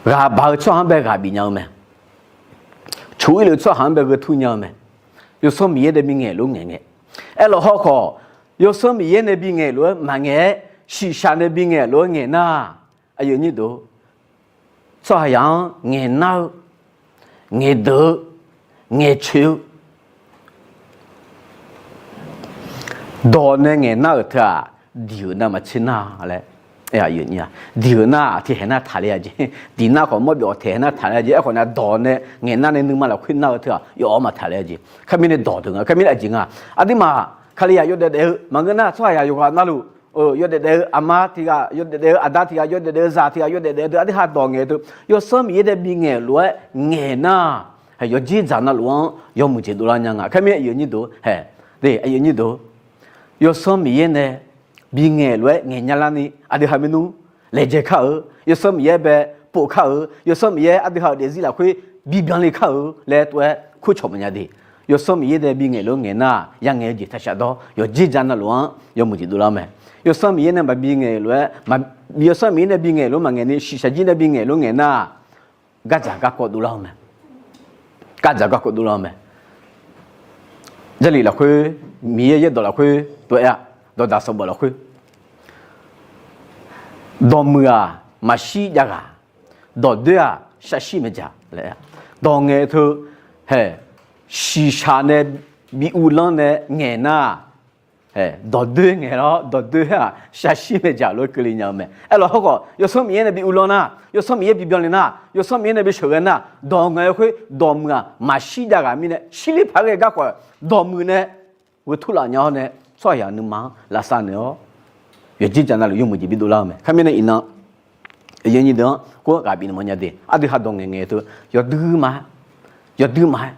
Ghaq baq-eu tsawrhaq-anr bae ghaq bif nya-eu mae. Coq-ir lef-eu tsawrhaq-anr bae gheu tur nya-eu mae. Yawsanr Miqyaer nae bingaeq lof-aer ngaeq ngae, aerlawq haw khawf, Yawsanr Miqyaer nae bingaeq lof-aer maqngaeq-aer, shiqshaq nae bingaeq lof-aer ngaeq nar, aqyuif aqnyir deuq, tsawrhaqzaq-anr ngaeqnar-eu, ngaeqdeuq-eu, ngaeqcoeq-eu, dawq nae ngaeqnar-euq teu-aq, diq-euq navmaqtser nar laer, diq-euq nar tiqhaeq nar taqler-a jeq. Diq nar khawf mawr byawf taeq nar taqler-a jeq. Aerkhawf nae dawq nae ngaeqnar nae nuima lafkhoer nar-eu teu-aq, yawf-awr maqtaqler-a jeq. Kharmir nae dawq deuq nga, kharmir aqjeq nga. Aqduimaf Kalizaq yawdaef daef-eu maqngeur nar, tsawrhaqzaq yawqghaq navluf yawdaef daef-eu aqma tiq ghaq, yawdaef daef-eu aqda tiq ghaq, yawdaef daef-eu zaq tiq ghaq, yawdaef daef-eu deuq, aqdui ha dawq ngaeq-eu teu, Yawsanr Miqyaer nae bingaeq lof-aer ngaeq nar, yawqjeq dzaq navluf-anr yawmuiq jeq dovlar nya nga. Kharmir aqyuif aqnyir deuq, aqyuif aqnyir deuq, Yawsanr Miqyaer nae bingaeq lof-aer ngaeq nya larni aqdui ha maernmr laejae kar-eu, Yawsanr Miqyaer bae pov kar-eu, Yawsanr Miqyaer aqdui ha-euq daefzir lafkhoer bibyanle kar-eu laer tov-aer kurcawq mawf nya de. Yawsanr Miqyaer nae bingaeq lof-aer ngaeq nar, yangaeq-eu jeq taqshaf dawr, yawqjeq dzaq navluf-anr yawmuiq jeq dovlar-eu mae. Yawsanr Miqyaer nae maqbi ngaeq lof-aer, Yawsanr Miqyaer nae bingaeq lof-aer maqngaeq ni, shiqshaq jir nae bingaeq lof-aer ngaeq nar, gardzaq garkawv dovlar-eu mae. Gardzaq garkawv dovlar-eu mae. Jarlif lafkhoer, Miqyaer yaerdawq lafkhoer tov-aer-a, dawqdaq sanqbof lafkhoer, dawqmuiq-aq maqshir jav ghaq, dawqdoer-aq sharshir maeqdzaq laer, dawq ngaeq-eu teu, hae, shiqshaq nae bi uvlanr nae ngaeq nar, Dawqdoer ngaeq lawr, dawqdoer-aq shaqshir maeqjaq lof-aer keuvle nya-eu mae. Aerlawq hawrkhawf, Yawsanr Miqyaer nae bi uvlanr nar, Yawsanr Miqyaer bi byanle nar, Yawsanr Miqyaer nae bi sheuqghae nar, dawq ngaeq-eu khoer dawqmuiq-aq maqshir jav ghaq mirnae, shirler paq-aer ghae garkhawf-eu dawqmuiq nae ghoe turlaf nya-awr nae, tsawrhaq yaq nuima-anr lavsav naeq-awr, yawqjeq jaq navluf yawmuiq jeq bi dovlar-eu mae. Khar mirnae iqnan aqyuif aqnyir deuq-anr khoer ghaq bifnaeq mawrnya de. Aqdui ha dawq ngaeq ngaeq teu, yawdui ma-aer, yawdui ma-aer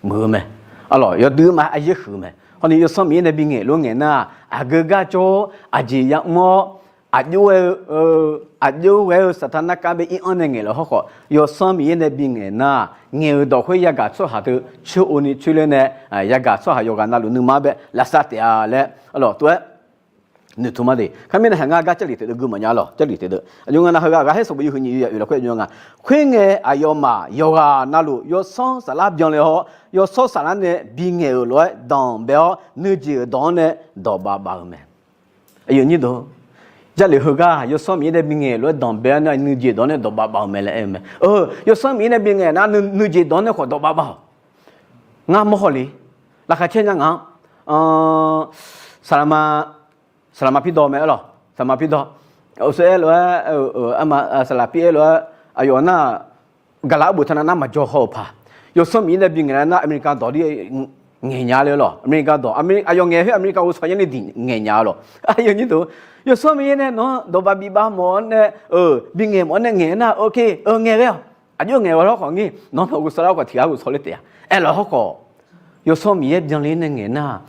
muiq-eu mae. Arlawq, yawdui ma-aer aryaer huiq-eu mae. Hawni Yawsanr Miqyaer nae bi ngaeq lof-aer ngaeq nar, aqgeu gar jawr-awr aqjeq yamr-awr, aqjox-aer-eu, aqjox-aer ghae-eu saqtaq narkar bae ir-anr nae ngaeq laf hawrkhawf, Yawsanr Miqyaer nae bi ngaeq nar, ngaeq-euq dawq khoer yagaq tsawrhaq teu coer-o ni coer ler nae, yagaq tsawrhaq yawqghaq navluf nuima-anr bae lavsav taef-a laer, arlawq, tov-aer noeqtmq ma de. Khar mirnae haeq ngar gar Jarlif taef deuq gui maqnya lawq, Jarlif taef deuq aqjox nga nav heughaq ghaqkhaer sanqbof yawhuiq nyiq yawzaq oeq lafkhoer aqjox nga, khoerngae aqyawfmaf yawqghaq navluf Yawsanr Saflar byanle-awr, Yawsanr Saflar nae bingaeq-euq lof-aer danqbae-awr nuijeq-euq dawq-anr nae dawqbav bav-eu mae. Aqyuif aqnyir deuq, Jarlif heugar Yawsanr Miqyaer nae bingaeq lof-aer danqbae-awr nae nuijeq dawq-anr nae dawqbav bav-eu mae laer aer-eu mae. Yawsanr Miqyaer nae bingaeq nar nuijeq dawq-anr nae khawf dawqbav bav-awq. Ngar mawrhaw le, laqkhaq caer nya ngaq-anr, saqlaqma, saqlaqma pirdawq mae arlawq, saqlaqma pirdawq, uqshoe aer lof-aer, saqlaq pir aer lof-aer, aqyawf nar gaqlaq arbof taq nav nar maqjawr haw-euq paq. Yawsanr Miqyaer nae bingaeq lar nar America dawq dir ngaeq nya le arlawq. America dawq, aqyawf ngaeq khoer America ghovshaw yaer nae diq ngaeq nya arlawq. Aqyuif aqnyir deuq, Yawsanr Miqyaer nae nawq-anr dawqbav bif bav mawf-awr nae, bingaeq mawf-awr nae ngaeq nar, ngaeq ghae-awq. Aqjox ngaeq-awq lawrkhawf ngir, nawq-anr maqghovshaw lar khawf tiq ghaq ghovshaw ler taef-a. Aerlawq hawrkhawf, Yawsanr Miqyaer byanle nae ngaeq nar,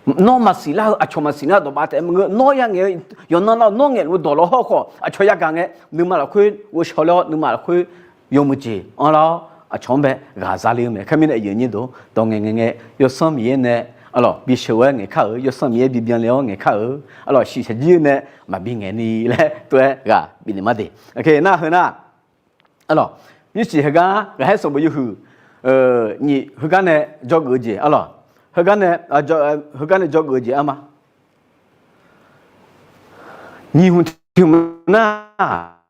nawr maqsiq lar-eu, aqcawq maqsiq nar dawqbav taef-aer maqngeur. Nawr ya'ngaeq-eu yawqnan nar nawr ngaeqluf dawq lawr hawrkhawf aqcawq yagaq ngae, nuima lafkhoer ghovshaw ler-awr nuima lafkhoer yawmuiq jeq anrlar-awr aqcawq-anr bae ghaq za le-eu mae. Khar mirnae aqyuif aqnyir deuq, dawq ngaeq ngaeq ngae Yawsanr Miqyaer nae arlawq bisheuq-aer ngaeqkar-euq, Yawsanr Miqyaer bibyanle-awr ngaeqkar-euq arlawq, shiqshaq jir nae maqbi ngaeq ni laer tov-aer ghaq bifnaeq ma de. Nar heu nar, arlawq, mirsiq heugar ghaqkhaer sanqbof yawhuiq nyiq heugar nae dzawgeuf-eu jeq arlawq, heugar nae, heugar nae dzawgeuf-eu jeq arma, nyiq hmq tiq hmq nar,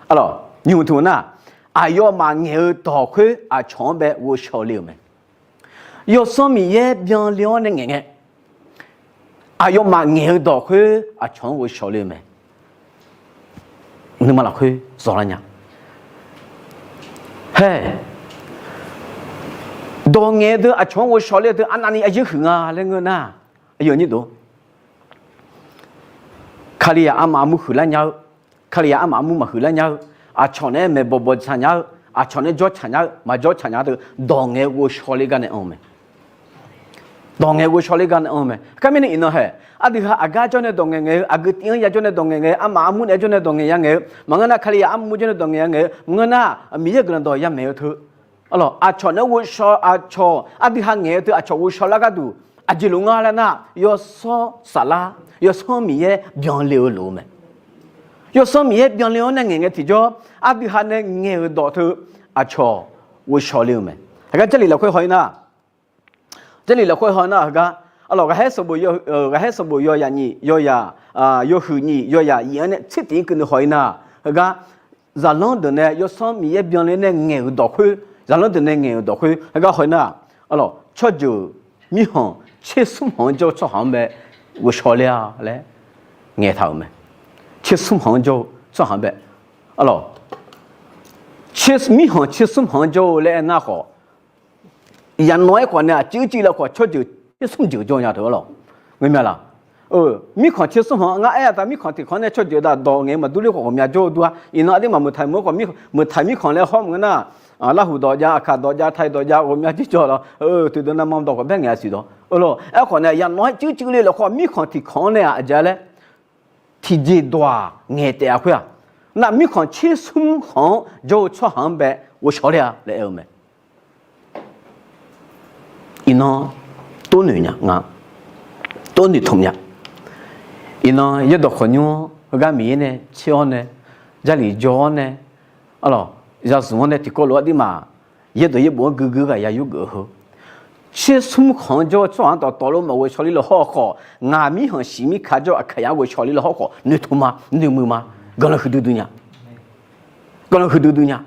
arlawq, nyiq hmq tiq hmq nar, aqyawfmaf ngaeq-eu dawq khoer aqcawq-anr bae ghovshaw le-euq mae. Yawsanr Miqyaer byanle-awr nae ngaeq ngae, aqyawfmaf ngaeq-eu dawq khoer aqcawq-anr ghovshaw le-eu mae. Nuima lafkhoer zawqlar nya. Hae, dawq ngaeq-eu deuq aqcawq-anr ghovshaw le-eu deuq arnavni aryaer huiq nga laer ngeur nar, aqyuif aqnyir deuq, Kalizaq armaf armur huiqlar nya-eu, Kalizaq armaf armur maqhuiqlar nya-eu, aqcawq nae maeqbawq bawqtsaq nya-eu, aqcawq nae jawrtsaq nya-eu, maqjawrtsaq nya-eu deuq, dawq ngaeq-eu ghovshaw le gar nae anr-eu mae. Dawq ngaeq-eu ghovshaw le gar nae anr-eu mae. Kar mirnae iqnan hae, aqdui ha aqgar jawr nae dawq ngaeq ngaeq-eu, aqgeu tiv-anr ya jawr nae dawq ngaeq ngaeq-eu, armaf armur naeq-aer jawr nae dawq ngaeq ya ngaeq-eu maqngeur nar, Kalizaq armur jawr nae dawq ngaeq ya ngaeq-eu maqngeur nar, Miqyaer guiqlanq dawq ya maeq-eu teu arlawq, aqcawq naeq-aer ghovshaw, aqcawq aqdui ha ngaeq-eu teu aqcawq ghovshaw lar gharduq aqjeq lof nga laer nar, Yawsanr Saflar, Yawsanr Miqyaer byanle-eu lof-eu mae. Yawsanr Miqyaer byanle-awr nae ngaeq ngae tiqjawr, aqdui ha nae ngaeq-euq dawq teu aqcawq ghovshaw le-eu mae. Heugar Jarlif lafkhoer haw-ir nar, Jarlif lafkhoer haw-ir nar heugar, arlawq, ghaqkhaer sanqbof yawhuiq nyiq yawzaq, yawhuiq nyiq yawzaq yif-anr nae tser tiq-ir keuvni haw-ir nar, heugar zaqlanr deuq nae Yawsanr Miqyaer byanle nae ngaeq-euq dawq khoer, zaqlanr deuq nae ngaeq-euq dawq khoer heugar haw-ir nar, arlawq, tsawrjeuq mirkhanq tser smr khanq-anr jawr-eu tsawrhaq-anr bae ghovshaw ler-a laer ngaeqtaq-euq mae. Tser smr khanq-anr jawr-eu tsawrhaq-anr bae, arlawq, mirkhanq tser smr khanq-anr jawr-eu laer aernar khawf, yaqnan aerkhawf nae aqcuiv cuiv laer khawf tsawrjeuq tser smr jeuq jawr nya teu arlawq. Ngeur mya laq? Mirkhanq tser smr khanq ngar aer-a taq, mirkhanq tiq khanq nae tsawrjeuq daq dawq ngaeq maqdur ler khawf ghawqmya jawr-eu dur-a. Iqnan aqduimaf meuq taq meuq-anr khawf, meuq taq mirkhanq laer hawr maqngeur nar, Larhuq dawq jav, Aqkaq dawq jav, Taiq dawq jav, ghawqmya jir jawr lawr. Teudeq navmam dawq khawf baer ngaeq-a siq dawq. Arlawq, aerkhawf nae yaqnan aer cuiv cuiv le lafkhoer mirkhanq tiq khanq-anr nae-aq aqjeq laer tiqjeq dawq-aq ngaeq taef-a khoer-aq, nar mirkhanq tser smr khanq-anr jawr-eu tsawrhaq-anr bae ghovshaw ler-a laer aer-eu mae. Iqnan tov noeq nya nga, tov noeqtmq nya. Iqnan yaerdawq khawqnymr-anr heugar Miqyaer nae tser-awr nae, Jarlif jawr-awr nae, arlawq, yazmq-anr nae tiqkawv lof-aer aqduimaf yaerdawq yaerbof-anr guiqguiq ghaq ya yurgeuf-eu heu, tser smr khanq-anr jawr-eu tsawrhaq-anr dawqtawvluf maqghovshaw ler lafkhoer khawf, ngaq mirkhanq shiq mirka jawr-eu aqkaqyaq-anr ghovshaw ler lafkhoer khawf noeqtmq ma, noeqmuiq ma, guiqlanq huiqdui dui nya. Guiqlanq huiqdui dui nya.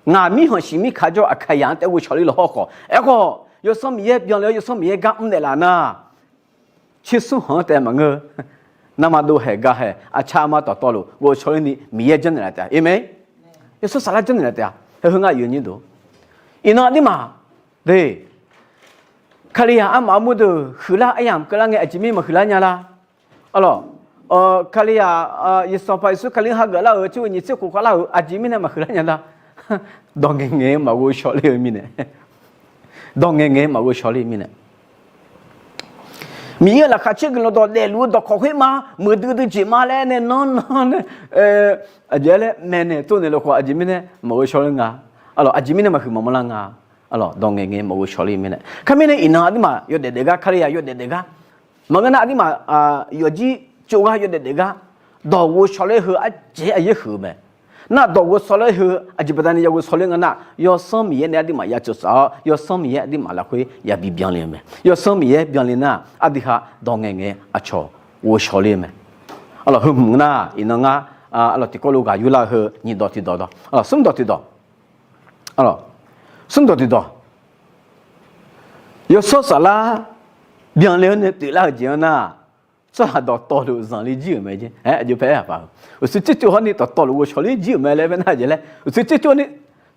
Ngaq mirkhanq shiq mirka jawr-eu aqkaqyaq-anr taef ghovshaw ler lafkhoer khawf, aerkhawf Yawsanr Miqyaer byanle-awr Yawsanr Miqyaer gar mr naeqlaf nar, tsersmr khanq-anr taef maqngeur-eu, navmaqdov haeq ga haeq aqcaq ma dawqtawvluf ghovshaw ler ni Miqyaer janrnaeq laf taef-a. Aqmeq. Yawshawr saflar janrnaeq laf taef-a. Heu-eu ngar aqyuif aqnyir deuq, iqnan aqduimaf de, Kalizaq armaf armur deuq huiqlar aryamq keuvlar ngae aqjeq mirnae maqhuiqlar nya lar? Arlawq, Kalizaq, Sanqpaq Yeqsur Kali-anr hageuf lar-euq tser ghoe nyiq tser khof khavlar-euq aqjeq mirnae maqhuiqlar nya lar? Dawq ngaeq ngaeq-aer maqghovshaw ler-eu mirnae, dawq ngaeq ngaeq-aer maqghovshaw ler-eu mirnae, Miqyaer-euq laqkhaq caer guiqlanq dawq daefluf-eu dawqkawq khoer ma, muiqdui dui jeq ma laer nae nanr nanr nae, aqjeq laer maeqnaeq tsovnaeq lafkhawf aqjeq mirnae maqghovshaw ler nga. Arlawq, aqjeq mirnae maqhuiq maqmawr lar nga. Arlawq, dawq ngaeq ngaeq maqghovshaw ler mirnae. Khar mirnae iqnan aqduimaf yawdaef daef gar, Kalizaq yawdaef daef gar, maqngeur nar aqduimaf yawfjir tsov gar yawdaef daef gar, dawq ghovshaw ler heu arjeq aryaer huiq-eu mae. Nar dawq ghovshaw ler heu aqjeq baqdanae ya ghovshaw ler nga nar, Yawsanr Miqyaer nae aqduimaf ya tsofsaf-awr, Yawsanr Miqyaer aqduimaf lafkhoer yabi byanle-eu mae. Yawsanr Miqyaer byanle nar, aqdui ha dawq ngaeq ngaeq aqcawq ghovshaw ler-eu mae. Arlawq, heu hmq nar iqnan ngar, arlawq, tiqkawv lof ghaq yurlar-eu heu nyiq dawq tiqdawq dawq, arlawq, smr dawq tiqdawq, arlawq, smr dawq tiqdawq, Yawsanr saflar byanle-awr nae pyeuflar-euq jeq-anr nar, tsawrhaq dawqtawvluf zanqler jir-euq mae. Aer, aqjox paer-aer haq paq-eu, uqshoe tser tser hawr ni dawqtawvluf ghovshaw ler jir-euq mae laer aer nar, jeq laer uqshoe tser tser hawr ni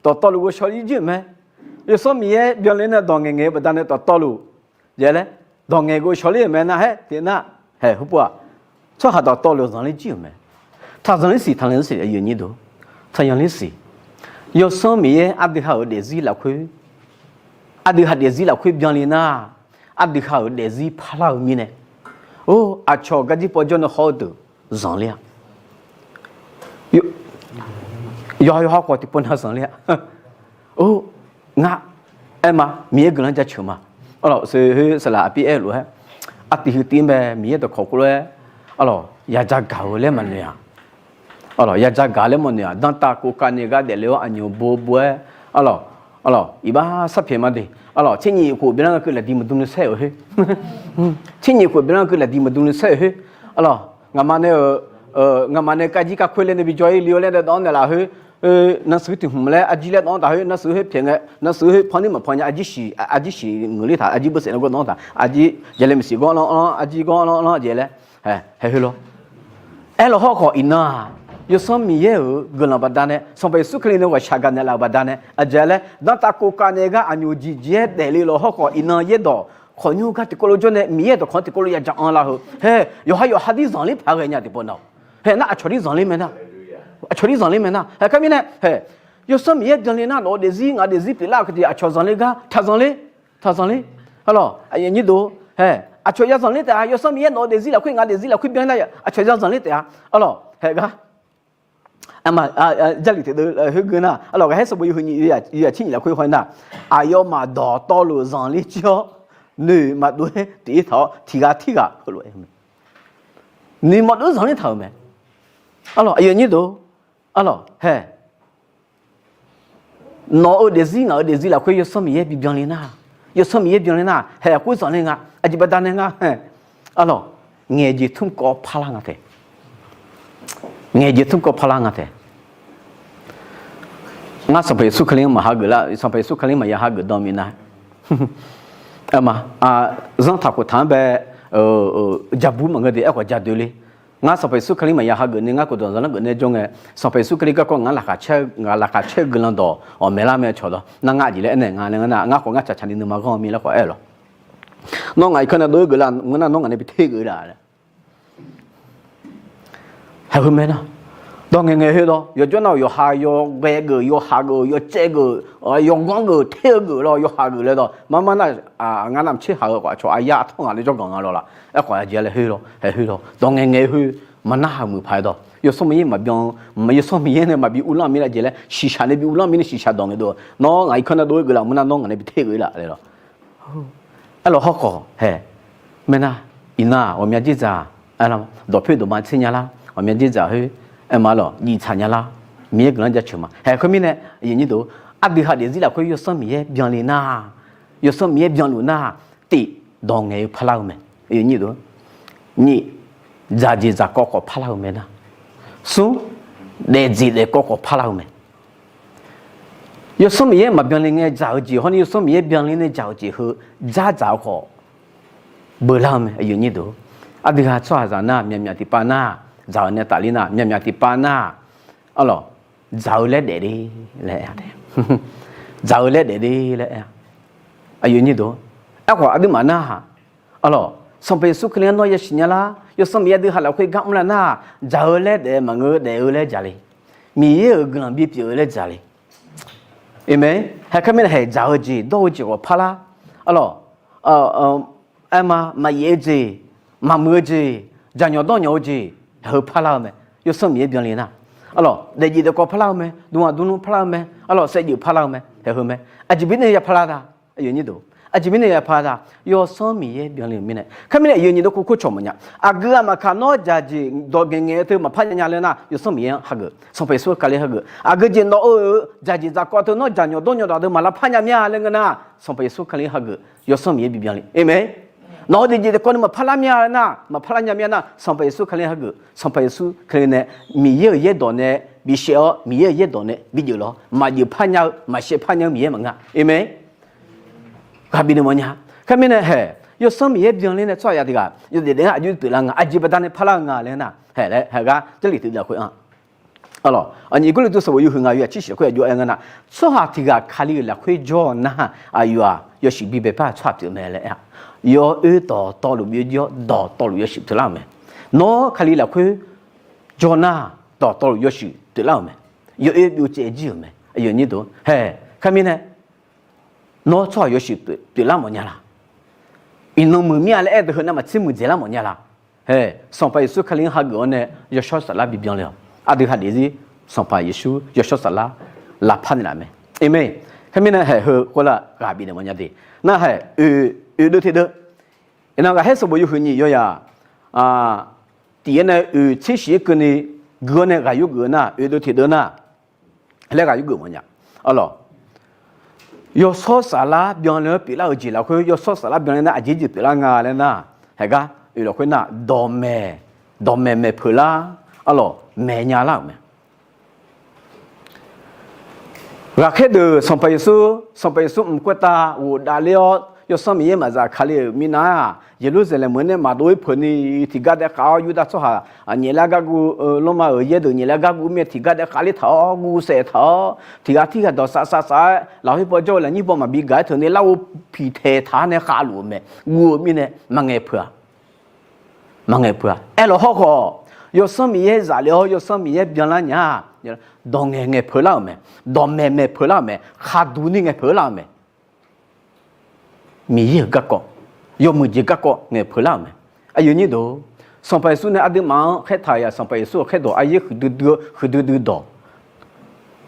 dawqtawvluf ghovshaw ler jir-euq mae. Yawsanr Miqyaer byanle nae dawq ngaeq ngaeq-eu baqdanae dawqtawvluf, jeq laer dawq ngaeq ghovshaw ler-euq mae nar, aer, tiq nar, haeq, heupov-aq, tsawrhaq dawqtawvluf zanqler jir-euq mae. Taq zanqler siq, taq zanqler siq, aqyuif aqnyir deuq, taq zanqler siq. Yawsanr Miqyaer aqdui ha-euq daefzir lafkhoer, aqdui ha daefzir lafkhoer byanle nar, aqdui ha-euq daefzir parlar-eu mirnae, or, aqcawq garjir pawjawr nae hawr-eu deuq zanqler-a. Yawqha yawqha khawf tiqpov nav zanqler-a. Or, ngar, aer ma, Miqyaer guiqlanq jaceuq ma. Arlawq, seuq khoer saqlaq aqpir aer-eu lof-aer, artiv huiq tiv mae, Miqyaer dawqkawq khoerlof-aer, arlawq, yadzaq gaq-eu laer maqnoeq-aq. Arlawq, yadzaq gaq laer maqnoeq-aq, danrtav kov kav naeq gar daefle-awr aqnyoq bo bo-aer, arlawq, arlawq, iqbax sarpyaeq ma de. Arlawq, tser nyiq khof byanlar nga keuv lafdiq maqdm le saer-euq khoer, tser nyiq khof byanlar nga keuv lafdiq maqdm le saer-euq khoer, arlawq, ngaqma nae-eu, ngaqma nae kavjir kavkhoer laer nae bi jawr-ir li-awr laer nae dawv-anr naeqlaf khoer, navshuif tiq hmq laer arjir laer dawv-anr taq khoer, navshuif khoer pyaeq ngae, navshuif khoer panni maqpan nya, arjir shiq, arjir shiq ngeuq ler taq, arjir beuv saef nae gawr dawv-anr taq, arjir jaqlaer maqsiq gawr lanr lanr, arjir gawr lanr lanr jeq laer, haeq, haeq khoer lawr. Aerlawq, hawrkhawf iqnan-aq, Yawsanr Miqyaer-euq guiqlanq baqdanae, Sanqpaq Yeqsur Kali nae ghawqshaq gaqnaeq laf-euq baqdanae, aqjeq laer danrtav kov kav naeq gar aqnyoq jeq jeq-aer daefle lawq. Hawrkhawf iqnan yaerdawq khawqnymr gar tiqkawv lof jawr nae Miqyaer dawqkawq-anr tiqkawv lof yadzaq anr lar-eu, hae, yawqha yawqha dir zanqler paq ghae nya tiqpov nav. Hae, nar aqcawq dir zanqler mae nar, aqcawq dir zanqler mae nar. Hae, kar mirnae, hae, Yawsanr Miqyaer byanle nar, nawq-eu daefzir ngaq-eu daefzir pyeuflar-eu keuv jeq aqcawq zanqler gar, taq zanqler, taq zanqler. Arlawq, aqyuif aqnyir deuq, hae, aqcawq ya zanqler taef-a. Yawsanr Miqyaer nawq-eu daefzir lafkhoer ngaq-eu daefzir lafkhoer byanlar-a, aqcawq ya zanqler taef-a. Arlawq, haeq gar, Jarlif teq deuv khoer geu nar, arlawq, ghaqkhaer sanqbof yawhuiq nyiq yawzaq tser nyiq lafkhoer haw nar, aqyawfmaf dawqtawvluf zanqler jir-awr, noeq maqdov-aer tiq-ir taq-awr tiq ghaq tirghaq heulof-aer, noeq maqdov-aer zanqler taq-euq mae. Arlawq, aqyuif aqnyir deuq, arlawq, hae, nawq-eu daefzir ngaq-eu daefzir lafkhoer Yawsanr Miqyaer bibyanle nar, Yawsanr Miqyaer byanle nar, haeq, khoer zanqler nga. Aqjeq baqdanae nga, hae, arlawq, ngaeqjeq tmrkawv parlar nga taef. Ngaeqjeq tmrkawv parlar nga taef. Ngar Sanqpaq Yeqsur Kali-anr maq hageuf lar, Sanqpaq Yeqsur Kali-anr maqya hageuf dan minav. Aer ma, zanr taq khof taq-anr bae, jabur maqngeur de, aerkhawf jadoe le. Ngar Sanqpaq Yeqsur Kali maqya hageuf ni, ngar khofdawq zanqler geuf nae jawr ngae, Sanqpaq Yeqsur Kali garkawv ngaq-anr laqkhaq caer-eu guiqlanq dawq awq maeqlar mae cawq dawq. Nar ngar aqjeq laer aernaeq nga laer ngeur nar, ngar khawf ngar tsaqtsaq ni nuima ghanr-eu mir laer khawf aer-eu lawq. Nawr ngaq-euq kar nae dov-aer geuflar ngeur nar, nawr ngaq nae bi ter geuf laf. Haeq, heu mae nar, dawq ngaeq ngaeq khoer dawq yawjawr nar-euq yawqha yawghae geuf, yawhaq geuf, yawcaev geuf, yawganr geuf, ter-eu geuf lawr, yawhaq geuf laer dawq marmar nar, ngar navmaqtser haq-eu khawf aqcawq aqyar artawr ngaq laer jawrganq nga lawr laf. Aerkhawf aqjeq laer khoer lawr, haeq khoer lawr, dawq ngaeq ngaeq khoer maqnar haq muiq paq-aer dawq Yawsanr Miqyaer maqbyan, Yawsanr Miqyaer nae maqbi uvlanr mir laer jeq laer shiqshaq nae bi uvlanr mir nae shiqshaq dawq ngaeq dov. Nawr ngaq-euq kar nae dov-aer geuflar ngeur nar, nawr ngaq nae bi ter geuf laf laer lawq. Aerlawq, hawrkhawf haeq, mae nar, iqnan-aq ghawqmya dzerdzaq, dawqpoer dawqma tser nya lar, ghawqmya dzerdzaq khoer, aer ma lawq, jif tsaq nya lar, Miqyaer guiqlanq jaceuq ma. Haeq, khoermirnae, aqdui ha daefzir lafkhoer Yawsanr Miqyaer byanle nar, Yawsanr Miqyaer byanluf nar, tiq, dawq ngaeq-eu parlar-eu mae. Nyiq, dzaqjeq dzaqkawv khawf parlar-eu mae nar. Smr, daefjeq daefkawv khawf parlar-eu mae. Yawsanr Miqyaer maqbyanle ngae dzaq-eu jeq hawr ni, Yawsanr Miqyaer byanle nae dzaq-eu jeq heu dzardzaq-eu khawf, beular-eu mae. Aqdui ha tsawrhaqzaq nar myaqmyaq tiqpav nar, dzaq-eu nae tafler nar myaqmyaq tiqpav nar, arlawq, dzaq-eu laer daef le laer, dzaq-eu laer daef le laer, aerkhawf aqduimaf nar-aq, arlawq, Sanqpaq Yeqsur Kali-anr nawr yasiq nya lar, Yawsanr Miqyaer aqdui ha lafkhoer gar mr lar nar, dzaq-eu laer daef maqngeur, daef-eu laer dzaq le. Miqyaer-euq guiqlanq bipyeuf-eu laer dzaq le. Aqmeq. Haeq kharmirnae haeq dzaq-eu jeq dawr-eu jeq khawf parlar, arlawq, aerma maqyaef-eu jeq, maqmuiq-eu jeq, jaqnyawq dawrnyawq-eu jeq, haeq heu parlar-eu mae. Yawsanr Miqyaer byanle nar, arlawq, daefjeq daefkawv parlar-eu mae, dmqhaq dmqnmr parlar-eu mae, arlawq, saevdzeuf parlar-eu mae, haeq heu mae. Aqjeq mirnae ya parlar da, aqjeq mirnae ya parlar da, Yawsanr Miqyaer byanle-euq mirnae. Kharmirnae aqyuif aqnyir dawrkov kor cawq mawfnya. Aqgeu aqmaqkaq nawr jaqjeq dawq ngaeqngaeq-eu teu maqpar nya nya laer nar, Yawsanr Miqyaer-anr hageuf, Sanqpaq Yeqsur Kali hageuf. Aqgeu jeq nawq-eu jaqjeq dzaqkawv teu nawr jaqnyawq dawrnyawq dawq deuq maqlar par nya mir-a laer ngeur nar, Sanqpaq Yeqsur Kali hageuf, Yawsanr Miqyaer bibyanle. Aqmeq. Nawq-eu daefjeq daefkawv ni maqpar lar mir-a laer nar, maqpar lar nya mir-a nar, Sanqpaq Yeqsur Kali hageuf. Sanqpaq Yeqsur Kali nae Miqyaer-euq yaerdawq nae bishaef-awr, Miqyaer-euq yaerdawq nae bigeuf lawr. Maqjeuf par nya-eu, maqshaev par nya-eu Miqyaer maqngeur. Aqmeq. Ghaq bifnaeq mawfnya. Kharmirnae haeq, Yawsanr Miqyaer byanler nae tsawrhaq ya tiq ghaq yawdaef daef-anr aqjox pyeuflar nga, aqjeq baqdanae parlar-eu nga laer nar, haeq laer haeq gar Jarlif tiq deuq lafkhoer-anr, arlawq, aqnyir Gawrliqtu sanqbof yawhuiq ngaq yawhaq tsershif lafkhoer aqjox-aer ngeur nar, tsawrhaq tiq ghaq Kali-euq lafkhoer jawr-eu nar-aq, aqyawf-aq yawshuif bibae par-eu tsawrhaq pyeuf mae laer aer-a. Yawoer dawqtawvluf byovjir-awr, dawqtawvluf yawshuif pyeuflar-euq mae. Nawr Kali lafkhoer jawr nar, dawqtawvluf yawshuif pyeuflar-euq mae. Yawoer byovcaev jir-euq mae. Aqyuif aqnyir deuq, haeq, kharmirnae nawr tsawrhaq yawshuif pyeuflar mawfnya la? Iqnan muiq mir-a laer aer-eu deuq heu navmaqtser muiqdzaeq lar mawfnya la? Haeq, Sanqpaq Yeqsur Kali-anr hageuf-awr nae yawshawr saflar bibyanle-awq. Aqdui ha daefzir Sanqpaq Yeqsur yawshawr saflar lavpar naeqlaf mae. Aqmeq. Kharmirnae haeq heu khoerlar ghaq bifnaeq mawfnya de. Nar haeq, oeq deuv teq deuv. Iqnan ghaqkhaer sanqbof yawhuiq nyiq yawzaq tiq-aer nae oeq tser shif-aer keuvni gui-awr nae ghaq yurgeuf-eu nar, oeq deuv teq deuv nar, laer ghaq yurgeuf mawfnya. Arlawq, yawshawr saflar byanle-awr pyeuflar-euq jeq lafkhoer, yawshawr saflar byanle nar aqjeq jeq pyeuflar nga laer nar, haeq gar oeq lafkhoer nar, dawqmaeq, dawqmaeq maeqpeuq lar, arlawq, maeqnya lar-euq mae. Ghaqkhaer deuq Sanqpaq Yeqsur, Sanqpaq Yeqsur mq khoertav ghofdav ler-awr, Yawsanr Miqyaer maqzaf Kali-euq minav-aq, Yeqlursaqlaeq meuq-anr nae maqdov-ir peuqni, tiqgar daef khav-awr Yurdav tsawrhaq nyaef laer gar guv-eu, Lormav-euq yaer deuq nyaef laer gar guv-eu mirnae tiqgar daef khav ler taq-awr guv saef taq-awr, tiqghaq tirghaq dawq saf saf saf-aer lafkhoer paw jawr-eu lafnyir paw maqbi gaq-aer teuqni larghov piqtaeq taq-awr nae khavluf-euq mae. Guv-eu mirnae maqngaeq peuq-a. Maqngaeq peuq-a. Aerlawq hawrkhawf, Yawsanr Miqyaer zafle-awr Yawsanr Miqyaer byanlar nya-a, dawq ngaeq ngaeq peuq lar-euq mae. Dawqmaeq maeqpeuq lar-euq mae. Khaqduq ni ngaeq peuq lar-euq mae. Miqyaer-euq garkawv, yawmuiq jeq garkawv ngaeq peuq lar-euq mae. Aqyuif aqnyir deuq, Sanqpaq Yeqsur nae aqduimaf-anr khaertaq-a, Sanqpaq Yeqsur-euq khaerdawq aryaer huiqdui dui-eu huiqdui dui dawq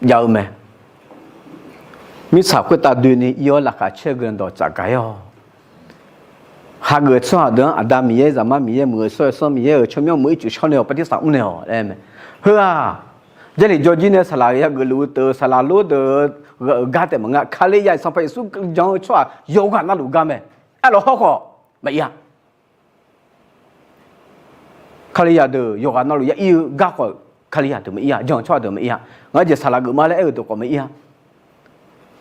jav-eu mae. Mirtsaq khoertav doeni ir-awr laqkhaq caer-eu guiqlanq dawq tsafgaq-ir-awq. Hageuf tsawrhaq deuq-anr Aqda Miqyaer, Zaqmar Miqyaer, Muiq-eu Shawr-eu Sanr Miqyaer-euq tsawrmyanr muiq-ir cuif shawr nae-awq bartirsaq mr nae-awq laer mae. Heu-aq, Jarlif jawrjir nae saqlaq yageuf luf-eu teu-eu saqlaq lor deuq-eu gar taef maqngeur. Kali ya-iq Sanqpaq Yeqsur jan-eu tsawrhaq yawqghaq navluf gar mae. Aerlawq hawrkhawf maqir-a. Kalizaq deuq yawqghaq navluf ya ir-eu garkawv, Kalizaq deuq maqir-a, jan-eu tsawrhaq deuq maqir-a. Ngar jeq saqlaq geufma laer aer-eu deuq khawf maqir-a.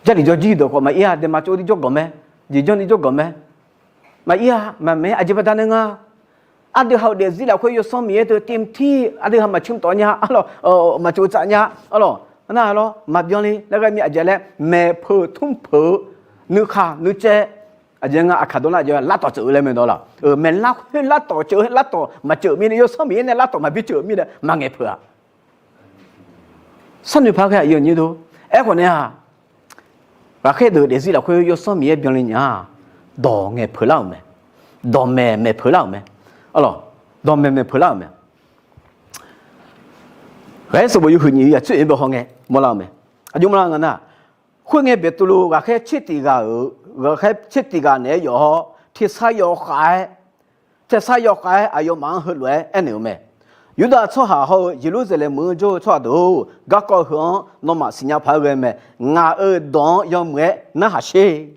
Jarlif jawrjir deuq khawf maqir-a, daema tsov ni jawrganq mae, jeqjanr ni jawrganq mae. Maqir-a, maqmaeq-aer aqjeq baqdanae nga. Aqdui ha-euq daefzir lafkhoer Yawsanr Miqyaer deuq tivmtir aqdui ha maqcmr tawf nya, arlawq, maqtsov tsaf nya, arlawq, nar lawr maqbyan le laer ghae mir aqjeq laer maeqpeuq tmr peuq-eu nuikha nuicaev, aqjeq nga aqkaq dawq nar aqjeq lar tawq ceuv-eu laer mae dawq lawq. Maeqlar khoer lar tawq ceuv-eu lar tawq maqceuv mirnae, Yawsanr Miqyaer nae lar tawq maqbi ceuv mirnae maqngaeq peuq-a. Sharnoeq paq ghae aqyuif aqnyir deuq. Aerkhawf nae-aq, ghaqkhaer deuq daefzir lafkhoer Yawsanr Miqyaer byanle nya-a, dawq ngaeq peuq lar-euq mae. Dawqmaeq maeqpeuq lar-euq mae. Arlawq, dawqmaeq maeqpeuq lar-euq mae. Ghaqkhaer sanqbof yawhuiq nyiq yawzaq tser oeq bae hawngae mawrlar-eu mae. Aqjox mawrlar nga nar, khoerngae Beqtuvluv ghaqkhaer tser tiq ghaq-euq, ghaqkhaer tser tiq ghaq naeq-aer yawf-awr, tersar yawkhav-aer, tersar yawkhav-aer aqyawfmaf-anr heulof-aer aernaeq-euq mae. Yurdav tsawrhaq hawr-eu Yeqlursaqlaeq meuq-anr jawr-eu tsawrhaq deuq-or, garkawv heu-anr nawmaf siqnya paq-aer ghae mae. Ngaq-euq dawq-anr yawmuiq-aer narhaq sher.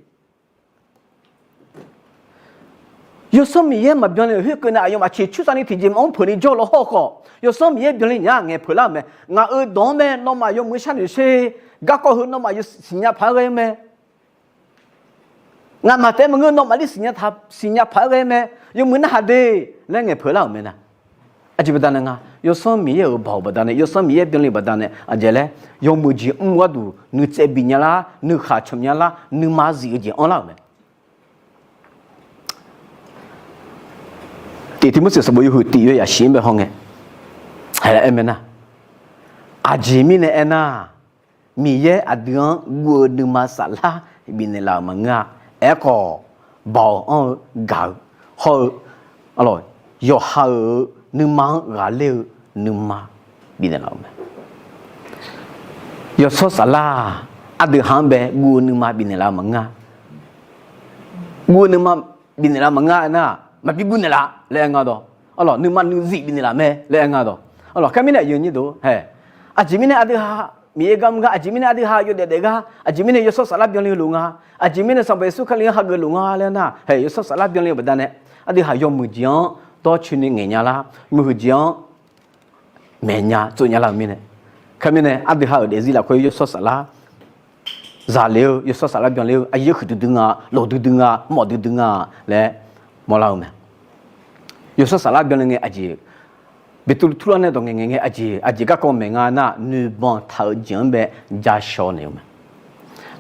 Yawsanr Miqyaer maqbyan le-euq khoerkeuv nae aqyawfmaf ciqcursav ni tiqjeq maqmr peuq ni jawr lawr hawrkhawf, Yawsanr Miqyaer byanle nya-a ngaeq peuq lar-euq mae. Ngaq-euq dawq-anr mae nawmaf yawmuiq sharnoeq sher. Garkawv heu nawmaf yawsiqnya paq-aer ghae-eu mae. Ngamaf taef-aer maqngeur, nawmaf lir siqnya paq-aer ghae mae. Yawmuiq narhaq de laer ngaeqpeuq lar-euq mae nar. Aqjeq baqdanae nga, Yawsanr Miqyaer-euq baoq baqdanae, Yawsanr Miqyaer byanle baqdanae, aqjeq laer, yawmuiq jeq mr-eu gharduq nuitsaev bifnya lar, nuikhaq canqnya lar, nuima zif-eu jeq anrlar-euq mae. Tiq Tiqmorseq sanqbof yawhuiq tiq yawzaq shif-anr bae hawngae, aer mae nar, aqjeq mirnae aernar, Miqyaer aqdui-anr guv-eu nuima saflar bifnaeq laf-euq maqngeur-a. Aerkhawf, baoq anr-eu gaq-eu hawr-eu, yawqha-euq nuima-anr ghaqler-eu nuima bifnaeq laf-euq mae. Yawshawr saflar-aq, aqdui ha-anr bae guv-eu nuima bifnaeq laf-eu maqngeur-a. Guv-eu nuima bifnaeq laf-eu maqngeur-a aernar, maqbi guv naeqlaf laer aer nga dawq. Arlawq, nuima nuizif bifnaeq laf mae laer aer nga dawq. Arlawq, kar mirnae aqyuif aqnyir deuq-or, aqjeq mirnae aqdui ha Miqyaer gar mr gar, aqjeq mirnae aqdui ha yawdaef daef gar, aqjeq mirnae Yawshawr saflar byanle-eu lof nga, aqjeq mirnae Sanqpaq Yeqsur Kali-anr hageuf lof nga laer nar, hae, Yawshawr saflar byanle-eu baqdanae, aqdui ha yawmuiq jeq-anr dawrcoeni ngaeqnya lar, yawmuiq jeq-anr maeqnya tsovnya lar-eu mirnae, kar mirnae aqdui ha-euq daefzir lafkhoer Yawshawr saflar zaqle-eu, Yawshawr saflar byanle-eu aqyuif huiqdui dui nga, lawqdui dui nga, mawfdui dui nga laer mawrlar-eu mae. Yawshawr saflar byanle ngae aqjeq, Beqtuvluv turlar nae dawq ngaeqngaeq ngae aqjeq, aqjeq garkawv maeq nga nar, noeqbanq taq-eu jeq-anr bae jashawr naeq-eu mae.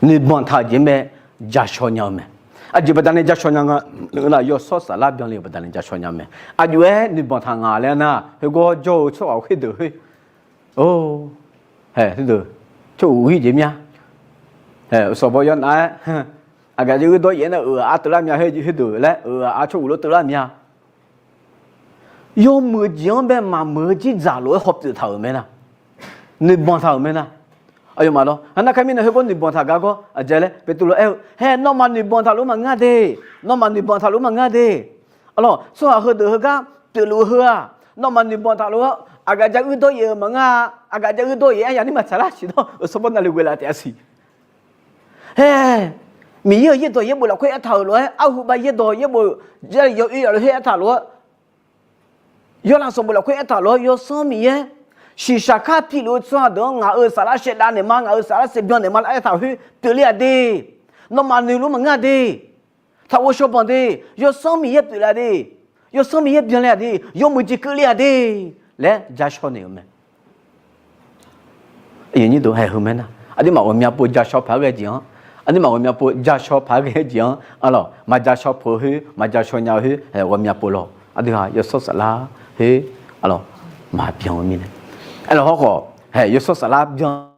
Noeqbanq taq-eu jeq-anr bae jashawr nya-eu mae. Aqjeq baqdanae jashawr nya nga laer, Yawshawr saflar byanle-eu baqdanae jashawr nya mae. Aqjox-aer noeqbanq taq ngaq laer nar, khoergawr jawr-eu tsawrhaq khoerdeuq khoer, o, hae, khoerdeuq tsawrhaq khoer jeq mya, hae, sanqbof yawnav-aer, aqgaf jav uir dawr yaef-aer nar, euq ghaq-ar teular mya, khoerdeuq laer euq ghaq-ar tsawrhaq lof teular mya. Yawmuiq jeq-anr bae maqmuiq-eu jir dzaq lof-aer hawpyeuf taq-euq mae nar, noeqbanq taq-euq mae nar. Aqyawfmaf lawr, aqnar kar mirnae khoergawr noeqbanq taq gar gawr aqjeq laer Beqtuvluv aer-eu, hae, nawmaf noeqbanq taq lof maqngeur de, nawmaf noeqbanq taq lof maqngeur de. Arlawq, tsawrhaq heudeuq heugar pyeufluf-eu heu-aq, nawmaf noeqbanq taq lof-aer aqgaf jav uir dawr yaef-euq maqngeur-a. Aqgaf jav uir dawr yaef-aer yaqnir maqtsaq lar siq dawr-eu sanqbof navluf ghoe laf taef-a siq. Hae, Miqyaer-euq yaerdawq yaerbof lafkhoer aertaq-euq lof-aer, arhubav yaerdawq yaerbof, Jarlif yawoer yaf lof khoer aertaq lof-aer, yawlaf sanqbof lafkhoer aertaq lof-aer, Yawsanr Miqyaer shiqshaq kar piluf-eu tsawrhaq deuq-anr ngaq-euq saflar shaevdav naeq ma, ngaq-euq saflar shaevbyan naeq ma laer aertaq khoer pyeufle-aq de. Nawmaf noeq lof maqngeur-a de. Taqghovshaw banq de. Yawsanr Miqyaer pyeufle-aq de. Yawsanr Miqyaer byanle-aq de. Yawmuiq jeq keuvle-aq de laer jashawr naeq-euq mae. Aqyuif aqnyir deuq, hae, heu mae nar, aqduimaf ghawqmya pov jashawr paq-aer ghae-eu jeq-anr, aqduimaf ghawqmya pov jashawr paq-aer ghae-eu jeq-anr, arlawq, maqjashawr pov-eu khoer, maqjashawr nya-eu khoer, hae, ghawqmya pov lawq. Aqdui ha Yawshawr saflar khoer, arlawq, maqbyan-eu mirnae, aerlawq hawrkhawf, hae, Yawshawr saflar byan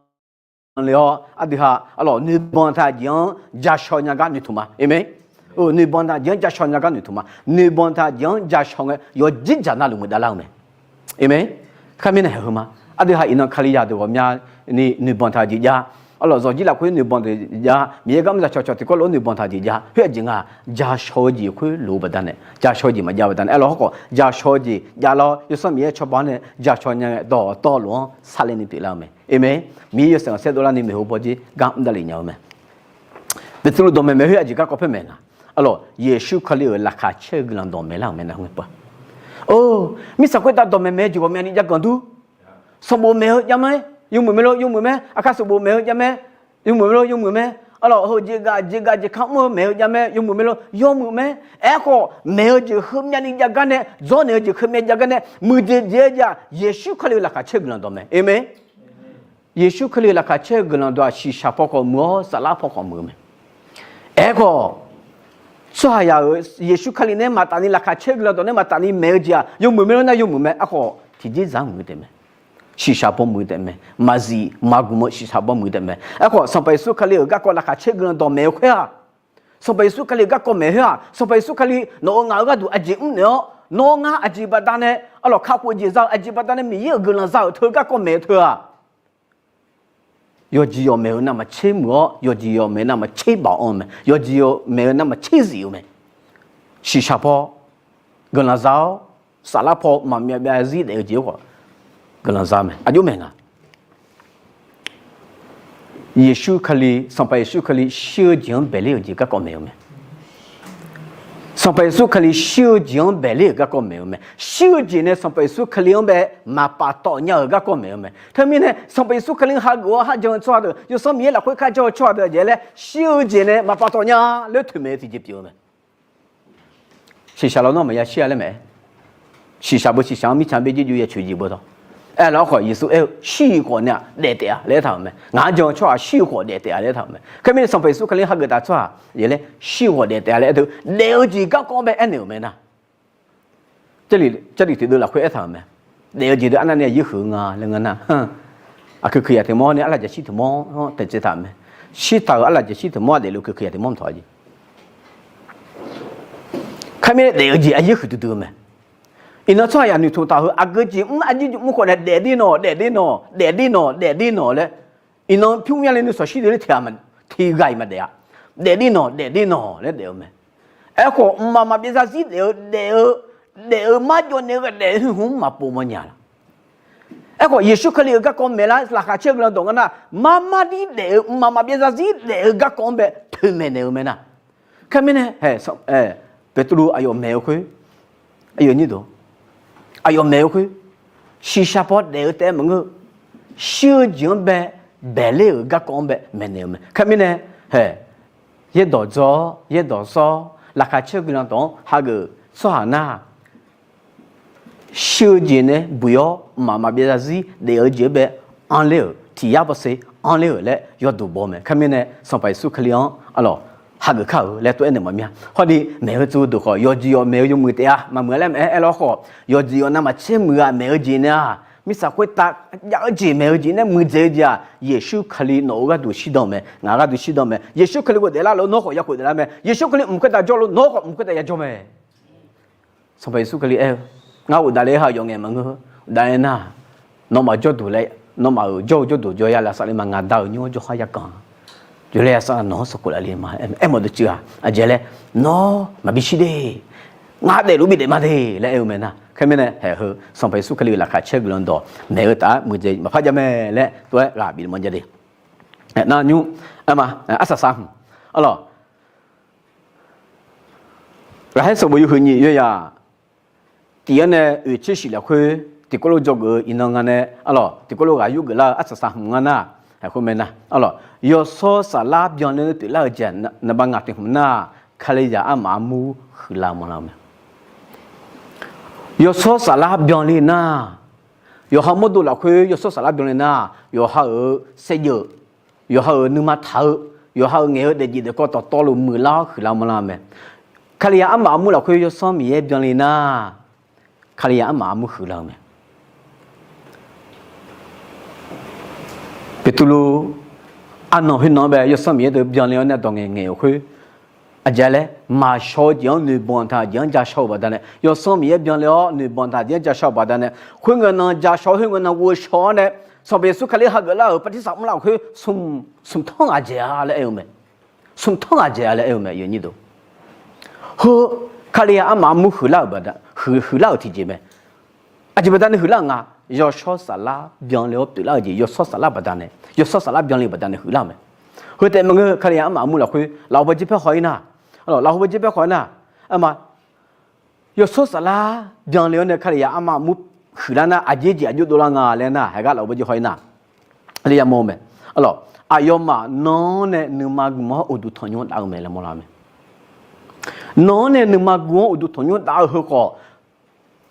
le-awr, aqdui ha, arlawq, noeqbanq taq-eu jeq-anr jashawr nya gar noeqtmq ma. Aqmeq. Noeqbanq taq-eu jeq-anr jashawr nya gar noeqtmq ma. Noeqbanq taq-eu jeq-anr jashawr ngae, yawqjir dzaq navluf muiqdav lar-eu mae. Aqmeq. Kar mirnae hae heu ma. Aqdui ha iqnan Kalizaq deuq ghawqmyani noeqbanq taq-eu jeq jav. Arlawq, zawqjir lafkhoer noeqbanq taq-eu jeq jav. Miqyaer gar mr zaq cawqcawq tiqkawv lof-aer noeqbanq taq-eu jeq jav. Khoer aqjeq nga, jashawr-eu jeq khoer loq-eu baqdanae, jashawr-eu jeq maqjav baqdanae, aerlawq hawrkhawf jashawr-eu jeq jav lar-awr, Yawsanr Miqyaer cawba-anr nae jashawr nya ngae, dawqtawvluf-anr sarle ni pyeuflar-eu mae. Aqmeq. Miqyaer yawshaef khanqsaer dovlar ni maeqhu paw jir gar mr davlef nya-eu mae. Beqtuvluv dawqmaeq maeq khoer aqjeq garkawv paer maeq nga. Arlawq, Yeqsur Kali-euq laqkhaq caer-eu guiqlanq dawqmaeq lar-euq mae nar, ngeur pov. Or, mirtsaq khoertav dawqmaeq maeq-eu jeq ghawqmyani jav ganq dur. Sanqbof maeq-eu jav mae. Yawmuiq mae lor, yawmuiq mae. Aqkar sanqbof maeq-eu jav mae. Yawmuiq mae lor, yawmuiq mae. Arlawq, heu jeqgaq jeqgaq jeqkar mr-eu maeq-eu jav mae. Yawmuiq mae lor, yawmuiq mae. Aerkhawf, maeq-eu jeq heumyani jav gar nae, dzawrnaeq-eu jeq heumya jav gar nae, muiqdzaeq dzaeq-eu jeq-aq, Yeqsur Kali-euq laqkhaq caer-eu guiqlanq dawqmaeq. Aqmeq. Yeqsur Kali-euq laqkhaq caer-eu guiqlanq dawq-aq, shiqshaq paw khawf muiq-awr, saflar paw khawf muiq-eu mae. Aerkhawf, tsawrhaqzaq-euq Yeqsur Kali nae maqtaf ni laqkhaq caer-eu guiqlanq dawq nae maqtaf ni maeq-eu jeq-aq, yawmuiq mae lor nar, yawmuiq mae. Aerkhawf, tiqjeq dzaq-anr muiq-eu taef mae. Shiqshaq paw muiq-eu taef mae. Maqzif maqgmq-eu shiqshaq paw muiq-eu taef mae. Aerkhawf, Sanqpaq Yeqsur Kali-euq garkawv laqkhaq caer-eu guiqlanq dawqmaeq-eu khoer-aq, Sanqpaq Yeqsur Kali-euq garkawv maeq khoer-aq, Sanqpaq Yeqsur Kali nawq-euq ngaq-euq gharduq aqjeq mrnaeq-awr, nawr ngar aqjeq baqdanae, arlawq, kakhof-eu jeq za-eu aqjeq baqdanae Miqyaer-euq guiqlanq za-euq teu garkawv maeq-eu teu-aq, yawqjeq yawqmaeq-eu navmaqtser muiq-awr, yawqjeq yawqmaeq navmaqtser baoq-anr mae. Yawqjeq yawqmaeq-eu navmaqtser zif-eu mae. Shiqshaq paw guiqlanq za-awr, saflar paw maqmyav byav zir daef-eu jeq-anr khawf guiqlanq za mae. Aqjox maeq nga. Yeqsur Kali, Sanqpaq Yeqsur Kali shir-eu jeq-anr baeqler-euq jeq garkawv maeq-eu mae. Sanqpaq Yeqsur Kali shir-eu jeq-anr baeqler-euq garkawv maeq-eu mae. Shir-eu jeq nae Sanqpaq Yeqsur Kali-anr bae maqpaftawf nya-euq garkawv maeq-eu mae. Teumirnae Sanqpaq Yeqsur Kali-anr hageuf-awr kharjan-eu tsawrhaq deuq, yawsanr Miqyaer lafkhoer kharjan-eu tsawrhaq deuq aqjeq laer shir-eu jeq nae maqpaftawf nya laer toeqmaeq-eu tiqjeq pyeuf-eu mae. Shiqshaq lawnmr maqya shir-a laer maeq-aer, shiqshaq beu shiqshaq-anr mirtsaq byaer jirjov ya coeq jeq bawdawr. Aerlawr khawf Yeqsur aer-eu shir-eu khawf nae-aq daef taef-a laer aertaq-euq mae. Ngaq-anr jan-eu tsawrhaq shir-eu khawf daef taef-a laer aertaq-euq mae. Khoermirnae Sanqpaq Yeqsur Kali-anr hageuf taf tsawrhaq aqjeq laer shir-eu khawf daef taef-a laer aer teu, daef-eu jeq garkawv-anr bae aernaeq-euq mae nar. Jarlif tiqdeuv lafkhoer aertaq-euq mae. Daef-eu jeq deuq arnavni aqyuif huiq-eu nga laer ngeur nar, aqkuiq kuiq yaq tiq mawr nae arlaqjaq shir tiq mawr-anr taeqtsaev taq-euq mae. Shirtaq-euq arlaqjaq shir tiq mawr-aq daefluf kuiq kuiq yaq tiq mawr maqtawq-a jeq. Kharmirnae daef-eu jeq aqyuif huiq duidui-eu mae. Iqnan tsawrhaq yaq noeqtmq taf heu aqgeu jeq mr aqyuif jeq mr khawf nae daefdir nawq daefdir nawq daefdir nawq daefdir nawq laer, iqnan pyur myanr le nuisawq shir dui ler tiq ghaq-iq maqdaef-a. Daefdir nawq daefdir nawq laer daef-eu mae. Aerkhawf mqmaq maqbyav zarzir daef-eu daef-eu daef-eu marjawv nae ghae daef-eu heu hmq-anr maqpov mawrnya laf. Aerkhawf Yeqsur Kali-euq garkawv maeqlar laqkhaq caer-eu guiqlanq dawq ngar nar, marmar dir daef-eu mqmaq maqbyav zarzir daef-eu garkawv-anr bae toeqmaeq naeq-eu mae nar. Kharmirnae Beqtuvluv aqyawf maeq-eu khoer, aqyawf maeq-eu khoer, shiqshaq paw daef-eu taef-aer maqngeur-eu, shir-eu jeq-anr bae baeqler-euq garkawv-anr bae maeqnaeq-eu mae. Kharmirnae hae, yaerdawq dzaw-awr yaerdawq sawr-awr laqkhaq caer-eu guiqlanq dawq-anr hageuf tsawrhaq nar, shir-eu jeq nae buiq-awr mqmaq maqbyav zarzir daef-eu jeq-anr bae anrler-euq tiq yar bawse anrler-euq laer yawduq baw mae. Kharmirnae Sanqpaq Yeqsur Kali-anr arlawq hageuf kar-euq laer tov-aer naeq maqmya. Hawrni maeq-eu tsov deuq khawf yawqjeq yawq maeq-eu yawmuiq taef-a maqmuiq-a laer maeq-aer aerlawr khawf, yawqjeq yawq navmaqtser muiq-aq maeq-eu jeq nae-aq, mirtsaq khoertav jav-eu jeq maeq-eu jeq nae muiqdzaeq-eu jeq-aq, Yeqsur Kali nawq-euq gharduq shirdan mae, ngaq gharduq shirdan mae. Yeqsur Kali ghofdaef lar lof nawr khawf ya ghofdaef lar mae. Yeqsur Kali mq khoertav jawr lof nawr khawf mq khoertav ya jawr mae. Sanqpaq Yeqsur Kali aer-eu, ngar ghofdaef le-aer ha yawf ngaeq maqngeur. Ghofdaef aer nar, nawmaf jawrduq laer, nawmaf-euq jawr-eu jawrduq jawr ya lafsaf le ma ngaq Da-euq nymr-anr jawrhar yarkanq, jawrle yasaf nawq-anr sanqkof laf le ma aer mawf deuq cuiv-aq aqjeq laer, nawr maqbi shir de, ngar daefluf bi daef ma de laer aer-eu mae nar. Kharmirnae haeq heu Sanqpaq Yeqsur Kali-euq laqkhaq caer-eu guiqlanq dawq maeq-eu taf-aer muiqdzaeq maqpar jav mae laer tov-aer ghaq bif le ma jav de. Nar nymr, aer ma, arsaq saq hmq, arlawq, ghaqkhaer sanqbof yawhuiq nyiq yawyaq tiq-anr nae oeq tser shif lafkhoer tiqkawv lof dzawgeuf-eu iqnan nga nae, arlawq, tiqkawv lof ghaq yurgeuf lar-eu arsaq saq hmq ngar nar, haeq khoer mae nar, arlawq, yawshawr saflar byanle-anr pyeuflar-eu jeq naqba ngaq tiq hmq nar, Kalizaq armaf armur huiqlar-eu mawrlar-eu mae. Yawshawr saflar byanle nar, yawqha mawrdo lafkhoer yawshawr saflar byanle nar, yawqha-euq saevdzeuf, yawqha-euq nuima taq-eu, yawqha-euq ngaeq-eu daefjeq daefkawv dawqtawvluf muiqlar-awr huiqlar mawrlar-eu mae. Kalizaq armaf armur lafkhoer Yawsanr Miqyaer byanle nar, Kalizaq armaf armur huiqlar-eu mae. Beqtuvluv arnan khoernan-anr bae Yawsanr Miqyaer deuq byanle-awr nae dawq ngaeq ngaeq-euq khoer, aqjeq laer maqshaw-eu jeq-anr noeqbanq taq jeq-anr ja shaw-eu baqdanae, Yawsanr Miqyaer byanle-awr noeqbanq taq jeq-anr ja shaw-eu baqdanae, khoerngae nan ja shaw-awr khoerngae nan ghovshaw-awr nae, Sanqpaq Yeqsur Kali hageuf lar-euq bartirsaq mr laf-euq khoer smq tanr ghaq dzaeq-a laer aer-eu mae. Smq tanr ghaq dzaeq-a laer aer-eu mae. Heu Kalizaq armaf armur huiqlar-euq tiqjeq mae. Aqjeq baqdanae huiqlar-euq nga, yawshawr saflar byanle-awr pyeuflar-eu jeq, yawshawr saflar baqdanae, yawshawr saflar byanle-eu baqdanae huiqlar-euq mae. Heu taef maqngeur, Kalizaq armaf armur lafkhoer lafov baw jir paer haw-ir nar, lafov baw jir paer haw-ir nar, arma, yawshawr saflar byanle-awr nae Kalizaq armaf armur huiqlar nar, aqjeq jeq aqjox dovlar nga laer nar, haeqgar lafov baw jir haw-ir nar, Kalizaq mawr-eu mae. Arlawq, aqyawfmaf nan-anr nae nuima gmq-awr uqduq tanqnymr dav-eu mae laer mawrlar-eu mae. Nan-anr nae nuima gmq-awr uqduq tanqnymr dav-eu heu khawf,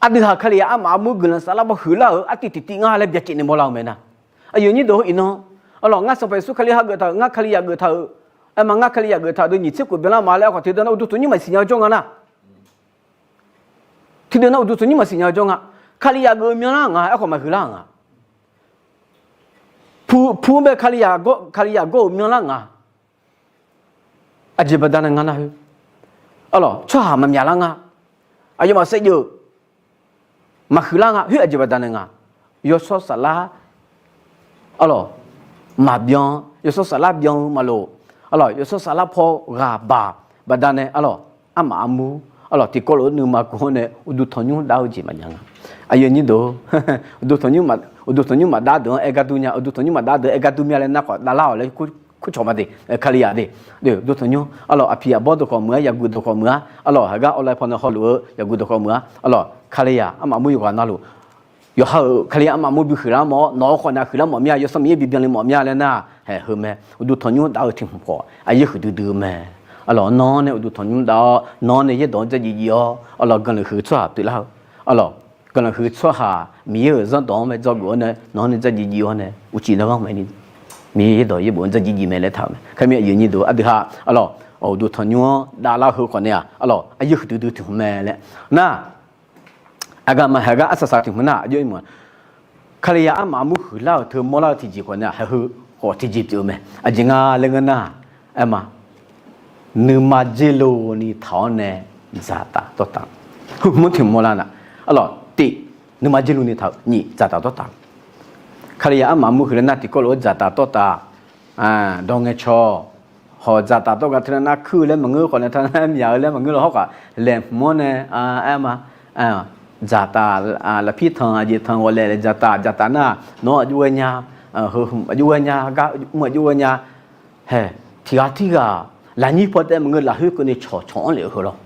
aqdui haq Kalizaq armaf armur guiqlanq saflar baw huiqlar-euq artiv tiqtiv nga laer byacaevni mawrlar-eu mae nar. Aqyuif aqnyir deuq-or iqnan, arlawq, ngar Sanqpaq Yeqsur Kali hageuf taq-euq, ngar Kalizaq geuf taq-euq, aerma ngar Kalizaq geuf taq-euq deuq nyiq tser khof byanlar ma laer aerkhawf, tiqdeuq nar uqduq tanqnymr maqsiq nya-eu jawr nga nar. Tiqdeuq nar uqduq tanqnymr maqsiq nya-eu jawr nga. Kalizaq geuf-eu myanlar nga, aerkhawf maqhuiqlar-euq nga. Pu, pu-anr bae Kalizaq gawr-euq myanlar nga. Aqjeq baqdanae nga nar khoer, arlawq, tsawrhaq maqmyaq lar nga. Aqyawfmaf saevdzeuf maqhuiqlar nga. Khoer aqjeq baqdanae nga. Yawshawr saflar, arlawq, maqbyan, yawshawr saflar byan-eu maqlof, arlawq, yawshawr saflar paw ghaq baq baqdanae, arlawq, armaf armur, arlawq, tiqkawv lof-aer nuima gmq-awr nae uqduq tanqnymr dav-eu jeq maqjav nga. Aqyuif aqnyir deuq, uqduq tanqnymr maqdav deuq-anr aer gar dur nya, uqduq tanqnymr maqdav deuq aer gar dur mya laer nar khawf davlar-awq laer kur kurcawq ma de, Kalizaq de. Uqduq tanqnymr arlawq, aqpiq aqbawr dawqkawq meuq-ar, yaqguq dawqkawq meuq-ar arlawq, haqgar awlae pawnae hawluf-eu yaqguq dawqkawq meuq-ar arlawq, Kalizaq armaf armur yawqghaq navluf yawqha-euq Kalizaq armaf armur bi huiqlar mawf-awr, nawq-eu khawf nae huiqlar mawf mir-a, yawsanr Miqyaer bi byanle mawf mir-a laer nar, haeq heu mae. Uqduq tanqnymr dav-eu tiq hmq khawf aqyaer huiqdui dui-eu mae. Arlawq, nawr nae uqduq tanqnymr dav-awr, nawr nae yaerdawq-anr dzardziv dziv-awr arlawq, guiqlanq huiq tsawrhaq pyeuflar-eu arlawq, guiqlanq huiq tsawrhaq Miqyaer-euq zanrdawq-anr mae dzawgeuf-awr nae nawq-anr nae dzardziv dziv-awr nae uqcif narghanr mae ni, Miqyaer yaerdawq yaerbof-anr dzardziv dziv mae laer taq-euq mae. Kali aqyuif nyiq deuq ardui ha arlawq, uqduq tanqnymr-anr davlar heu khawf nae-aq arlawq, aqyaer huiqdui dui tiq hmq mae laer nar, aqgaf maqhaeq gar arsaq saq tiq hmq nar, aqjox irmq-aq, Kalizaq armaf armur huiqlar-euq teu mawrlar-eu tiqjeq khawf nae-aq, haeq heu khawf tiqjeq pyeuf-eu mae. Aqjeq nga laer ngeur nar, aer ma, nuima dzer lov ni taq-awr nae dzaqtaf dawrtaf, heu hmq-anr tiq hmq mawrlar nar, arlawq, tif, nuima dzer lov ni taq-eu, nyiq, dzaqtaf dawrtaf. Kalizaq armaf armur huiqlar nar tiqkawv lof-aer dzaqtaf dawrtaf, dawr ngae caw, hawq dzaqtaf dawrgaq teunav nar kuir-eu laer maqngeur, khawf nae teunav nar myaq-eu laer maqngeur lawq, hawrkhaq laeqhmq-anr nae, aer ma, dzaqtaf, lafpir tanq aqjeq tanq ghawqlaef laeq dzaqtaf, dzaqtaf nar, nawr aqjox ghae nya, heu hmq aqjox ghae nya, gar mr aqjox ghae nya, haeq, tiqghaq tirghaq lafnyir paw taev maqngeur, lafkhoer keuvni cawqcawq-anr lef-eu heu lawr.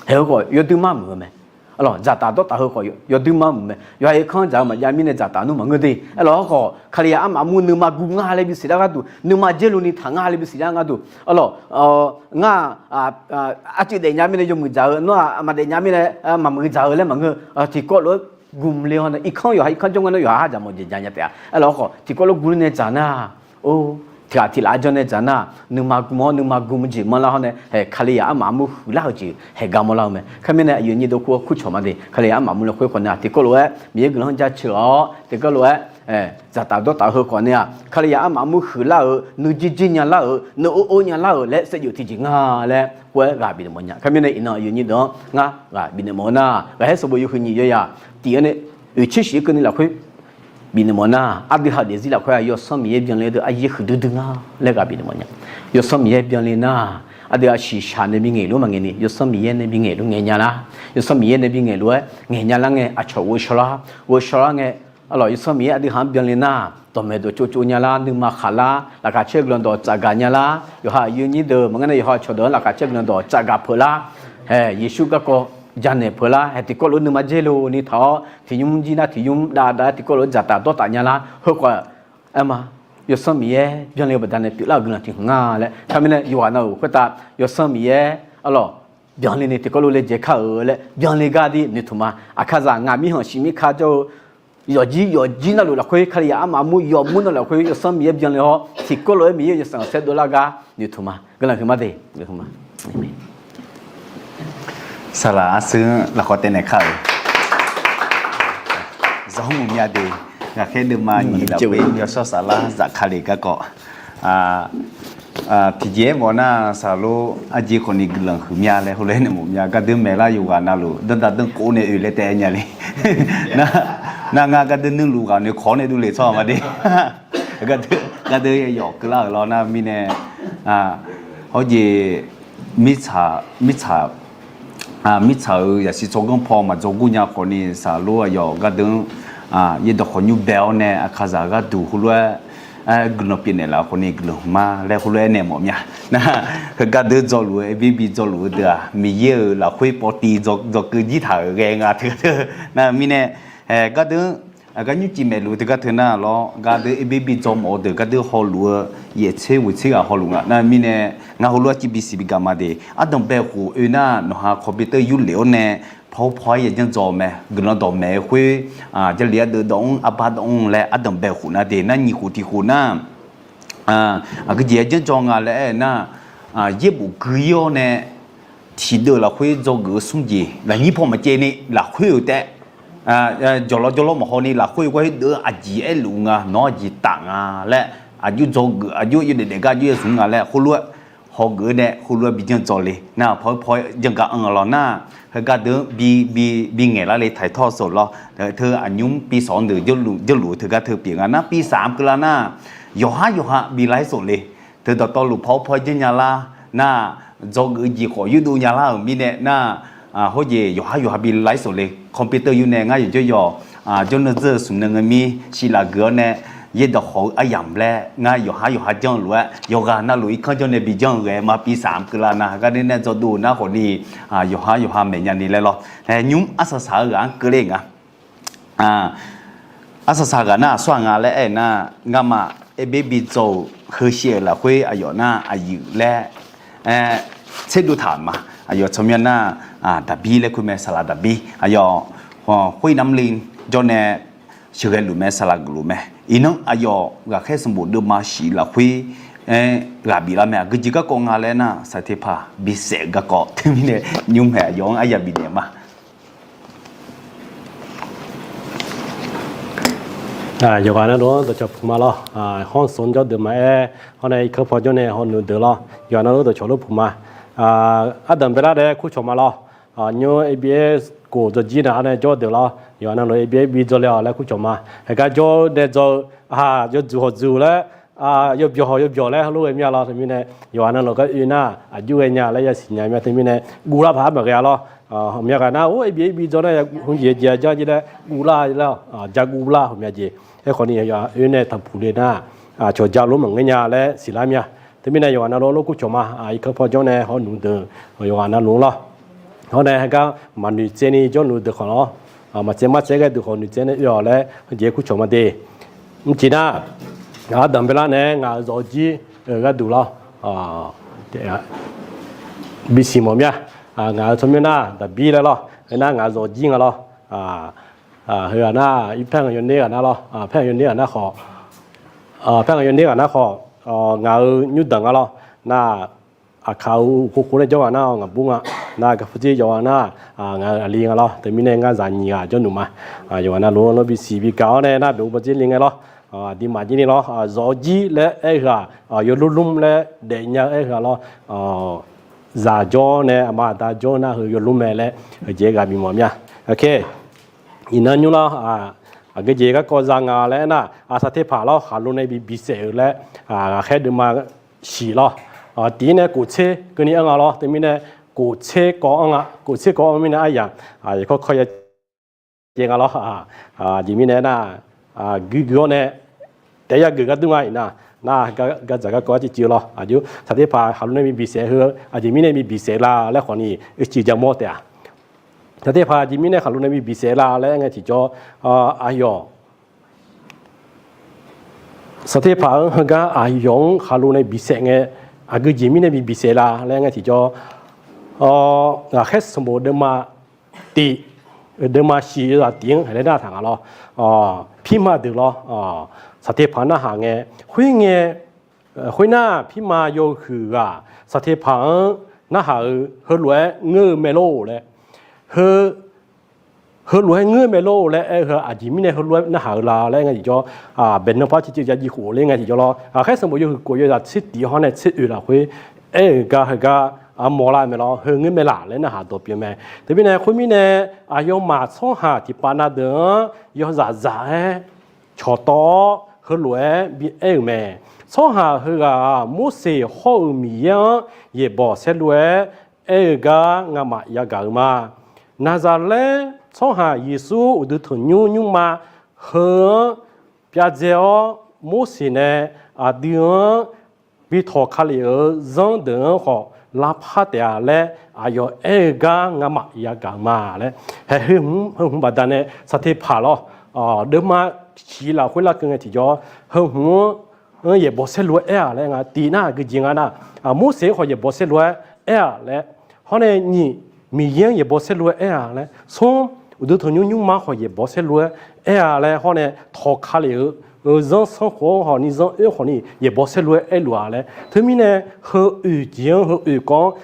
Haeq heu khawf yawdui mar muiq-eu mae. Arlawq, dzaqtaf dawrtaf heu khawf yawdui mar muiq mae. Yawqha irkanr dzaq-eu maqjav mirnae dzaqtaf nmr maqngeur de. Aerlawq, hawrkhawf Kalizaq armaf armur nuima guv nga laer bisiq lar gharduq, nuima dzer lov ni taq nga laer bisiq lar gharduq, arlawq, ngar arcuiv daefnya mirnae yawmuiq dzaq-eu, nawr-aq maqdaef nya mirnae maqmuiq dzaq-eu laer maqngeur. Tiqkawv lof-aer gmq le-awr nae irkanr yawqha irkanr jawr nga nar yawqha har dzaq mawf jeq ja nya taef-a. Aerlawq, hawrkhawf tiqkawv lof gmq nae dzaq nar, or, tiqghaq tiq laf-aer jawr nae dzaq nar, nuima gmq-awr nuima gmq jeq manrlar-awr nae, haeq, Kalizaq armaf armur huiqlar-eu jeq haeq gar mawrlar-eu mae. Kali mirnae aqyuif nyiq deuq kur-awr kurcawq ma de. Kalizaq armaf armur lafkhoer khawf nae-aq tiqkawv lof-aer Miqyaer guiqlanq-anr jaceuq-awr tiqkawv lof-aer dzaqtaf dawrtaf-eu heu khawf nae-aq, Kalizaq armaf armur huiqlar-euq nuijer jer nyalar-euq, nuior or nyalar-euq laer saevdzeuf tiqjeq nga laer khoer-aer ghaq bifnaeq mawf nya. Kali mirnae iqnan aqyuif nyiq deuq-anr ngar ghaq bifnaeq mawf-eu nar, ghaqkhaer sanqbof yawhuiq nyiq yawzaq tiq-anr nae oeqtser shif-aer keuvni lafkhoer bifnaeq mawf nar, aqdui ha daefzir lafkhoer-aq Yawsanr Miqyaer byanle deuq aqyaer huiqdui dui nga laer ghaq bifnaeq mawf nya. Yawsanr Miqyaer byanle nar, aqdui-aq shiqshaq nae bi ngaeq lor maqngaeq ni, Yawsanr Miqyaer nae bi ngaeq lor ngaeq nya lar. Yawsanr Miqyaer nae bi ngaeq lof-aer ngaeq nya lar ngae aqcawq ghovshaw lar, ghovshaw lar ngae, arlawq, Yawsanr Miqyaer aqdui ha-anr byanle nar, dawqmaeq dawqtsov tsov nya lar, nuima khaq lar, laqkhaq caer-eu guiqlanq dawq tsafgaq nya lar, yawqha aqyuif nyir deuq maqngeur nae yawqha cawqdeuq-anr laqkhaq caer-eu guiqlanq dawq tsafgaq peuq lar, haeq, Yeqsur garkawv janaeq peuq lar, haeq, tiqkawv lof nuima dzer lov ni taq-awr tiqnymr jir nar tiqnymr dav dav-aer tiqkawv lof dzaqtaf dawrtaf nya lar. Heukhawf, aer ma, Yawsanr Miqyaer byanle-eu baqdanae pyeuflar-euq guiqlanq tiq hmq nga laer. Kali mirnae yawqghaq navluf khoertav Yawsanr Miqyaer arlawq byanle ni tiqkawv lof laejae kar-euq laer byanle gar dir noeqtmq ma. Aqkaqzaq ngaq mirkhanq shiq mirka jawr-eu yawfjir yawfjir navluf lafkhoer, Kalizaq armaf armur yawmur navluf lafkhoer Yawsanr Miqyaer byanle-awr tiqkawv lof-aer Miqyaer yawsanr saer dovlar gar noeqtmq ma. Guiqlanq huiqma de. Saqlaq arsuir lafkhawf taev naeq kar-euq zanrmr myav de. Ghaqkhaer deuvma nyiq lafkhoer yawshawr saflar zafkale garkawv tiqjeq-aer mawf nar, saqlor arjeq khawfni guiqlanq huiq mya laer heulof-aer naeq mawf mya. Gardeur maeqlar yawqghaq navluf danrda danrkov nae oe laer taef-aer nya le. Nar, ngar gardeur nuirluf ghaq noeqkawq nae dovle tsawrhaq ma de. Gardeur yawf keuvlar-euq lawr nar mirnae, hawjeq mirtsaq, mirtsaq, mirtsaq-euq zaqsiq tsawrganr paw maqdzawr gur nya khawfni saqlor aqyawf gardeur-anr yaerdawq khawf nymr bae-awr nae aqkaqzaq gharduq heulof-aer guiqlanq pyeufnaeq laf khawfni guiqlanq huiqma laer heulof-aer naeq mawf mya. Nar, heu gardeur dzawluf-eu, aer bir bi dzawluf-eu deuq-aq, Miqyaer-euq lafkhoer pawv tiv dzawkeuv jir taq-euq ghae nga teu. Nar mirnae, gardeur, aqgar nymrcif maeqluf-eu teugar teu nar lawr, gardeur aer bir bi dzawr mawf-eu deuq gardeur hawluf-eu yaeqtser ghoeqtser ghaq hawluf nga. Nar mirnae, ngar heulof-aer civ bisiq bi gaq ma de. Ardanq bae khof oe nar, nawqha computer yurlef-awr nae, pawr pawr-aer yajanr dzaw mae. Guiqlanq dawqmaeq khoer, Jarlif ardeuv dawv-anr arbar dawv-anr laer ardanq bae khof nar de. Nar nyiq khof tiq khof nar, aqgeujeq yajanr dzaw nga laer aer-eu nar, yaerbof gui-ir-awr nae tiqdeuv lafkhoer dzawgeuf-eu smr jeq lafnyir paw maqcaev ni lafkhoer-euq taef, jawqlawr jawrlawr maqhaw ni lafkhoer-eu gar khoerdeuv-anr aqjeq aerluf nga, nawq-anr aqjeq taf nga laer, aqjox dzawgeuf, aqjox yawdaef daef gar aqjox yaeqzmq nga laer heulof-aer hawgeuf-eu nae heulof-aer bi janr dzaw le. Nar pawr pawr-aer janr gar anr lawr nar, heugar deuq-anr bi, bi, bi ngaeqlar le taiq tawr sawq lawr. Teu aqnymr bi sawq-anr deuq janrluf, janrluf-eu teugar teu pyeuf nga nar, bi saq-anr keuvlar nar, yawqhar yawqha bi lar-aer sawq le. Teu dawqtawvluf pawr pawr-aer janr nya lar nar, dzawgeuf-eu jeq khawf yurdov nya lar-euq mirnae nar, hawjeq yawqhar yawqha bi lar-aer sawq le. Computer yur nae ngar yawqjawr yawq, jawrnan dzeur-eu smq nan ngae mir siq laf geuf-awr nae, Miqyaer dawqkhawq-eu aryamq laer ngar yawqhar yawqha janr-eu lof-aer, yawqghaq navluf irkanr jawr nae bi janr-eu ghae maqbi saq mq keuvlar nar, heugar nae nae dzawqdov nar khawfni, yawqhar yawqha maeqnya ni laer lawr. Nymr arsaq saq-eu ghaq-anr keuvle nga. Arsaq saq ghaq nar aqsur ghaq nga laer aer-eu nar, ngamaf aer byaer bi dzaw-euq heushie-euq lafkhoer aqyawf nar aqyuif laer tserdov taq-euq ma. Aqyawf tsawrmyanr nar, Daqbir laer kur mae, saqlaq Daqbir. Aqyawf khoer namli jawr nae sheuqghae luf mae, saqlaq geufluf mae. Iqnan aqyawf ghaqkhaer sanqbof deuvma shif lafkhoer-aer ghaq biflar mae. Aqgeujeq garkawv nga laer nar, saqteqpaq bisaef-eu garkawv teumirnae nymr hae aqyawf-anr aryaq bifnaeq ma. Yawqghaq navluf-anr dawqcawq puq ma lawr. Hanrsanq jawr deuq maqaer, hawr nae irkanr paw jawr nae hawnuq deuq lawr. Yawqghaq navluf dawqcawq lor puq ma. Ardanq baelar nae kurcawq ma lawr. Nymr abs kof dzawrjir naq-anr nae jawr deuq lawr. Yawqghaq navluf abs bi dzaw le-awq laer kurcawq ma. Heugar jawr nae dzaw-eu yawdzuq hawqdzuq laer, yawbyawq hawq yawbyawq laer heulof ghae mir-a lawr. Teumirnae yawqghaq navluf gar oe nar aqjox ghae nya laer yasiq nya mir-a. Teumirnae guvlar paq-aer maqghae-a lawr. Hawqmya ghaq nar or abs bi dzaw nar hmq jeq jeq-a janr jir laer guvlar laer, ja guvlar hawqmya jeq. Aerkhawfni oe nae tanqpuq le nar, cawqja lof maqngeur nya laer siqlar mir-a. Teumirnae yawqghaq navluf lof kurcawq ma. Irkanr paw jawr nae hawnuq deuq yawqghaq navluf lawr. Hawr nae heugar maqnoeq tsaev ni jawrnuq deuq khawf lawr. Maqtsaev martsaev ghae deuq khawf noeqtsaev nae oe-awq laer heujeq kurcawq ma de. Mqjeq nar, ardanq baelar nae ngaq-euq zawqjir-euq gharduq lawr. Bisiq mawf mir-a. Ngaq-euq tsawrmyanr nar Daqbir laer lawr. Aernar ngaq-euq zawqjir nga lawr. Heughaq nar, paer-anr yawner ghaq nar lawr. Paer-anr yawner ghaq nar khawf, paer-anr yawner ghaq nar khawf, ngaq-euq nymrdanq nga lawr. Nar, aqkaq-euq uqkhov khov nae jawr ghaq nar ngaqbur nga. Nar garfuqdzer yawqghaq nar, ngaq-euq aqli nga lawr. Teumirnae ngar zaq nyiq ghaq jawrnuq ma. Yawqghaq navluf lawr bisiq bigaq-awr nae nar beuq-eu bawdzer li ngae lawr. Aqduimaf jir ni lawr, zawqjir laer aer-eu ghaq, yawlmr lmr laer daefnya-eu aer-eu ghaq lawr. Zaq jawr nae aqma aqda jawr nar heu yawlmr mae laer heujeq ghaq bimawf mir-a. Iqnan nymr lawr, aqgeujeq garkawv za nga laer aernar, saqteqpaq lawr khaqlo nae bi bisaef-eu laer, ghaqkhaer deuvma shiq lawr. Tiq-ir nae kof tser keuvni anr nga lawr. Teumirnae kof tser kawv anr nga. Kof tser kawv anr mirnae aryaq, yawkawr kawr ya caev nga lawr. Aqjeq mirnae aernar, guiqguiq-awr nae taef-aer yageuf gar dur nga iqnan, nar, gadzaq garkawv arcuiv cuiv lawr. Aqjeq saqteqpaq khaqlo nae bi bisaef heu, aqjeq mirnae bi bisaef la laer khawfni oe cuiv ja mawr taef-a. Saqteqpaq aqjeq mirnae khaqlo nae bi bisaef la laer aer ngae tiqjawr, aqyawf saqteqpaq-anr heugar aqyawf-anr khaqlo nae bisaef ngae, aqgeujeq mirnae bi bisaef la laer aer ngae tiqjawr, ghaqkhaer sanqbof deuvma tiq, deuvma shiq yawzaq tiq-anr haeq laer narhaq taq nga lawr. Pirma deuq lawr, saqteqpaq narhaq ngae, khoerngae, khoernar pirma yawhuiq ghaq saqteqpaq-anr narhaq-eu heulof-aer ngeur-eu mae lor laer, heu heulof-aer ngeur mae lor laer aer-eu heu aqjeq mirnae heulof-aer narhaq-eu la laer aer ngae tiqjawr, baeqnan par ciqciv ja jiv khof ler ngae tiqjawr lawr. Ghaqkhaer sanqbof yawhuiq kof yawzaq tser tiq hawr nae tser oeq lafkhoer aer-euq gar heugar armawr lar mae lawr, heu ngeur mae laf laer narhaq dawq pyeuf mae. Teumirnae khoermirnae aqyawfmaf tsawrhaq tiqpav na deuq-anr yawzaq zaq-aer cawqtawv-awr heulof-aer bi aer-euq mae. Tsawrhaq heughaq-aq, Morseq hawr-eu Miqyaer-anr yaeqbawq saerlu-aer aer-eu gar ngamaf yagaq-eu ma. Naqzaqlaer tsawrhaq Yeqsur uqduq tanqnymr nymrma heu-anr pyavdzae-awr, Morseq nae aqdui-anr bi tawq ka lef-euq zanr deuq-anr khawf lavpar taef-a laer aqyawf aer-eu gar ngamaf yagaq-eu ma laer. Haeq heu hmq baqdanae saqteqpaq lawr, deuvma shiq lafkhoer larkeuv ngae tiqjawr, heu hmq-anr yaeqbawq saerlu-aer aer-a laer nga. Tiq nar aqgeujeq nga nar, Morseq-anr khawf yaeqbawq saerlu-aer aer-a laer, hawr nae nyiq, Miqyaer-anr yaeqbawq saerlu-aer aer-a laer, smr, uqduq tanqnymr nymrma khawf yaeqbawq saerlu-aer aer-a laer, hawr nae tawq ka lef-eu zanr sanrkhof-anr khawfni zanr oer khawfni yaeqbawq saerlu-aer aerluf-a laer. Teumirnae heu oeq jeq-anr heu oeq kawv-anr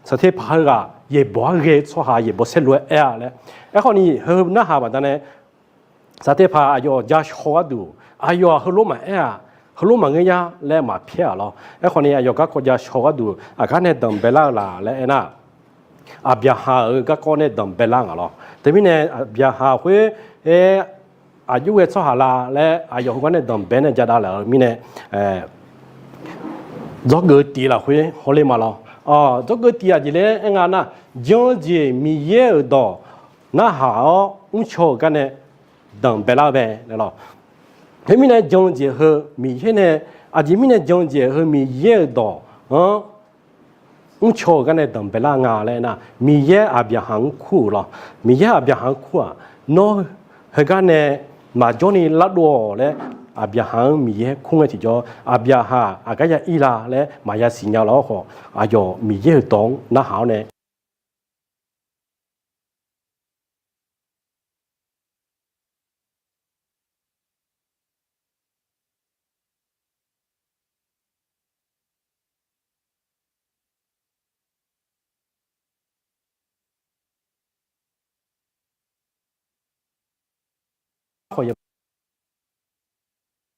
saqteqpaq heughaq yaeqbawq-aer ghae-eu tsawrhaq yaeqbawq saerlu-aer aer-a laer. Aerkhawfni heu narhaq baqdanae saqteqpaq aqyawf ja shaw gharduq, aqyawf-aq heulof maqaer-aq, heulof maqngeur ya laer maqpyaer-aq lawr. Aerkhawfni aqyawf garkawv ja shaw gharduq aqgar nae danqbae lar-eu la laer aernar, Aqbyaqhaq-euq garkawv nae danqbae lar nga lawr. Teumirnae Aqbyaqhaq khoer-aer aqjox ghae tsawrhaq la laer aqyawf heugar nae danqbae nae jadav laf-eu mirnae, dzawgeuf tiq lafkhoer hawler ma lawr. Dzawgeuf tiq aqjeq laer aer nga nar, jan-eu jeq Miqyaer-euq dawq narhaq-awr mrcaw-euq gar nae danqbae lar-eu mae lawr. Teumirnae jan-eu jeq heu Miqyaer nae, aqjeq mirnae jan-eu jeq heu Miqyaer-euq dawq-anr mrcaw-euq gar nae danqbae lar nga laer nar, Miqyaer Aqbyaqhaq-anr kur-euq lawr. Miqyaer Aqbyaqhaq-anr kur-aq, nawr heugar nae maqjawr ni lardov-awq laer, Aqbyaqhaq-anr Miqyaer kur ngae tiqjawr, Aqbyaqhaq aqgar ya ir la laer maqya siqnya lawr khawf, aqyawf Miqyaer-euq dawq-anr narhaq-awr nae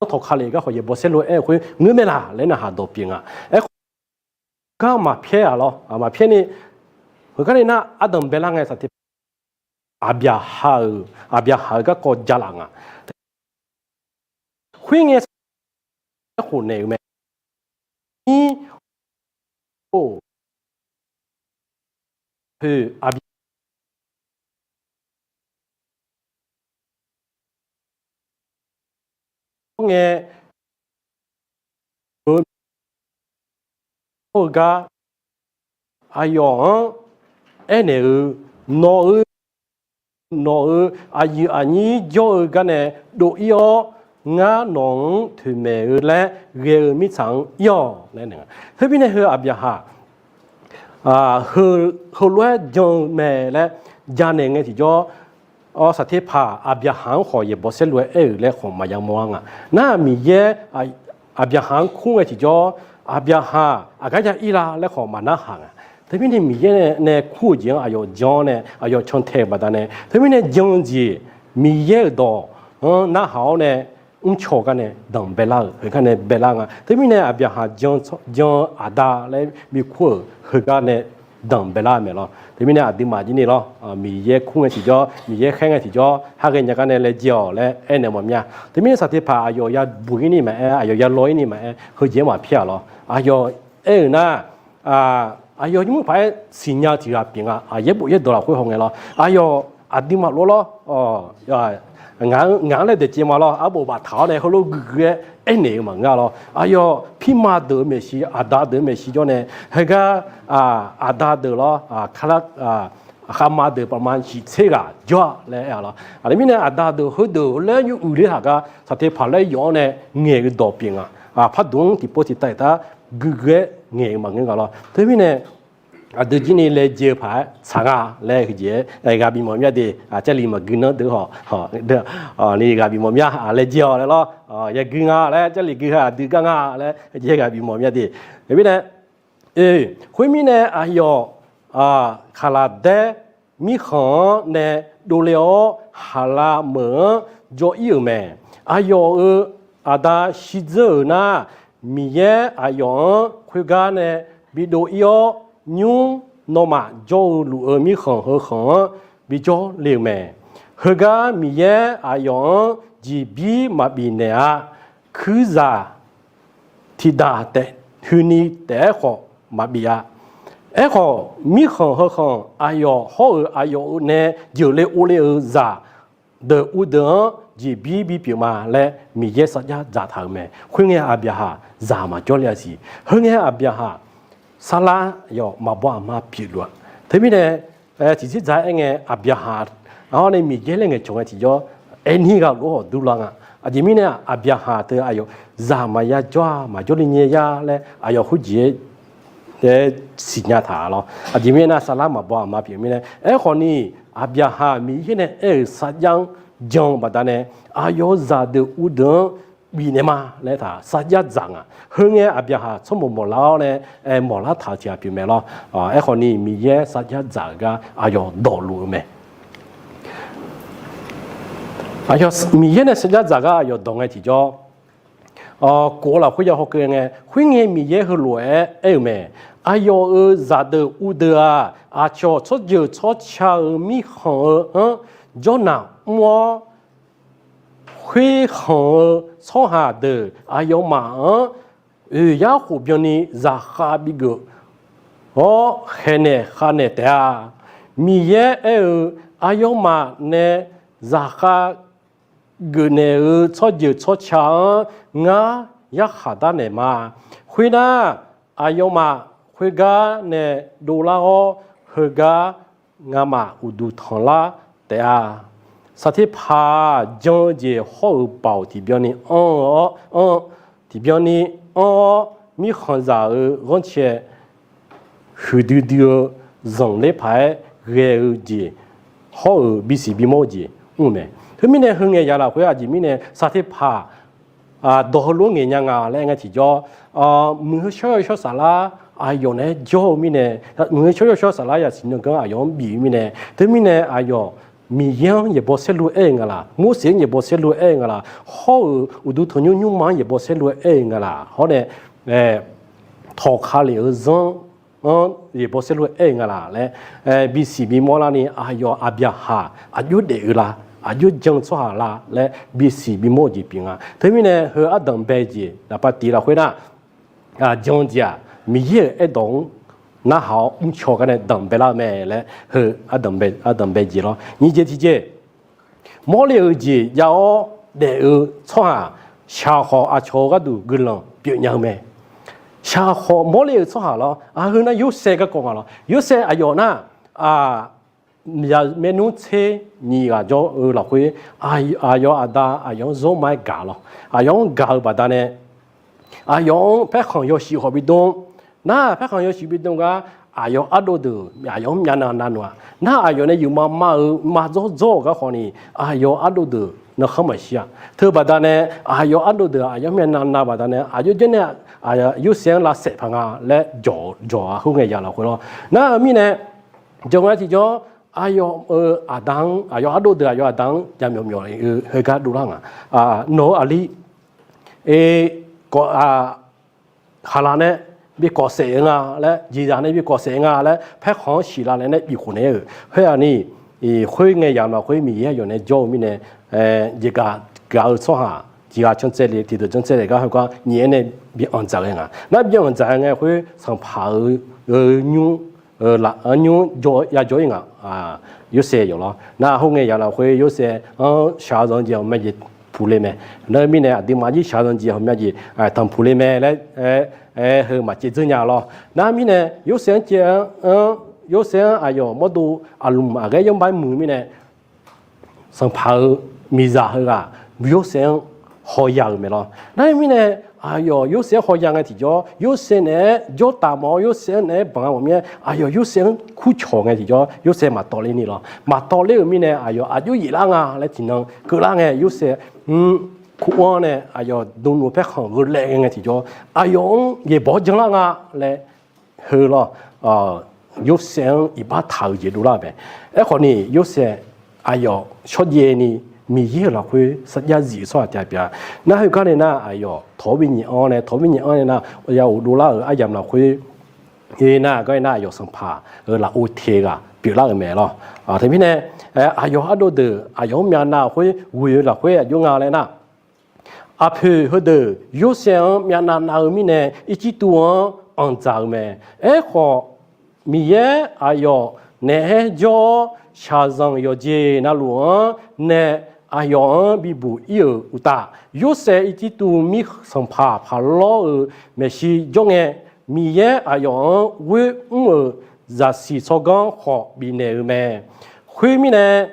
Tawq Kali gar khawf yaeqbawq saerlu-aer-eu khoer ngeur mae laq laer narhaq dawq pyeuf nga. Aerkhawf, gar maqpyaer-aq lawr, maqpyaer ni, heugar ni nar ardanq baelar ngae saqteq, Aqbyaqhaq-euq, Aqbyaqhaq-euq garkawv ja laf nga. Khoerngae, aerkhof naeq-eu mae. Nyi, or, poeq Aqbyaqhaq ngae, hawr-eu gar aqyawf-anr aernaeq-eu, nawq-eu, nawq-euq aqyuif aqnyir jawr-eu gar nae dov-ir-awr, ngar nawq-anr toeqmaeq-eu laer ghae-eu mirtsaq-anr ir-awq laer naeq-a. Teumirnae heu Aqbyaqhaq heulof-aer jan-eu mae laer janaeq ngae tiqjawr, saqteqpaq Aqbyaqhaq-anr khawf yaeqbawq saerlu-aer aer-euq laer khawf maqya mawr-ar nga. Nar Miqyaer Aqbyaqhaq-anr kur ngae tiqjawr, Aqbyaqhaq aqgar ya ir la laer khawf maqnarhaq nga. Teumirnae Miqyaer nae kur-eu jeq-anr aqyawf jan-awr nae aqyawf cantae-eu baqdanae, teumirnae jan-eu jeq Miqyaer-euq dawq-anr narhaq-awr nae mrcaw-eu gar nae danqbae lar-euq, heugar nae baelar nga. Teumirnae Aqbyaqhaq jan-eu aqda laer bikur-euq heugar nae danqbae lar-eu mae lawr. Teumirnae aqduimaf jir ni lawr, Miqyaer kur ngae tiqjawr, Miqyaer khaer ngae tiqjawr, har ghaenya gar nae laejae-awq laer aernaeq mawf mya. Teumirnae saqteqpaq aqyawf yabuq-ir ni maqaer, aqyawf yalawr-ir ni maqaer, heujeq-aer maqpyaer-aq lawr. Aqyawf aer-euq nar, aqyawf nymr paq-aer siqnya-eu tiq ghaq pyeuf nga. Yaerbof yaerdawq lafkhoer hawngae lawr, aqyawf aqduimaf lof-aer lawr, ngaq-anr laer daeqcaev ma lawr, arbof baftaq-awr nae heulof guiqguiq-aer aernaeq-eu maqngeur-a lawr. Aqyawf pirma deuq-euq maeqshi, aqda deuq-euq maeqshi jawr nae heugar aqda deuq lawr, kharlar, aqkhav ma deuq paqma shif tser ghaq jawr-a laer aer-a lawr. Aqjeq mirnae aqda deuq heudeuq laer yawuiq ler haq gar saqteqpaq laer yawf-awr nae ngaeq-eu dawq pyeuf nga. Pardmq-anr tiqpov tiqtav-aer taq guiqguiq-aer ngaeq-eu maqngeur nga lawr. Teumirnae aqdui jir ni laejae-eu paq-aer tsaq nga laer heujeq-aer ghaq bif mawf mya de. Jarlif maqgui nanr deuq-awq ni ghaq bif mawf mya, laejae-awq laer lawr, yagui nga laer, jarlif gui ha aqdui gar nga laer heujeq-aer ghaq bif mawf mya de. Teumirnae, khoermirnae aqyawf Kaqlaqdaer mirkhanq-anr nae dovle-awr, Haqlavmeuq-anr jawr-ir-euq mae. Aqyawf-euq aqda shirdzeur-euq nar, Miqyaer aqyawf-anr khoergar nae bidov-ir-awr, nymr nawmaf jawr-eu luf-eu mirkhanq heu khanq-anr bijawr le-euq mae. Heugar Miqyaer aqyawf-anr jeqbir maqbif naeq-a. Kuirzaq tiqdaq taef huini taef-aer khawf maqbif-a. Aerkhawf, mirkhanq heu khanq aqyawf hawr-euq aqyawf nae jeuqle ovle-euq zaqdeuq uvdeuq-anr jeqbir bipyeuf ma laer Miqyaer sarjax dzaqtaq-euq mae. Khoerngae Aqbyaqhaq zaq maqjawr le-a siq. Heungae Aqbyaqhaq sarlar yawf maqbaw aqma pyeufluf-a. Teumirnae tiqjeq dzaq-aer aerngae Aqbyaqhaq-awr nae Miqyaer laer ngaeqcawq ngae tiqjawr, aerni ghaq lof-aer hawq durlar nga. Aqjeq mirnae Aqbyaqhaq teu aqyawf zaq maqya jawr-a, maqjawr le nyae ya laer aqyawf khoerjeq-aer siqnya taq lawr. Aqjeq mirnae nar sarlar maqbaw aqma pyeuf mirnae. Aerkhawf ni, Aqbyaqhaq Miqyaer nae aer-euq sarjax-anr jan-eu baqdanae, aqyawf-euq zaqdeuq uvdeuq-anr bifnaeq ma laer taq sarjax dzaq nga. Heungae Aqbyaqhaq tsawrmawq mawqlar-awr nae mawqlar taq-eu tiq ghaq pyeuf mae lawr. Aerkhawf ni Miqyaer sarjax dzaq-euq gar aqyawf dawqluf-eu mae. Miqyaer nae sarjax dzaq gar aqyawf dawq ngae tiqjawr, kof-eu lafkhoer ya hawkeuv ngae, khoerngae Miqyaer heulof-aer aer-euq mae. Aqyawf-euq zaqdeuq uvdeuq-aq, aqcawq tsawrjeuq tsawrca-euq mirkhanq-eu-anr jawrnaq mr-awr, khoerkhanq-eu tsawrhaq deuq aqyawfmaf-anr oeq yar khof byanni zaqkhav bigeuf-awr khaeqnaeq khavnaeq taef-a. Miqyaer aer-eu, aqyawfmaf nae zaqkhav geufnaeq-eu tsawrjeuq tsawrca-anr ngar yarkhaq darnaeq ma. Khoernar, aqyawfmaf khoergar nae dovlar-awr, heugar ngamaf uqduq tanqlar taef-a. Saqterpaq jan-eu jeq hawr-euq baoq tiqbyan ni anr-eu-awr, anr, tiqbyan ni anr-awr, mirkhanqzaq-euq ghanrcae huiqdui dui-eu zanqler paq-aer ghae-eu jeq hawr-euq bisiq bimawr-eu jeq mr-eu mae. Teumirnae heu ngaeqzaq lafkhoer aqjeq mirnae saqterpaq dawq heulof ngaeq nya nga laer aer ngae tiqjawr, muiq-eu shawr yawshawr saflar aqyawf naeq-aer jawr-eu mirnae, muiq-eu shawr yawshawr saflar yasiq nanganr aqyawf-anr bif-eu mirnae, teumirnae aqyawf Miqyaer-anr yaeqbawq saerlu aer-eu nga laq, Morseq-anr yaeqbawq saerlu aer-eu nga laq, hawr-euq uqduq tanqnymr nymrma-anr yaeqbawq saerlu aer-eu nga laq, hawr nae tawq ka lef-eu zanr-anr yaeqbawq saerlu aer-eu nga laq laer, bisiq bimawr larni aqyawf aqbyaqhaq aqjox daef-eu la, aqjox jan-eu tsawrhaq la laer bisiq bimawr-eu jeq pyeuf nga. Teumirnae heu ardanq bae jeq laqpav tiq lafkhoer nar, jan-eu jeq-aq Miqyaer-euq aerdawq-anr narhaq-awr mrcaw gar nae danqbae lar-eu mae laer heu ardanq bae jeq lawr. Nyiq jeq tiqjeq, mawrle-euq jeq jav-awr daef-eu tsawrhaq shaq khawf aqcawq-eu gharduq guiqlanq pyeufnya-eu mae. Shaq khawf mawrle-euq tsawrhaq lawr, aqheu nar Yorsaev garkawv nga lawr. Yorsaev aqyawf nar, maernmr tser nyiq ghaq jawr-eu lafkhoer, aqyawf aqda aqyawf-anr zawr ma-aer gaq lawr. Aqyawf-anr gaq-eu baqdanae aqyawf-anr paerkhanq yawshuif khawf bidm, nar paerkhanq yawshuif bidm gar, aqyawf ardov deuq aqyawf-anr myavnav navnuq-aq, nar aqyawf nae yufma ma-eu ma dzawr dzawr-euq garkhawf ni, aqyawf ardov deuq nankhanr maqshir-a. Teubaqdanae aqyawf ardov deuq aqyawf-anr myavnav nav baqdanae aqjox janr nae Yorsaev-anr lavsaef paq nga laer jawq-a khoerngae ya lafkhoer lawr. Nar-eu mirnae jawq nga tiqjawr, aqyawf-euq aqda-anr, aqyawf ardov deuq aqyawf aqda-anr jaqmyawf myawf-eu heugar dovlar nga. Nawq-eu aqli, e, kawv, khaqlaq nae bi kawv saef-eu nga laer, jeqzaq nae bi kawv saef-eu nga laer paerkhanq-anr siqlar laer nae bifkhof naeq-euq khoer-aq ni, khoerngae yamq lafkhoer Miqyaer aqyawf nae jawr-eu mirnae, jeqgaq gaq-eu tsawrhaq tiq ghaq can tsaev le tiqdeuq can tsaev le gar heugar nyiq-aer nae bi anqdzaq ghae nga. Nar bi anqdzaq ghae ngae khoer sanqpaq-euq nymr, nymr ya jawr-ir nga. Yorsaev yawf lawr. Nar khoerngae yamq lafkhoer Yorsaev-anr shaqzanq jeq hawmya jeq puq le mae. Nar mirnae aqduimaf jir shaqzanq jeq hawmya jeq tanqpuq le mae laer, aer, heu maqcaev dzeur nya lawr. Nar mirnae Yorsaev-anr caev-anr, Yorsaev-anr aqyawf mawrdo aqlmq aqghaer yawmr bar muiq mirnae, sanqpaq-euq miqzaq heughaq Yorsaev-anr hawya-euq mae lawr. Nar mirnae aqyawf Yorsaev-anr hawya ngae tiqjawr, Yorsaev naeq-aer jawrtaf mawf-awr Yorsaev-anr naeq-aer banq-a mawf mir-aer, aqyawf Yorsaev-anr kurcawq ngae tiqjawr Yorsaev maqtawv ler ni lawr. Maqtawv ler-euq mirnae aqyawf aqjox yif lar nga laer tiqnan keuvlar ngae Yorsaev-anr kur-anr nae aqyawf dmluf paerkhanq gheulaev ghae ngae tiqjawr aqyawf-anr yaeqbawq janlar nga laer heu lawr, Yorsaev-anr iqbax taq-eu jeq dovlar-euq mae. Aerkhawf ni Yorsaev aqyawf shawrjaev ni Miqyaer-euq lafkhoer sarjax zif-eu tsawrhaq taef-a pyeuf-a. Nar heugar nae nar aqyawf tawq-awr bi nyaef-anr nae, tawq-awr bi nyaef-anr nae nar ya ghofdov lar-euq aryamq lafkhoer, nar gar nar aqyawf sanqpaq-euq lafov te ghaq pyeuflar-euq mae lawr. Teumirnae aqyawf ardov deuq aqyawf-anr myavnav khoer ghoe-eu lafkhoer aqjox nga laer nar, aqpoeq heudeuq Yorsaev-anr myavnav nav-eu mirnae Irjirtuv-anr anqdzaq-eu mae. Aerkhawf, Miqyaer aqyawf naeq-aer jawr-awr shaqzanq yawqjeq navluf-anr nae aqyawf-anr bibuq ir-euq uqtaf, Yorsaev Irjirtuv mirkhanq sanqpaq Paqlawr-euq maeqshi jawr ngae, Miqyaer aqyawf-anr ghoer mr-euq zaqsiq tsawrganr khawf bifnaeq-eu mae. Khoermirnae,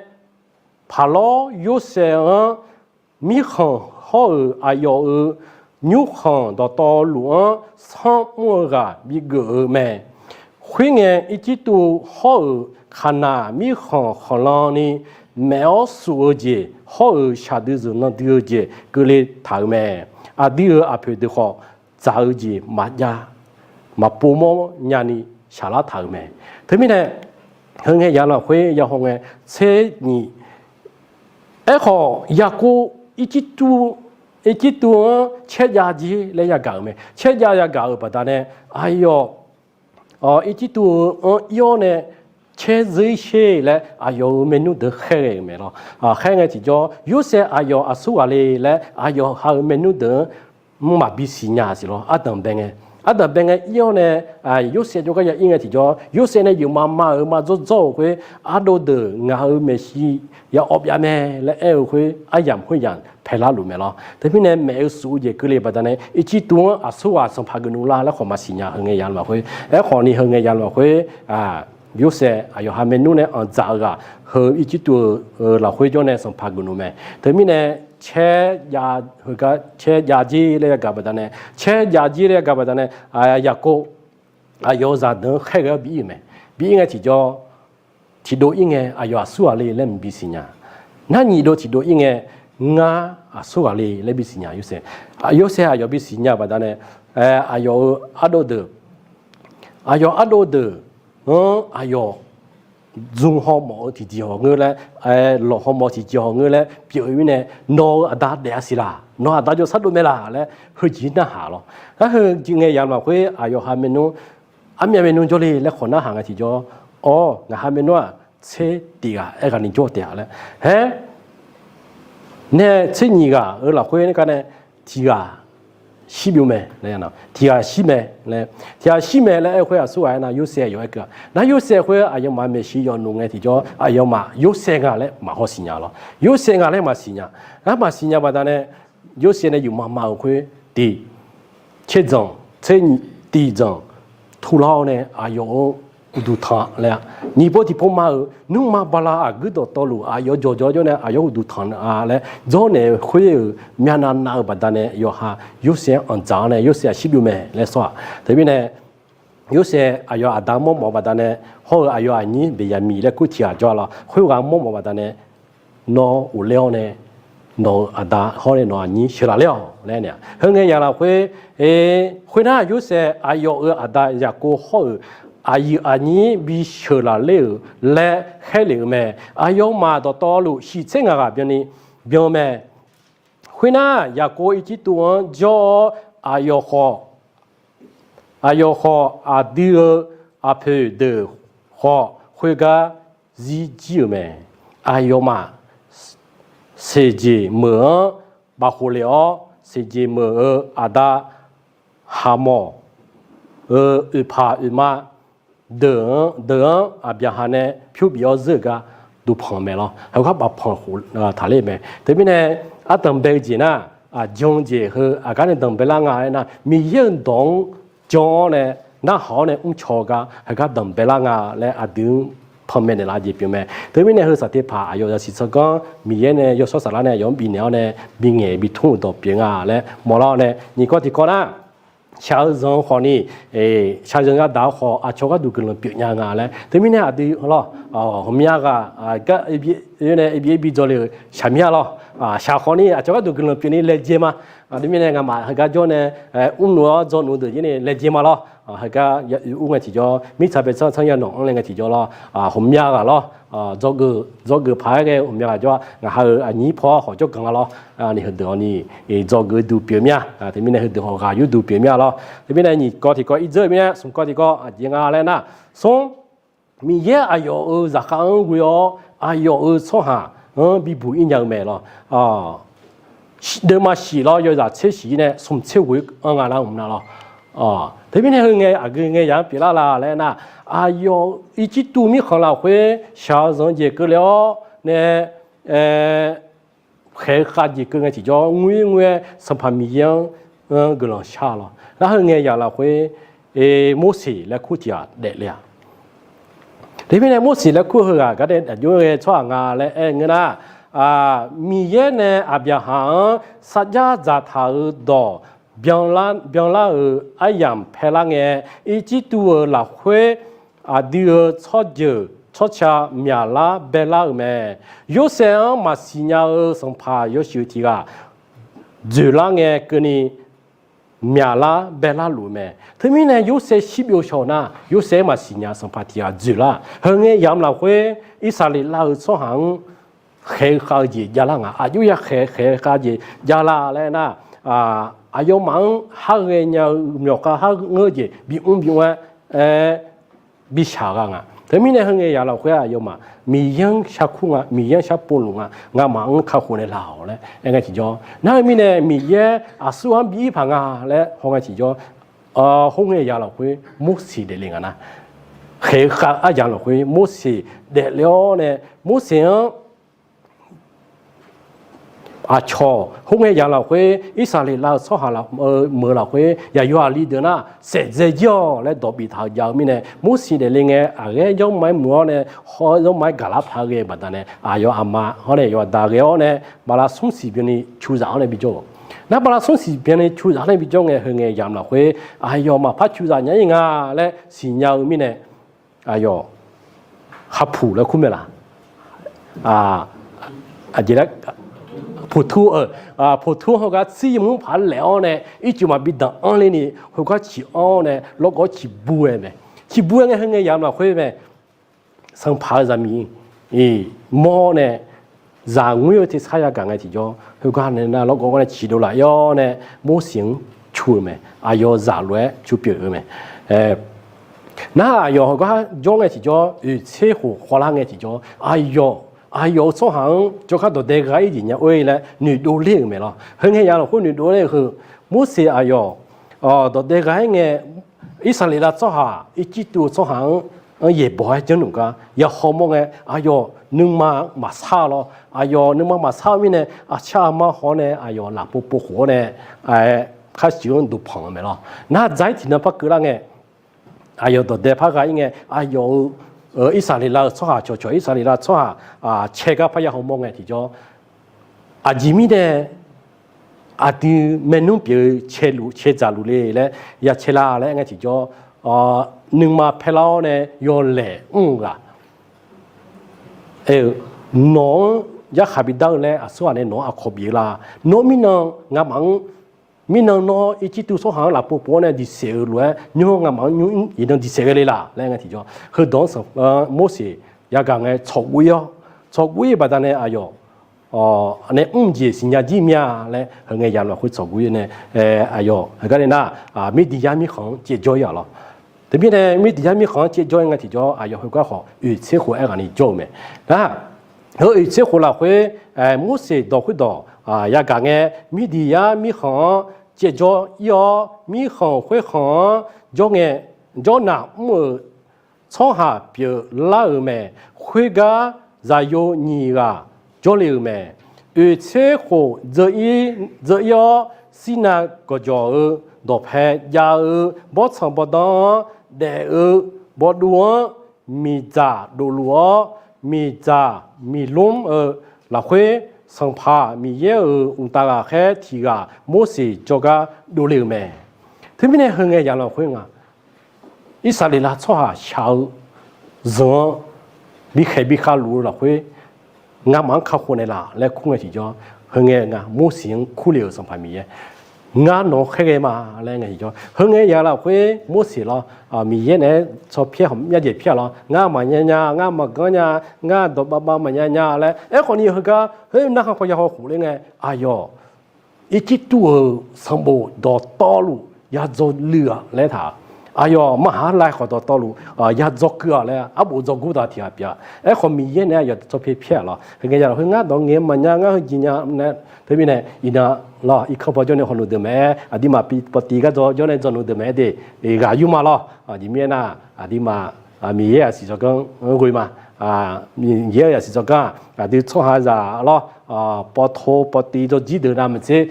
Paqlawr Yorsaev-anr mirkhanq hawr-euq aqyawf-euq nymrkhanq dawqtawvluf-anr sanr mr-eu ghaq bigeuf-eu mae. Khoerngae, Irjirtuv hawr-euq Kaqnaq mirkhanq khanqlan ni maef-awr suf-eu jeq hawr-euq shaqdui zeuq nan dui-eu jeq keuvle taq-euq mae. Aqdui-euq aqpoeq deuq khawf, dzaq-eu jeq maqjav, maqpov mawr nyani shaqlar taq-euq mae. Teumirnae, heu ngae ya lafkhoer ya haw ngae, tser nyiq, aerkhawf Yaqkov Irjirtuv, Irjirtuv-anr caerjav jer laer yagaq-euq mae. Caerjav yagaq-euq baqdanae aqyawf Irjirtuv-anr ir-awr nae caer dzeur-ir sher laer aqyawf-euq maernmr deuq khaerghae-euq mae lawr. Khaer ngae tiqjawr, Yorsaev aqyawf aqsur ghaq le laer aqyawf ha-euq maernmr deuq-anr mr maqbi siqnya siq lawr. Ardanq bae ngae, Ardanqbae ngae ir-awr nae, Yorsaev jawrgar ya ir ngae tiqjawr, Yorsaev nae yeufma ma-euq ma dzawrdzawr-euq khoer, ardov deuq ngaq-euq maeqshi ya awv byav mae laer aer-eu khoer, aryamq khoeryamq paelar luf mae lawr. Teumirnae maef-eu suf-eu jeq keuvle baqdanae, Irjirtuv-anr aqsurghaq sanqpaq geufnuvlar laer khawf maqsiq nya. Heu ngae ya lmaf khoer, aerkhawf ni heu ngae ya lmaf khoer, Yorsaev aqyawf ha maernmr nae anqdzaq-eu ghaq, heu Irjirtuv-euq lafkhoer jawr nae sanqpaq geufnuvlar mae. Teumirnae caer jav, heugar caer jav jir laer yagaq baqdanae, caer jav jir laer yagaq baqdanae, Yaqkov aqyawf-euq zaqdeuq-anr khaerghae-awr bi ir-euq mae. Bi ir ngae tiqjawr, tiqdov ir ngae aqyawf aqsurghaq le laer maqbi siqnya. Nar nyiq dov tiqdov ir ngae, ngar aqsurghaq le laer bi siqnya Yorsaev. Yorsaev aqyawf bi siqnya baqdanae, aqyawf-euq ardov deuq, aqyawf ardov deuq-anr aqyawf dzmq haw mawf-eu tiqjeq hawq ngeur laer, lawq haw mawf-eu tiqjeq hawq ngeur laer pyeuf-eu mirnae, nawq-euq aqda daef-a siq laq, nawq-euq aqda jawr sar dov mae laq laer heujeq narhaq lawr. Ngar heu ngae ya lmaf khoer aqyawf ha maernmr, armyav maernmr jawrle laer khawf narhaq ngae tiqjawr, awr, ngaq ha maernmr-aq tser tiq ghaq aer ghaq ni jawr taef-a laer. Haer, nae tser nyiq ghaq-euq lafkhoer nae gar nae tiq ghaq shir byov mae, tiq ghaq shir mae laer, tiq ghaq shir mae laer aer-eu khoer aqsurghaq aernar, Yorsaev yawf aer keuv-a. Nar Yorsaev khoer aqyawfmaf maeqshi yawf noeq ngae tiqjawr, aqyawfmaf Yorsaev nga laer maqhaw siqnya lawr. Yorsaev nga laer maqsiq nya. Ngar maqsiq nya baqdanae, Yorsaev nae yufma ma-euq khoer tiq, tser dzanq, tser nyiq, tiq dzanq, tuvlar-awr nae aqyawf-euq uqduq tanq laer-a. Nyiq pov tiqpov ma-euq nmrma bala aqguir dawqtawvluf aqyawf jawqjawr jawr nae aqyawf-euq uqduq tanq-a laer dzawrnaeq-eu khoer-euq myavnav nav-eu baqdanae yawqha Yorsaev-anr anqdzaq-awr nae Yorsaev aqshir byov mae laer sawr-aq. Teumirnae Yorsaev aqyawf aqda mawrmawf-eu baqdanae, hawr-eu aqyawf aqnyir Beqyaqmiq laer kur tiq ghaq jawr-a lawr. Khoerghaq mawrmawf-eu baqdanae, nawr ghofler-awr nae nawq-euq aqda hawr nae nawq aqnyir sheuqlaf ler-awq laer aer-a. Heu ngae ya lafkhoer, khoernar Yorsaev aqyawf-euq aqda Yaqkov hawr-euq aqyuif aqnyir bi sheuqlaf ler-euq laer khaerlef-eu mae. Aqyawfmaf dawqtawvluf shiq tser ngaq ghaq byanni byan mae. Khoernar Yaqkov Irjirtuv-anr jawr-awr, aqyawf khawf, aqyawf khawf aqdui-euq aqpoeq deuq khawf khoergar zir jir-euq mae. Aqyawfmaf seqjeq meuq-anr bafkhof lef-awr, seqjeq meuq-euq aqda Haqmawf-euq oeqpaq oeqma deuq-anr, deuq-anr Aqbyaqhaq nae pyur bif-awr zeur-euq gar duqpanq mae lawr. Heugar bafpanq khof taqler mae. Teumirnae, ardanqbae-eu jeq nar, aqjan jeq heu aqgar nae danqbae lar nga aernar, Miqyaer-euq dawq-anr jan-awr nae, narhaq-awr nae mrcaw-eu gar heugar danqbae lar nga laer aqdui-anr panmaeq naeqlaf-eu jeq pyeuf mae. Teumirnae heu saqteqpaq aqyawf zaqsiq tsawrganr Miqyaer nae yawshawr saflar nae aqyawf-anr bifnaeq-awr nae bingaeq bitmr-euq dawq pyeuf nga laer mawrlar-awr nae, nyiq kawv tiq kawv nar, shaq-eu zanq-eu khawf ni, shaqzanq yadaq-eu khawf aqcawq gharduq guiqlanq pyeuf nya nga laer. Teumirnae aqdui lawr, ghawqmya ghaq gar nae bi bi dzawle-euq shaqmir-a lawr. Shaq khawf ni aqcawq gharduq guiqlanq pyeuf ni laejae ma. Teumirnae ngamaf heugar jawr nae mrluf-awr dzawluf deuq jir ni laejae ma lawr. Heugar ur ngae tiqjawr, mirtsaq bae tsanr tsanr ya nawq-anr laer ngae tiqjawr lawr. Ghawqmya ghaq lawr, dzawgeuf paq-aer ghae ghawqmya ghaq jawr-a. Ngaq ha-euq aqnyir paw-awr khawf jawrganq nga lawr. Ni heudeuq-awq ni, dzawgeuf duq pyeuf mir-a. Teumirnae heudeuq hawq ghaq yurdui pyeuf mir-a lawr. Teumirnae nyiq kawv tiq kawv irdzeur-eu mirnae smq kawv tiq kawv aqjeq nga laer nar, smr, Miqyaer aqyawf-euq zaqkhav-anr ghoe-awr aqyawf-euq tsawrhaq-anr bibuq ir nya-eu mae lawr. Deuvma shif lawr yawzaq tser shif nae smq tser ghoe-anr nga nar mq nar lawr. Teumirnae heu ngae aqgeu ngae yaq-anr pyeuflar la laer nar, aqyawf Irjirtuv mirkhanq lafkhoer shaq-eu zanq jeq keuvle-awr nae, khaeq-eu khav jeq keuv ngae tiqjawr ngoer ngoer-aer Sanqpaq Miqyaer-anr guiqlanq shar lawr. Nar heu ngae yaq lafkhoer Morseq laer kur tiq ghaq daefle-a. Teumirnae Morseq laer kur heughaq gar nae aqjox-aer ghae tsawrhaq nga laer aer-eu ngeur nar, Miqyaer nae Aqbyaqhaq-anr sarjax dzaqtaq-euq dawq byanlar-euq aryamq paelar ngae, Irjirtuv-euq lafkhoer aqdui-euq tsawrjeuq tsawrca myaqlar baelar-euq mae. Yorsaev-anr maqsiq nya-eu sanqpaq yawshuif tiq ghaq dzoeqlar ngae keuvni myaqlar baelar luf-eu mae. Teumirnae Yorsaev shirbyov shaw nar, Yorsaev-anr maqsiq nya sanqpaq tiq ghaq dzoeqlar. Heu ngae yamq lafkhoer Irsaqleqlav-euq tsawrhaq-anr khaeq-eu khav-eu jeq javlar nga. Aqjox ya khaeq khaeq-eu khav jeq javlar laer nar, aqyawfmaf-anr har ghaenya-eu myawqkhav har ngeur-eu jeq bimr bimr-aer bishaq gha nga. Teumirnae heu ngae yaq lafkhoer aqyawfmaf Miqyaer-anr sharkur nga, Miqyaer-anr sharpov luf nga, ngamaf-anr kakhof naeqlaf-awq laer aer ngae tiqjawr. Nar heu mirnae Miqyaer aqsur-anr bi ir paq nga laer haw ngae tiqjawr. khoerngae ya lafkhoer Morseq daefle nga nar, khaeq-eu khav aryamq lafkhoer Morseq daefle-awr nae, Morseq-anr aqcawq khoerngae ya lafkhoer Irsaqleqlav-eu tsawrhaq meuq lafkhoer yaqyawf aqli deuq nar saefdzae jir-awq laer dawq biftaq-eu jav-eu mirnae, Morseq daefle ngae aqghaer jawrma-aer muiq-awr nae, hawr-aer jawrma-aer gaqlar paq-aer ghae-eu baqdanae, aqyawf aqma hawr nae yawqda ghae-awr nae, bala smrsiq byanni cu zaf-awr nae bijawr-euq. Nar bala smrsiq byanni cu zaf-awr nae bijawr ngae, heungae yamq lafkhoer aqyawf maqpar cu zaf nya-ir nga laer siqnya-eu mirnae, aqyawf khapuq laer kur mae laq? Aqjeq laer, poqtur-eu, poqtur hawgar tsir yamq mr paq-aer laef-awr nae, ircuf maqbi danq-anr lerni khoergar ciq-anr nae lawrgawv ciqbur-aer mae. Ciqbur-aer ngae heungae yamq lafkhoer mae, sanqpaq-eu zaqmiq mawr nae zaq ngoer-eu tersar yagaq ngae tiqjawr, khoergar nae nar lawrgawv-anr nae ciqdov laf-ir-awr nae, Morseq-anr cu-eu mae. Aqyawf zaq lof-aer cu pyeuf-eu mae. Nar aqyawf hawgar jawr ngae tiqjawr, oeq tser khof khawvlar ngae tiqjawr, aqyawf, aqyawf-euq tsawrhaq-anr jawrgar dawqdae gha-ir jeq nya or laer noeqdov ler-euq mae lawr. Heungae ya lafkhoer noeqdov ler-eu heu, Morseq aqyawf dawqdae gha-ir ngae, Irsaqleqlav tsawrhaq, Irjirtuv-eu tsawrhaq-anr, anr yaeqbawq-aer janrluf gar ya hawmawr ngae, aqyawf nuima maqsar-eu lawr. Aqyawf nuima maqsar-eu mirnae, aqcar aqma haw-awr nae aqyawf lafpov pov khof-awr nae, khar siq-anr duqpanq-eu mae lawr. Nar dzaq-ir tiqnan par keuvlar ngae, aqyawf dawqdae par gha-ir ngae, aqyawf-euq Irsaqleqlav-euq tsawrhaq cawqcawq, Irsaqleqlav tsawrhaq cae gar parya hawmawr ngae tiqjawr, aqjeq mirnae aqdui maernmr pyeuf-eu cae dzaqluf le laer ya cae la laer aer ngae tiqjawr, nuima paerlar-awr nae yawlaeq mr-eu ghaq, nawq-anr yarkhaq bidar-eu laer aqsurghaq nae nawq-anr aqkawq bif-eu la? Nawr mirnan ngamaf-anr, mirnan nawr Irjirtuv tsawrhaq-anr lafpov pov-awr nae diqsaef-euq lof-aer nymr ngamaf-anr nymr iqnan diqsaef ghae le laf laer aer ngae tiqjawr, heudawq-anr sanq Morseq yagaq ngae tsawqguv-ir-awr, tsawqguv-ir baqdanae aqyawf nae mr jeq siqnya jir mir-a laer heungae yamq lafkhoer tsawqguv-ir nae, aqyawf heugar nae nar, Mirdiqyar mirkhanq-anr caevjawr-ir-aq lawr. Teumirnae Mirdiqyar mirkhanq-anr caevjawr-ir ngae tiqjawr, aqyawf heugar khawf oeq tser khof aerghaqni jawr-eu mae. Nar, heu oeq tser khof lafkhoer Morseq dawq khoerdawq yagaq ngae, Mirdiqyar mirkhanq-anr caevjawr-ir-awr, mirkhanq khoerkhanq-anr jawr ngae, jawrnaq mr-euq tsawrhaq pyeuflar-euq mae. Khoergar zaqyo nyiq ghaq jawrle-euq mae. Oeq tser khof dzeur-ir-awr, Sirnav gawqjawq-eu dawqpae jav-eu bawrtsanq bawrdanr-anr daef-eu bawduv-anr miqdzaq dofluf-awr, miqdzaq miqlmr-eu lafkhoer, Sanqpaq Miqyaer-euq mqtav ghaqkhaer tiq ghaq Morseq jawrgar dovle-euq mae. Teumirnae heungae yamq lafkhoer nga, Irsaqleqlav tsawrhaq shaq-eu zanq-anr bikhaeq bikhav luf-eu lafkhoer, ngamaf-anr kakhof naeqlaf laer kur ngae tiqjawr, heungae nga Morseq-anr kurle-euq Sanqpaq Miqyaer, ngar nawq-anr khaerghae ma laer ngae tiqjawr, heungae yamq lafkhoer Morseq lawr, Miqyaer naeq-aer tsawrpyaer hawq myav jaeq pyaer-a lawr, ngar maqnya nya, ngar maqganr nya, ngar dawqbav bav maqnya nya laer aerkhawfni heugar, khoer narkhan paw ya haw khof ler ngae, aqyawf Irjirtuv-euq sanqbof dawqtawvluf yadzaw luiv-aq laer taq, aqyawf maqhaq-anr lav khawf dawqtawvluf yadzaw keuv-aq laer arbof dzawgur taq tiq ghaq pyeuf-a. Aerkhawf Miqyaer naeq-aer aqyawf tsawrpyaer pyaer-aq lawr, heungae yamq lafkhoer ngar dawq ngaeq maqnya, ngar heujeq nya nae, teumirnae iqnan lawr, irkanr paw jawr nae hawluf deuq maeq-aer, aqduimaf pawtiv gar dzaw jawr nae dzawluf deuq maeq-aer de, ghaq yur ma lawr. Aqjeq mirnae nar, aqduimaf Miqyaer-euq zaqsiq tsawrganr-anr ghoe ma. Miqyaer-euq zaqsiq tsawrganr-aq, aqdui tsawrhaqzaq lawr, pawto pawtiv dzawjir deuq navmaqtser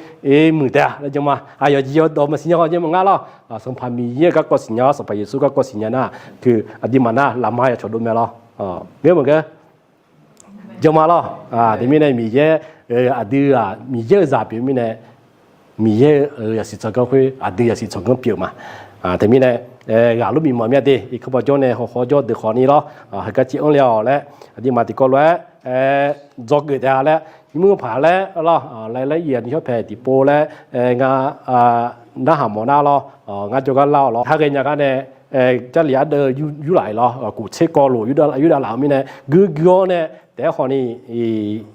muiq taef-a laer jan ma. Aqyawf jeq yawdawq maqsiq nya haw jan maqngar lawr. Sanqpaq Miqyaer-euq garkawv siqnya-awr, Sanqpaq Yeqsur garkawv siqnya nar, aqduimaf nar lafma yacawq dov mae lawr. Ngeur maqngeur? Jan ma lawr. Teumirnae Miqyaer, aqdui-aq Miqyaer-euq zaq pyeuf mirnae, Miqyaer-euq zaqsiq tsawrganr khoer aqdui zaqsiq tsawrganr pyeuf ma. Teumirnae ghaq lor bif mawf myav de, irkanr paw jawr nae hawkhaw jawr deuq khawfni lawr, heugar caev anr le-awq laer, aqduimaf tiqkawv lof-aer dzawgeuf taef-a laer, nymr paq laer lawr, laer laer iq-aq ni shawr paeq tiqpov laer, ngar narhaq mawf nar lawr, ngar jawrgar lar-awq lawr, haghae nya gar nae, Jarlif ardeuv yurlaf-iq lawr, kof tser kawv lof yurdav laf-eu mirnae guigui-awr nae taef-aer khawfni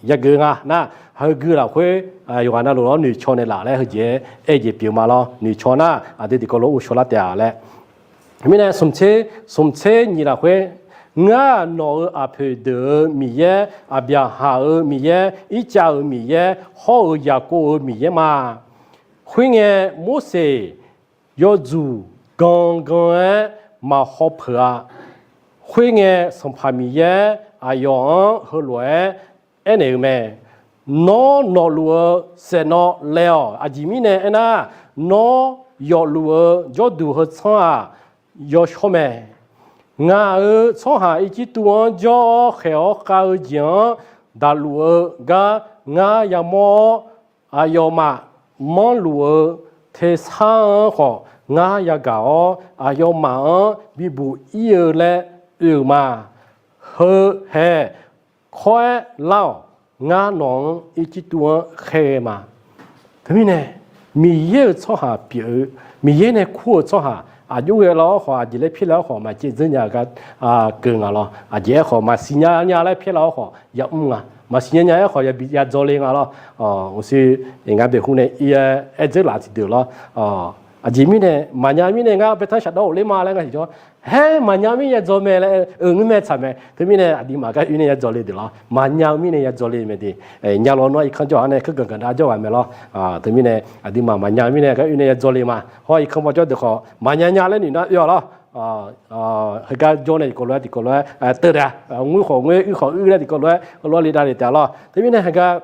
yageuf nga nar, heugui lafkhoer yawqghaq navluf-anr noeqcaw naeqlaf laer heujeq-aer aer-eu jeq pyeuf ma lawr, noeqcaw nar aqdui tiqkawv lof-aer ghovshaw lar taef-a laer. Mirnae smq tser nyiq lafkhoer, ngar nawq-euq aqpoeq deuq-euq Miqyaer, Aqbyaqhaq-euq Miqyaer, Irtsav-euq Miqyaer, hawr-eu Yaqkov-euq Miqyaer ma. Khoerngae Morseq, yawdzuq gangan-aer maqhaw peuq-a. Khoerngae, Sanqpaq Miqyaer aqyawf-anr heulof-aer aernaeq-euq mae. Nawr nawqluf-eu saeqnawv laev-awq. Aqjeq mirnae aernar, nawr yawfluf-eu jawrduq heu tsanr-aq, yawshawr mae. Ngaq-euq tsawrhaq Irjirtuv-anr jawr-awr khaeq-awr khav-eu jeq-anr daqluf-eu gar ngar yamawr-awr, aqyawfmaf manrluf-eu tersar-anr khawf ngar yagaq-awr, aqyawfmaf-anr bibuq ir-eu laer oe-euq ma. Heu hae kawr-aer lar-awq. Ngar nawq-anr Irjirtuv-anr khaerghae ma. Teumirnae, Miqyaer-euq tsawrhaq pyeuf-eu, Miqyaer nae kur-euq tsawrhaq aqjox ghae lar-awr khawf, aqjeq laer pyaer lar-awr khawf, maqcaev dzeur nya-eu gar keuv nga lawr. Aqjeq-aer khawf, maqsiq nya nya laer pyaer lar-awr khawf, yamr nga. Maqsiq nya nya-aer khawf, yabi yadzawr le nga lawr. Uqshoe, ngar baeqhu nae ir-aer aer dzeur laf tiqdeuq lawr. Aqjeq mirnae, maqnya mirnae ngar baetanr shafdawr of ler ma laer ngar tiqjawr, haer maqnya mirnae yadzawr mae laer, eu ngeur mae tsaq mae. Teumirnae aqduimaf gar oe nae yadzawr le deuq lawr. Maqnya-eu mirnae yadzawr le mae de. Nya lawr nawr irkanr jawr-a nae keurganq gaqda jawr ghaq mae lawr. Teumirnae aqduimaf maqnya mirnae gar oe nae yadzawr le ma. Hawr irkanr bawjawr deuq khawf maqnya nya laer noeq nar oe-awq lawr. Heugar jawr nae tiqkawv lof-aer tiqkawv lof-aer teuv dae, ngoer khawf ngoer, uir khawf uir laer tiqkawv lof-aer heulof-aer le dav le taef lawr. Teumirnae heugar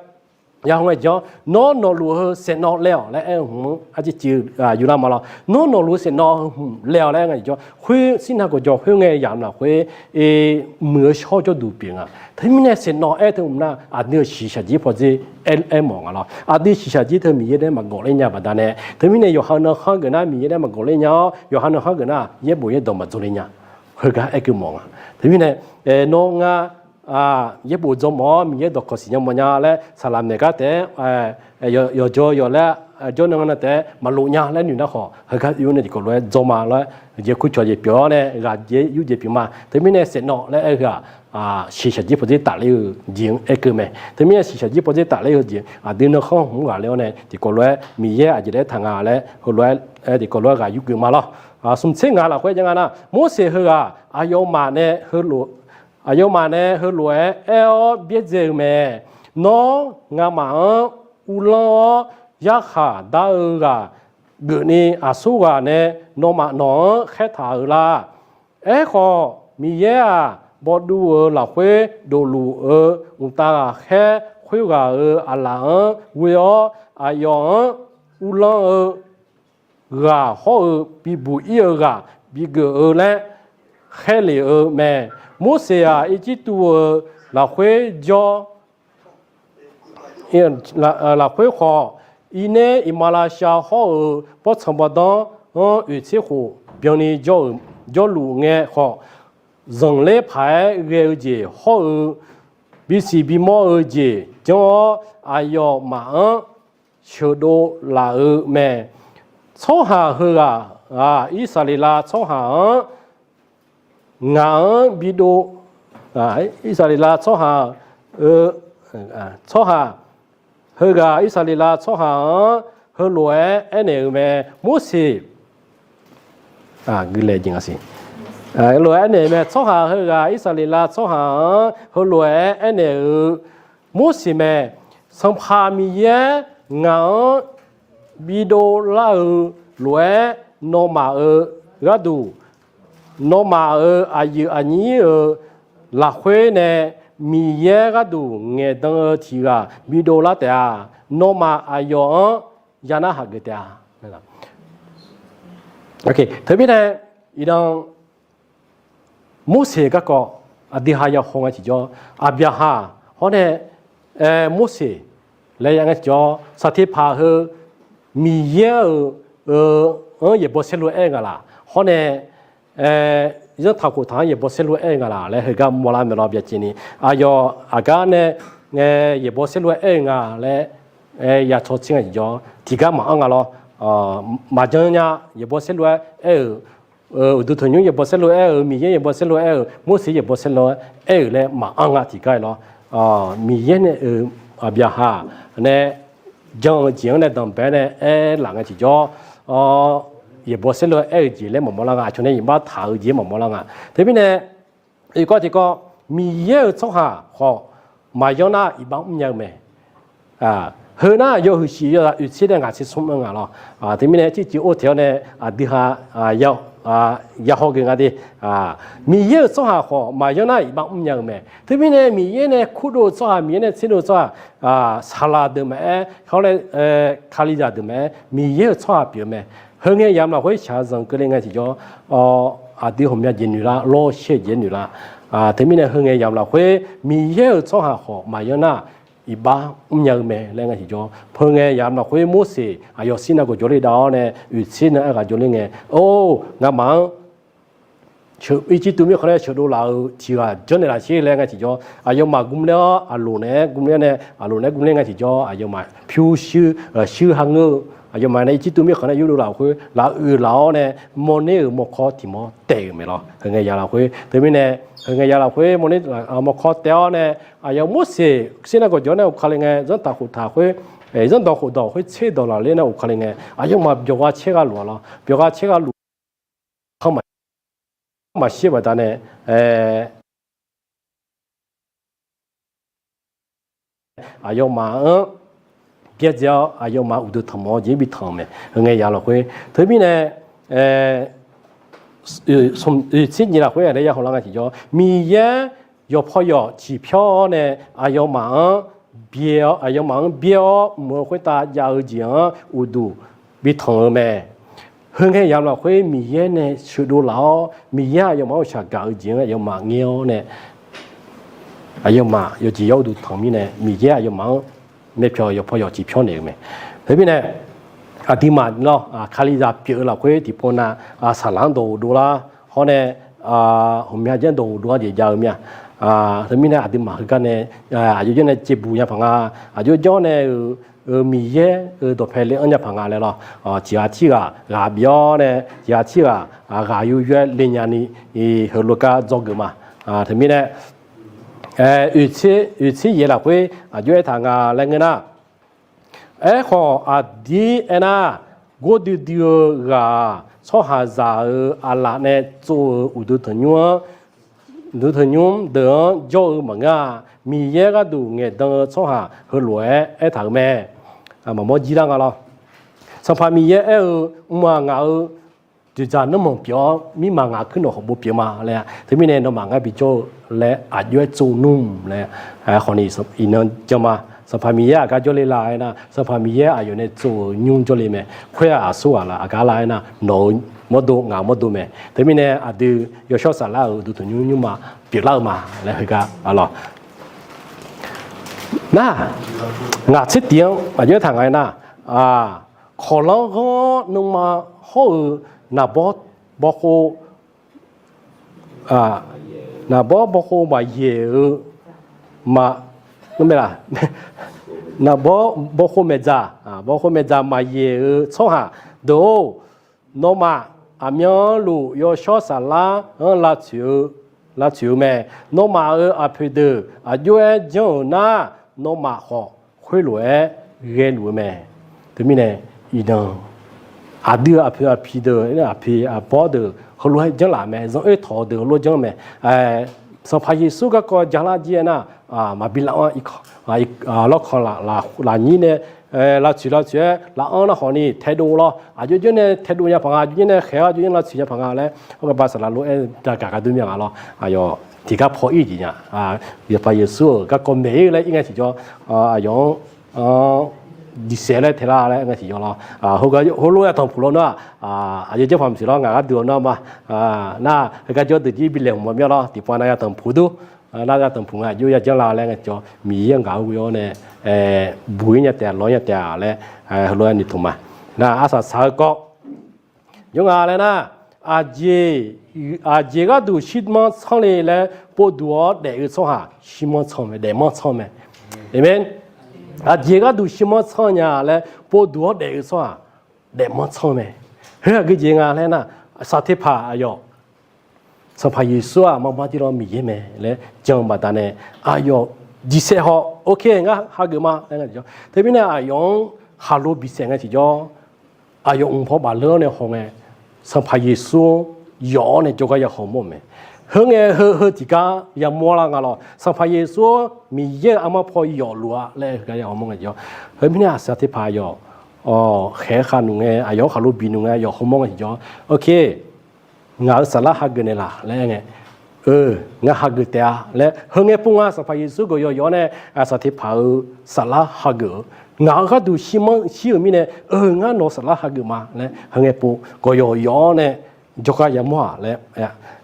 ya haw ngae jeq-awr, nawr nawqluf heu saeqnawv laev-awq laer aer-eu hmq-anr arciv civ yuflar ma lawr. Nawr nawqluf saeqnawv heu hmq laev-awq laer aer ngae jeq-awr, khoer sirnav gawqjawq khoerngae yamq lafkhoer muiq-eu shawr jawrduq pyeuf nga. Teumirnae saeqnawv aer teu hmq nar, aqdui-euq shiqshaq jir pawdzer aer mawf nga lawr. Aqdui shiqshaq jir teu Miqyaer nae maqgawf ler nya baqdanae, teumirnae yawqha-eu nan khanr geuf nar Miqyaer nae maqgawf ler nya-awr, yawqha nan khanr geuf nar yaerbof yaerdawq maqdzawr ler nya. Heugar aer keuv mawf nga. Teumirnae, nawr ngar yaerbof dzawr mawf-awr Miqyaer dawqkawq siqnya mawf nya laer saqlaq maeq gar taef-aer, yawqjawr yawq laer jawr nan nan taef-aer maqlof nya laer noeq nar khawf, heugar oe-awr nae tiqkawv lof-aer dzawr ma laer, jeq kur cawq jeq pyeuf-awr nae ghaq jeq yur jeq pyeuf ma. Teumirnae saeqnawv laer aer-eu heu-aq, shiqshaq jir pawdzer tafler-eu jeq-anr aer keuv mae. Teumirnae shiqshaq jir pawdzer tafler-eu jeq aqdui nan khanr hmq ghaq le-awr nae tiqkawv lof-aer Miqyaer aqjeq laer taq nga laer heulof-aer tiqkawv lof-aer ghaq yur geuf ma lawr. Smq tser ngaq lafkhoer jav nga nar, Morseq heughaq aqyawfmaf nae heulof aqyawfmaf nae heulof-aer aer-awr byaerdzae-eu mae. Nawr ngamaf-anr uvlanr-awr yarkhaq dar-eu ghaq geufni aqsurghaq nae nawmaf nawq-anr khaertaq-euq la. Aerkhawf, Miqyaer-aq, bawduv-euq lafkhoer dofluf-eu mqtav ghaqkhaer khoerghaq-euq aqlaf-anr ghoe-awr aqyawf-anr uvlanr-eu ghaq hawr-eu bibuq ir-eu ghaq bigeuf-eu laer khaerlef-eu mae. Morseq-aq, Irjirtuv-euq lafkhoer jawr lafkhoer khawf, Irnaer iqmalavshav hawr-eu bawrtsanq bawrdanr-anr oeq tser khof byanni jawrluf ngae khawf, zanqler paq-aer ghae-eu jeq hawr-eu bisiq bimawr-eu jeq janr-awr, aqyawfmaf-anr sheuqdov laf-eu mae. Tsawrhaq heughaq-aq, Irsaqleqlav tsawrhaq-anr ngaq-anr bidov, Irsaqleqlav tsawrhaq-eu, tsawrhaq heughaq Irsaqleqlav tsawrhaq-anr heulof-aer aernaeq-eu mae. Morseq Guiqlaeq jeq nga siq. Heulof-aer aernaeq-eu mae. Tsawrhaq heughaq Irsaqleqlav tsawrhaq-anr heulof-aer aernaeq-eu, Morseq mae. Sanqpaq Miqyaer ngaq-anr bidov lar-eu lof-aer, nawmaf-euq gharduq, nawmaf-euq aqyuif aqnyir-euq lafkhoer nae Miqyaer gharduq ngaeqdan-eu tiq ghaq bidov lar taef-a. Nawmaf aqyawf-anr ya narhaq geuf taef-a. Teumirnae, iqnan Morseq garkawv aqdui ha ya haw nga tiqjawr, Aqbyaqhaq hawr nae Morseq laer ya nga tiqjawr, saqteqpaq heu Miqyaer-euq anr yaeqbawq saerlu-aer aer-eu nga laq, hawr nae zanrtaq khoftaq-anr yaeqbawq saerlu-aer aer-eu nga laq laer heugar mawrlar mae lawr. Byacaevni aqyawf aqgar nae yaeqbawq saerlu-aer aer-eu nga laer ya caw tser nga tiqjawr, tiqgar maqanr nga lawr. Maqjan nya, yaeqbawq saerlu-aer aer-euq, uqduq tanqnymr yaeqbawq saerlu-aer aer-euq, Miqyaer yaeqbawq saerlu-aer aer-euq, Morseq yaeqbawq saerlu-aer aer-euq laer maqanr nga tiqgar-aer lawr. Miqyaer nae-euq Aqbyaqhaq nae jan-eu jeq-anr nae danqbae-aer nae aerlaf nga tiqjawr, yaeqbawq saerlu-aer aer-eu jeq laer maqmawr lar nga. Aqcawq nae iqbax taq-eu jeq-aer maqmawr lar nga. Teumirnae, iqkawv tiqkawv Miqyaer-euq tsawrhaq khawf maqyanr nar iqbax mrnya-eu mae. Heu nar yawhuiq shif yawzaq oeqtser nae ngaq tser smr-anr nga lawr. Teumirnae circiv or taeq-awr nae aqdui ha yahaw geuf nga de. Miqyaer-euq tsawrhaq khawf maqyanr nar iqbax mrnya-eu mae. Teumirnae Miqyaer nae kurdov-eu tsawrhaq, Miqyaer nae tserdov-eu tsawrhaq, saqlaq deuq maqaer, hawr nae Kalizaq deuq maqaer, Miqyaer-euq tsawrhaq pyeuf-eu mae. Heu ngae yamq lafkhoer shaqzanq keuvle ngae tiqjawr, aqdui ghawqmya jeq noeq lar, lawr shaer jeq noeq lar. Teumirnae heu ngae yamq lafkhoer Miqyaer-euq tsawrhaq khawf maqyanr nar iqbax mrnya-eu mae laer ngae tiqjawr. Heu ngae yamq lafkhoer Morseq aqyawf Sirnav gawqjawq ler dav-awr nae oeqtser nae aerghaq jawrler ngae, or, ngamaf-anr Irjirtuv mirkhanq nae sheuqdov laf-euq tiq ghaq janrnaeq laf sher laer ngae tiqjawr, aqyawfmaf gmler-awr aqloq naeq-aer gmler nae, aqloq naeq-aer gmler ngae tiqjawr, aqyawfmaf pyurshuir, shuir ha ngeur-eu, aqyawfmaf nae Irjirtuv mirkhanq nae yurdov laf-euq khoer laf-euq oeq laf-awr nae, mawrner-euq mawrkawr tiq mawr taef-euq mae lawr. Heu ngae yamq lafkhoer teumirnae, heu ngae yamq lafkhoer mawrner mawrkawr taef-awr nae, aqyawf Morseq Sirnav gawqjawq nae ghofkale ngae, zanrtaq khoftaq khoer, zanrdawq khofdawq khoer tserdawq lafler nae ghofkale ngae, aqyawfmaf byawqgha caer gha luf-a lawr. Byawqgha caer gha luf-eu khanr maqshir baqdanae, aqyawfmaf-anr byaerdzae-awr aqyawfmaf uqduq tanqmawf-awr jeq-anr bi tanq-euq mae. Heu ngae yamq lafkhoer teumirnae, oeqtser nyiq lafkhoer aqdui ya hawlar ngae tiqjawr, Miqyaer yawqpaw yawq ciqpyawr-awr nae aqyawfmaf-anr byae-awr, aqyawfmaf-anr byaer-awr mq-eu khoertav jav-eu jeq-anr uqduq bi tanq-eu mae. Heu ngae yamq lafkhoer Miqyaer nae sheuqdov laf-awr, Miqyaer aqyawfmaf-anr ghawqshaq gaq-eu jeq-anr aqyawfmaf ngaer-awr nae, aqyawfmaf yawqjeq yawr uqduq tanq mirnae Miqyaer aqyawfmaf-anr myavpyawq yawqpaw yawq ciqpyawr naeq-euq mae. Teumirnae aqduimaf lawr, Kalizaq pyeuf-eu lafkhoer tiqpov nav saqlaq-anr dawq uqdov lar, hawr nae ghawqmya janr dawq uqdov-anr jeq jav-eu mir-a. Teumirnae aqduimaf heugar nae aqjox janr nae ceqbuq nya paq nga. Aqjox janr nae-euq Miqyaer-euq dawqpae le-anr nya paq nga laer lawr. Tiq ghaq tirghaq ghaq bif-awr nae tiq ghaq tirghaq ghaq yur yur-aer le nyani heulof gar dzawgeuf ma. Teumirnae oeqtser yaeq lafkhoer aqjox aertaq nga laer ngeur nar, aerkhawf aqdir aernar, gordui dui-eu ghaq-aq, tsawrhaqzaq-euq aqlaf nae tsov-euq uqduq tanqnymr-anr, uqduq tanqnymr deuq-anr jawr-eu maqngeur-a. Miqyaer gharduq ngaeqdan-eu tsawrhaq heulof-aer aertaq-euq mae. Maqmawr jir lar nga lawr. Sanqpaq Miqyaer aer-eu, mr-aq ngaq-euq dzoeqdzaq nanrmanq pyeuf-awr mirmaf ngaq kuirnawq khawf bov pyeuf ma laer-a. Teumirnae nawmaf ngar bijawr-eu laer aqjox-aer tsov nmr laer khawf ni iqnan jan ma. Sanqpaq Miqyaer aqgar jawrle la aernar, Sanqpaq Miqyaer aqyawf nae tsov-euq nymr jawrle mae. Khoer-aq aqsur ghaq la aqgar la aernar, nawq-euq mawrdo ngaq-euq mawrdo mae. Teumirnae aqdui yawshawr saflar-euq uqduq tanqnymr nymrma pyeuflar-eu ma laer heugar lawr. Nar, ngaq tser tiq-anr aqjox aertaq nga aernar, kawqlanr ghanr nuima hawr-eu naqbawr bawkhov, naqbawr bawkhov maqyaeq-eu ma, naqbawr bawkhov maeqdzaq, bawkhov maeqdzaq maqyaeq-eu tsawrhaq deuq-or, nawmaf aqmyanluf yawshawr saflar-anr lavtsoeq-eu, lavtsoeq-eu mae. Nawmaf-euq aqpoeq deuq aqjox-aer janr-euq nar, nawmaf khawf khoerlof-aer ghaeluf-eu mae. Teumirnae iqnan aqdui aqpoeq aqpiq deuq, aqpiq aqbawr deuq heulof-aer janrlaf mae. Zanqoer tawq-eu deuq heulof janr mae. Sanqpaq Yeqsur garkawv jalar jir aernar, maqbi laf-anr lawrkanq lafnyir nae lavtsoeq lavtsoeq-aer laf-anr nar khawf ni taedov lawr. Aqjox janr nae taedov nya paq nga, aqjox janr nae khaeq-awr aqjox janr lavtsoeq nya paq nga laer, heugar ba saqlaq lof-aer daqgaq gar dur mya nga lawr. Aqyawf tiqgar paw ir jeq nya. Sanqpaq Yeqsur-euq garkawv maeq-ir laer ir ngae tiqjawr, aqyawf-anr diqsaef laer taelar laer ngae tiqjawr lawr. Heulof-aer yatanq puq lawr nar, aqjox janr paq maqsiq lawr, ngaq gharduq-awr nar ma. Nar heugar jawr deuq jir bi laeqhmq mawf mya lawr, tiqpav nav yatanq puq dur. Nar yatanq puq nga aqjox ya janr la laer ngae tiqjawr, Miqyaer ngaq-anr ghoe-awr nae buq-ir nya taef-a, lawq-ir nya taef-a laer heulof-aer noeqtmq ma. Nar arsaq saq-eu kawv jawr nga laer nar, aqjeq gharduq shirmanr tsanr le laer povduq-awr daef-eu tsawrhaq shirmanr tsanr mae, daefmanr tsanr mae. Aqmeq. Aqjeq gharduq shirmanr tsanr nya laer povduq-awr daef-eu tsawrhaq daefmanr tsanr mae. Heu aqgeu jeq nga laer nar, saqteqpaq aqyawf Sanqpaq Yeqsur-aq marmar tirlawr Miqyaer mae laer jan-eu baqdanae, aqyawf diqsaef haw, ok ngar hageuf ma laer ngae tiqjawr. Teumirnae aqyawf-anr khaqlo bisaef ngae tiqjawr, aqyawf mq paw bafleur-awr nae haw ngae, Sanqpaq Yeqsur-anr yawf-awr nae jawrgar ya haw mawr-euq mae. Heu ngae heu heu tiqgar yamawr lar nga lawr. Sanqpaq Yeqsur-or, Miqyaer-euq armar paw yawfluf-a laer heugar ya hawmawr ngae tiqjawr. Heumirnae aqsaq teqpaq yawq, khaeq-eu khaq nmq ngae, aqyawf-anr khaqlo bif nmq ngae yawf hawmawr ngae tiqjawr. Oke, ngaq-euq saflar hageuf naeqlaf laer aer ngae, ngar hageuf taef-a laer heu ngae pov nga. Sanqpaq Yeqsur gawqyawq yawf-awr nae aqsaq teqpaq-euq saflar hageuf-eu, ngaq-euq gharduq shirmanr shir-euq mirnae, eu, ngar nawq-euq saflar hageuf ma laer heu ngae pov gawqyawq yawf-awr nae jawrgar yamawr-aq laer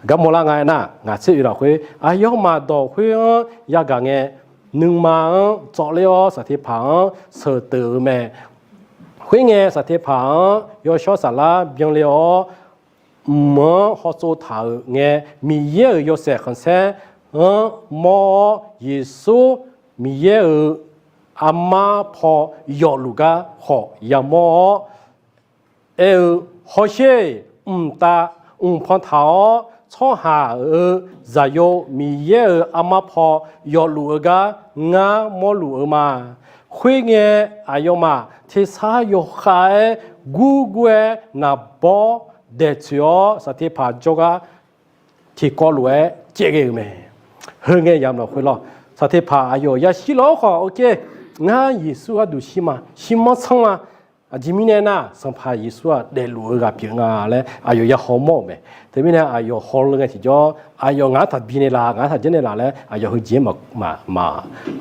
garmawr lar nga aernar, ngaq tser oeq lafkhoer aqyawfmaf dawq khoer-anr yagaq ngae, nuima-anr tsawvler-awr saqteqpaq-anr sheuqteuq-eu mae. Khoerngae saqteqpaq-anr yawshawr saflar byanle-awr, mq-anr hawtsov taq-euq ngae, Miqyaer-euq yawshaef khanqsaer-anr mawr-awr, Yeqsur Miqyaer-euq armar paw yawfluf gar khawf yamawr-awr, aer-eu, Hawsher, mqtav mqpan taq-awr, tsawrhaq-euq Zaqyo Miqyaer-euq armar paw yawfluf-eu gar ngar mawrluf-eu ma. Khoerngae, aqyawfmaf tersar yawkhav-aer gurgur-aer naqbawr daeqtsoeq-awr, saqteqpaq jawrgar tiqkawv lof-aer caev ghae-euq mae. Heu ngae yamq lafkhoer lawr, saqteqpaq aqyawf yashir lawr khawf, oke, ngar Yeqsur gharduq shir ma, shirmanr tsanr ma. Aqjeq mirnae aernar, Sanqpaq Yeqsur-aq daefluf-eu ghaq pyeuf nga laer aqyawf ya hawmawr-euq mae. Teumirnae aqyawf hawle ngae tiqjawr, aqyawf ngaq-anr taqbi naeqlaf, ngaq-anr taqjanr naeqlaf laer aqyawf heujir-aer maq, maq,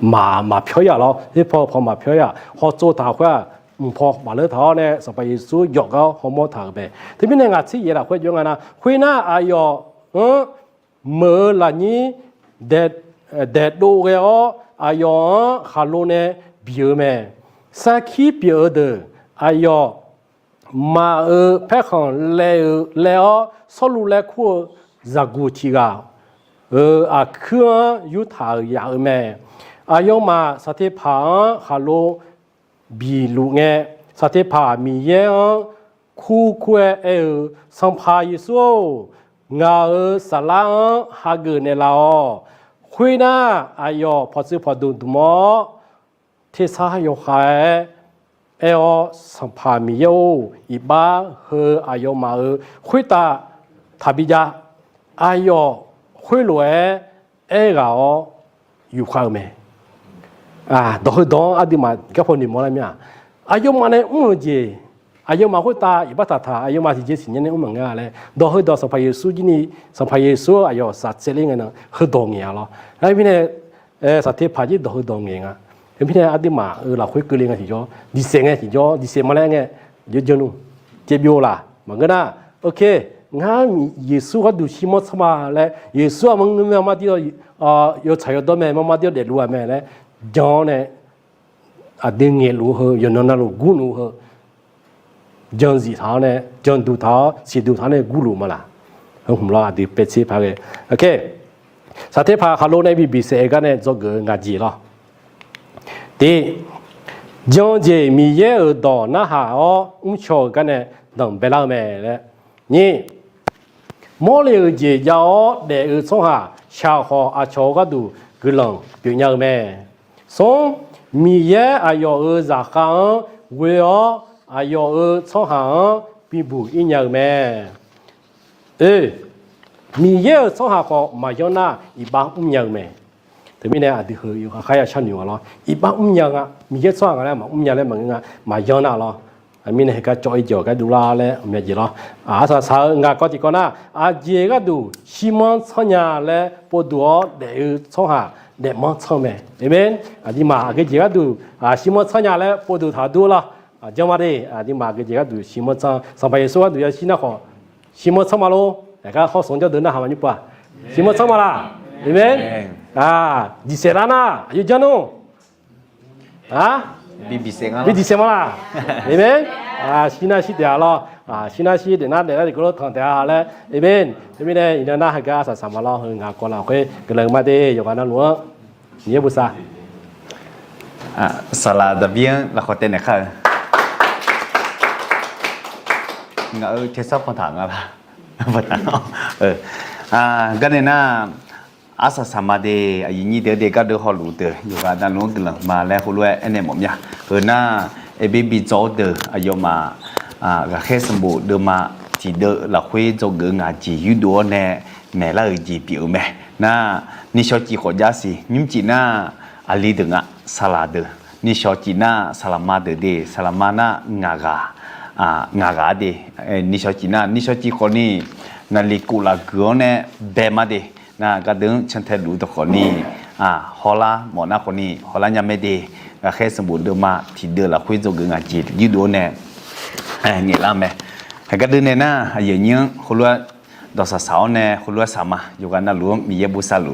maq, maq pyawr ya lawr, her paw paw maq pyawr ya. Hawtsov taq khoer-aq, mq paw bafler taq-awr nae Sanqpaq Yeqsur yawf gar hawmawr taq-euq mae. Teumirnae ngaq tser yaef lafkhoer jawr nga nar, khoernar aqyawf-anr meuq-eu lafnyir daeqdov ghae-awr, aqyawf-anr khaqlo nae biq-eu mae. Sarkir pyeuf-eu deuq, aqyawf maf-euq paerkhanq laev-eu laev-awr, Sawrluv laer kur-eu zaqguq tiq ghaq-euq aqkuir-anr yurtaq-euq yaf-eu mae. Aqyawfmaf saqteqpaq-anr khaqlo biq luf ngae, saqteqpaq Miqyaer-anr kur kur-aer aer-eu, Sanqpaq Yeqsur-or, ngaq-euq saflar-anr hageuf naeqlaf-awq. Khoernar, aqyawf pawqtsuif pawqdmq dmq-awr, tersar yawkhav-aer aer-awr, Sanqpaq Miqyaer-or, iqbax heu aqyawfmaf-euq khoertav taqbi jav. Aqyawf khoerlof-aer aerghaq-awr yufkhav-eu mae. Dawq heudawq-anr aqduimaf garpaw noeqmawr lar mir-aq, aqyawfmaf nae mr-euq jeq, aqyawfmaf khoertav iqbax taqtaq, aqyawfmaf tiqjeq siqnya nae mr maqngeur-a laer, dawq heudawq Sanqpaq Yeqsur jir ni, Sanqpaq Yeqsur aqyawf shaqtsaev ler ngae nan heudawq ngaeq-a lawr. Aermirnae, saqteqpaq jir dawq heudawq ngaeq nga. Aermirnae aqduimaf-euq lafkhoer keuvle ngae tiqjawr, diqsaef ngae tiqjawr, diqsaef ma laer ngae, janr nmr, caevbyov laf maqngeur nar, oke, ngar Yeqsur gharduq shirmanr tsanr ma laer, Yeqsur-aq maqngeur mae, mardir yawtsaq yawdawr mae, mardir daefluf-aq mae laer jan-awr nae, aqdui ngaeqluf-eu heu, yawqnan navluf gurluf-eu heu, jan zif taq-awr nae, jan duq taq-awr siqduq taq-awr nae gurluf ma laq? Heu hmq lawr, aqdui paev tser paq ghae. Oke, saqteqpaq khaqlo nae bibiq saef-eu gar nae dzawgeuf-eu ngaq jeq lawr. Tiq, jan jeq Miqyaer-euq dawq narhaq-awr mrcaw-euq gar nae danqbae lar-eu mae laer. Nyiq, mawrle-euq jeq jav-awr daef-eu tsawrhaq shaqkhawf aqcawq-eu gharduq guiqlanq pyeufnya-eu mae. Smr, Miqyaer aqyawf-euq zaqkhav-anr ghoe-awr aqyawf-euq tsawrhaq-anr bibuq ir nya-eu mae. Oe, Miqyaer-euq tsawrhaq khawf maqyanr nar iqbax mrnya-eu mae. Teumirnae aqdui heu yawkhav kharya sharnoeq-a lawr, iqbax mrnya nga, Miqyaer tsawrhaq nga laer maqmr nya laer maqngeur nga, maqyanr nar lawr. Aqmirnae heugar cawv-ir jeq-awq gar dovlar laer myav jeq lawr. Arsaq saq-eu ngaq kawv tiqkawv nar, aqjeq gharduq shirmanr tsanr nya laer povduq-awr daef-eu tsawrhaq daefmanr tsanr mae. Aqmeq. Aqduimaf aqgeujeq gharduq shirmanr tsanr nya laer povduq taq dur lawr. Janr ma de, aqduimaf aqgeujeq gharduq shirmanr tsanr, Sanqpaq Yeqsur gharduq yashir nar khawf shirmanr tsanr ma lor. Aqgar hawr sanq jawrdeuv narhaq ma nymr pov-a, shirmanr tsanr ma laq? Aqmeq. Diqsaef lar nar aqyuif janr nmr. Bi diqsaef ma laq? Aqmeq. Shir nar shir taef-a lawr. Shir nar shir, daef nar daef lar, daef keuv lor tanq taef-a laer. Aqmeq. Teumirnae iqnan nar heugar arsaq saq ma lawr, heu ngaq kawv lafkhoer guiqlanq ma de, yawqghaq navluf-anr Miqyaer bosav. Saqlaq daqbir-anr lafkhawf taev naeq kar-eu. Ngaq-euq tersar pantaq nga la? Gar nae nar, arsaq saq ma de, aqyuif nyir deuq-eu de gardeuv hawluf deuq yawqghaq navluf-anr guiqlanq ma laer heulof-aer aernaeq mawf mya. Heu nar, Aerbir bi dzaw-awr deuq aqyawfmaf ghaqkhaer sanqbof deuvma tiqdeuv lafkhoer dzawgeuf-eu ngaq jeq yurdov-awr nae maeqlar-euq jeq pyeuf-eu mae. Nar, nishawr cif khawf jav siq, nymrcif nar, aqli deuq nga, saqlaq deuq, nishawr cif nar saqlaqma deuq de, saqlaqma nar ngaqghaq, ngaqghaq-a de, nishawr cif nar, nishawr cif khawf ni, naqliq kof lafguiq-awr nae bae ma de, nar gardeuv-anr cantae luf-eu dawqkhawf ni, hawlar mawf nar khawf ni hawlar nya mae de, ghaqkhaer sanqbof deuvma tiqdeuv lafkhoer dzawgeuf ngaq jeq yurdov-awr nae, ngaeqlar mae. Gardeuv nae nar, aqyuif aqnyir-anr heulof-aer dawqsaq saq-awr nae heulof-aer saq ma, yawqghaq navluf-anr Miqyaer bosav luf.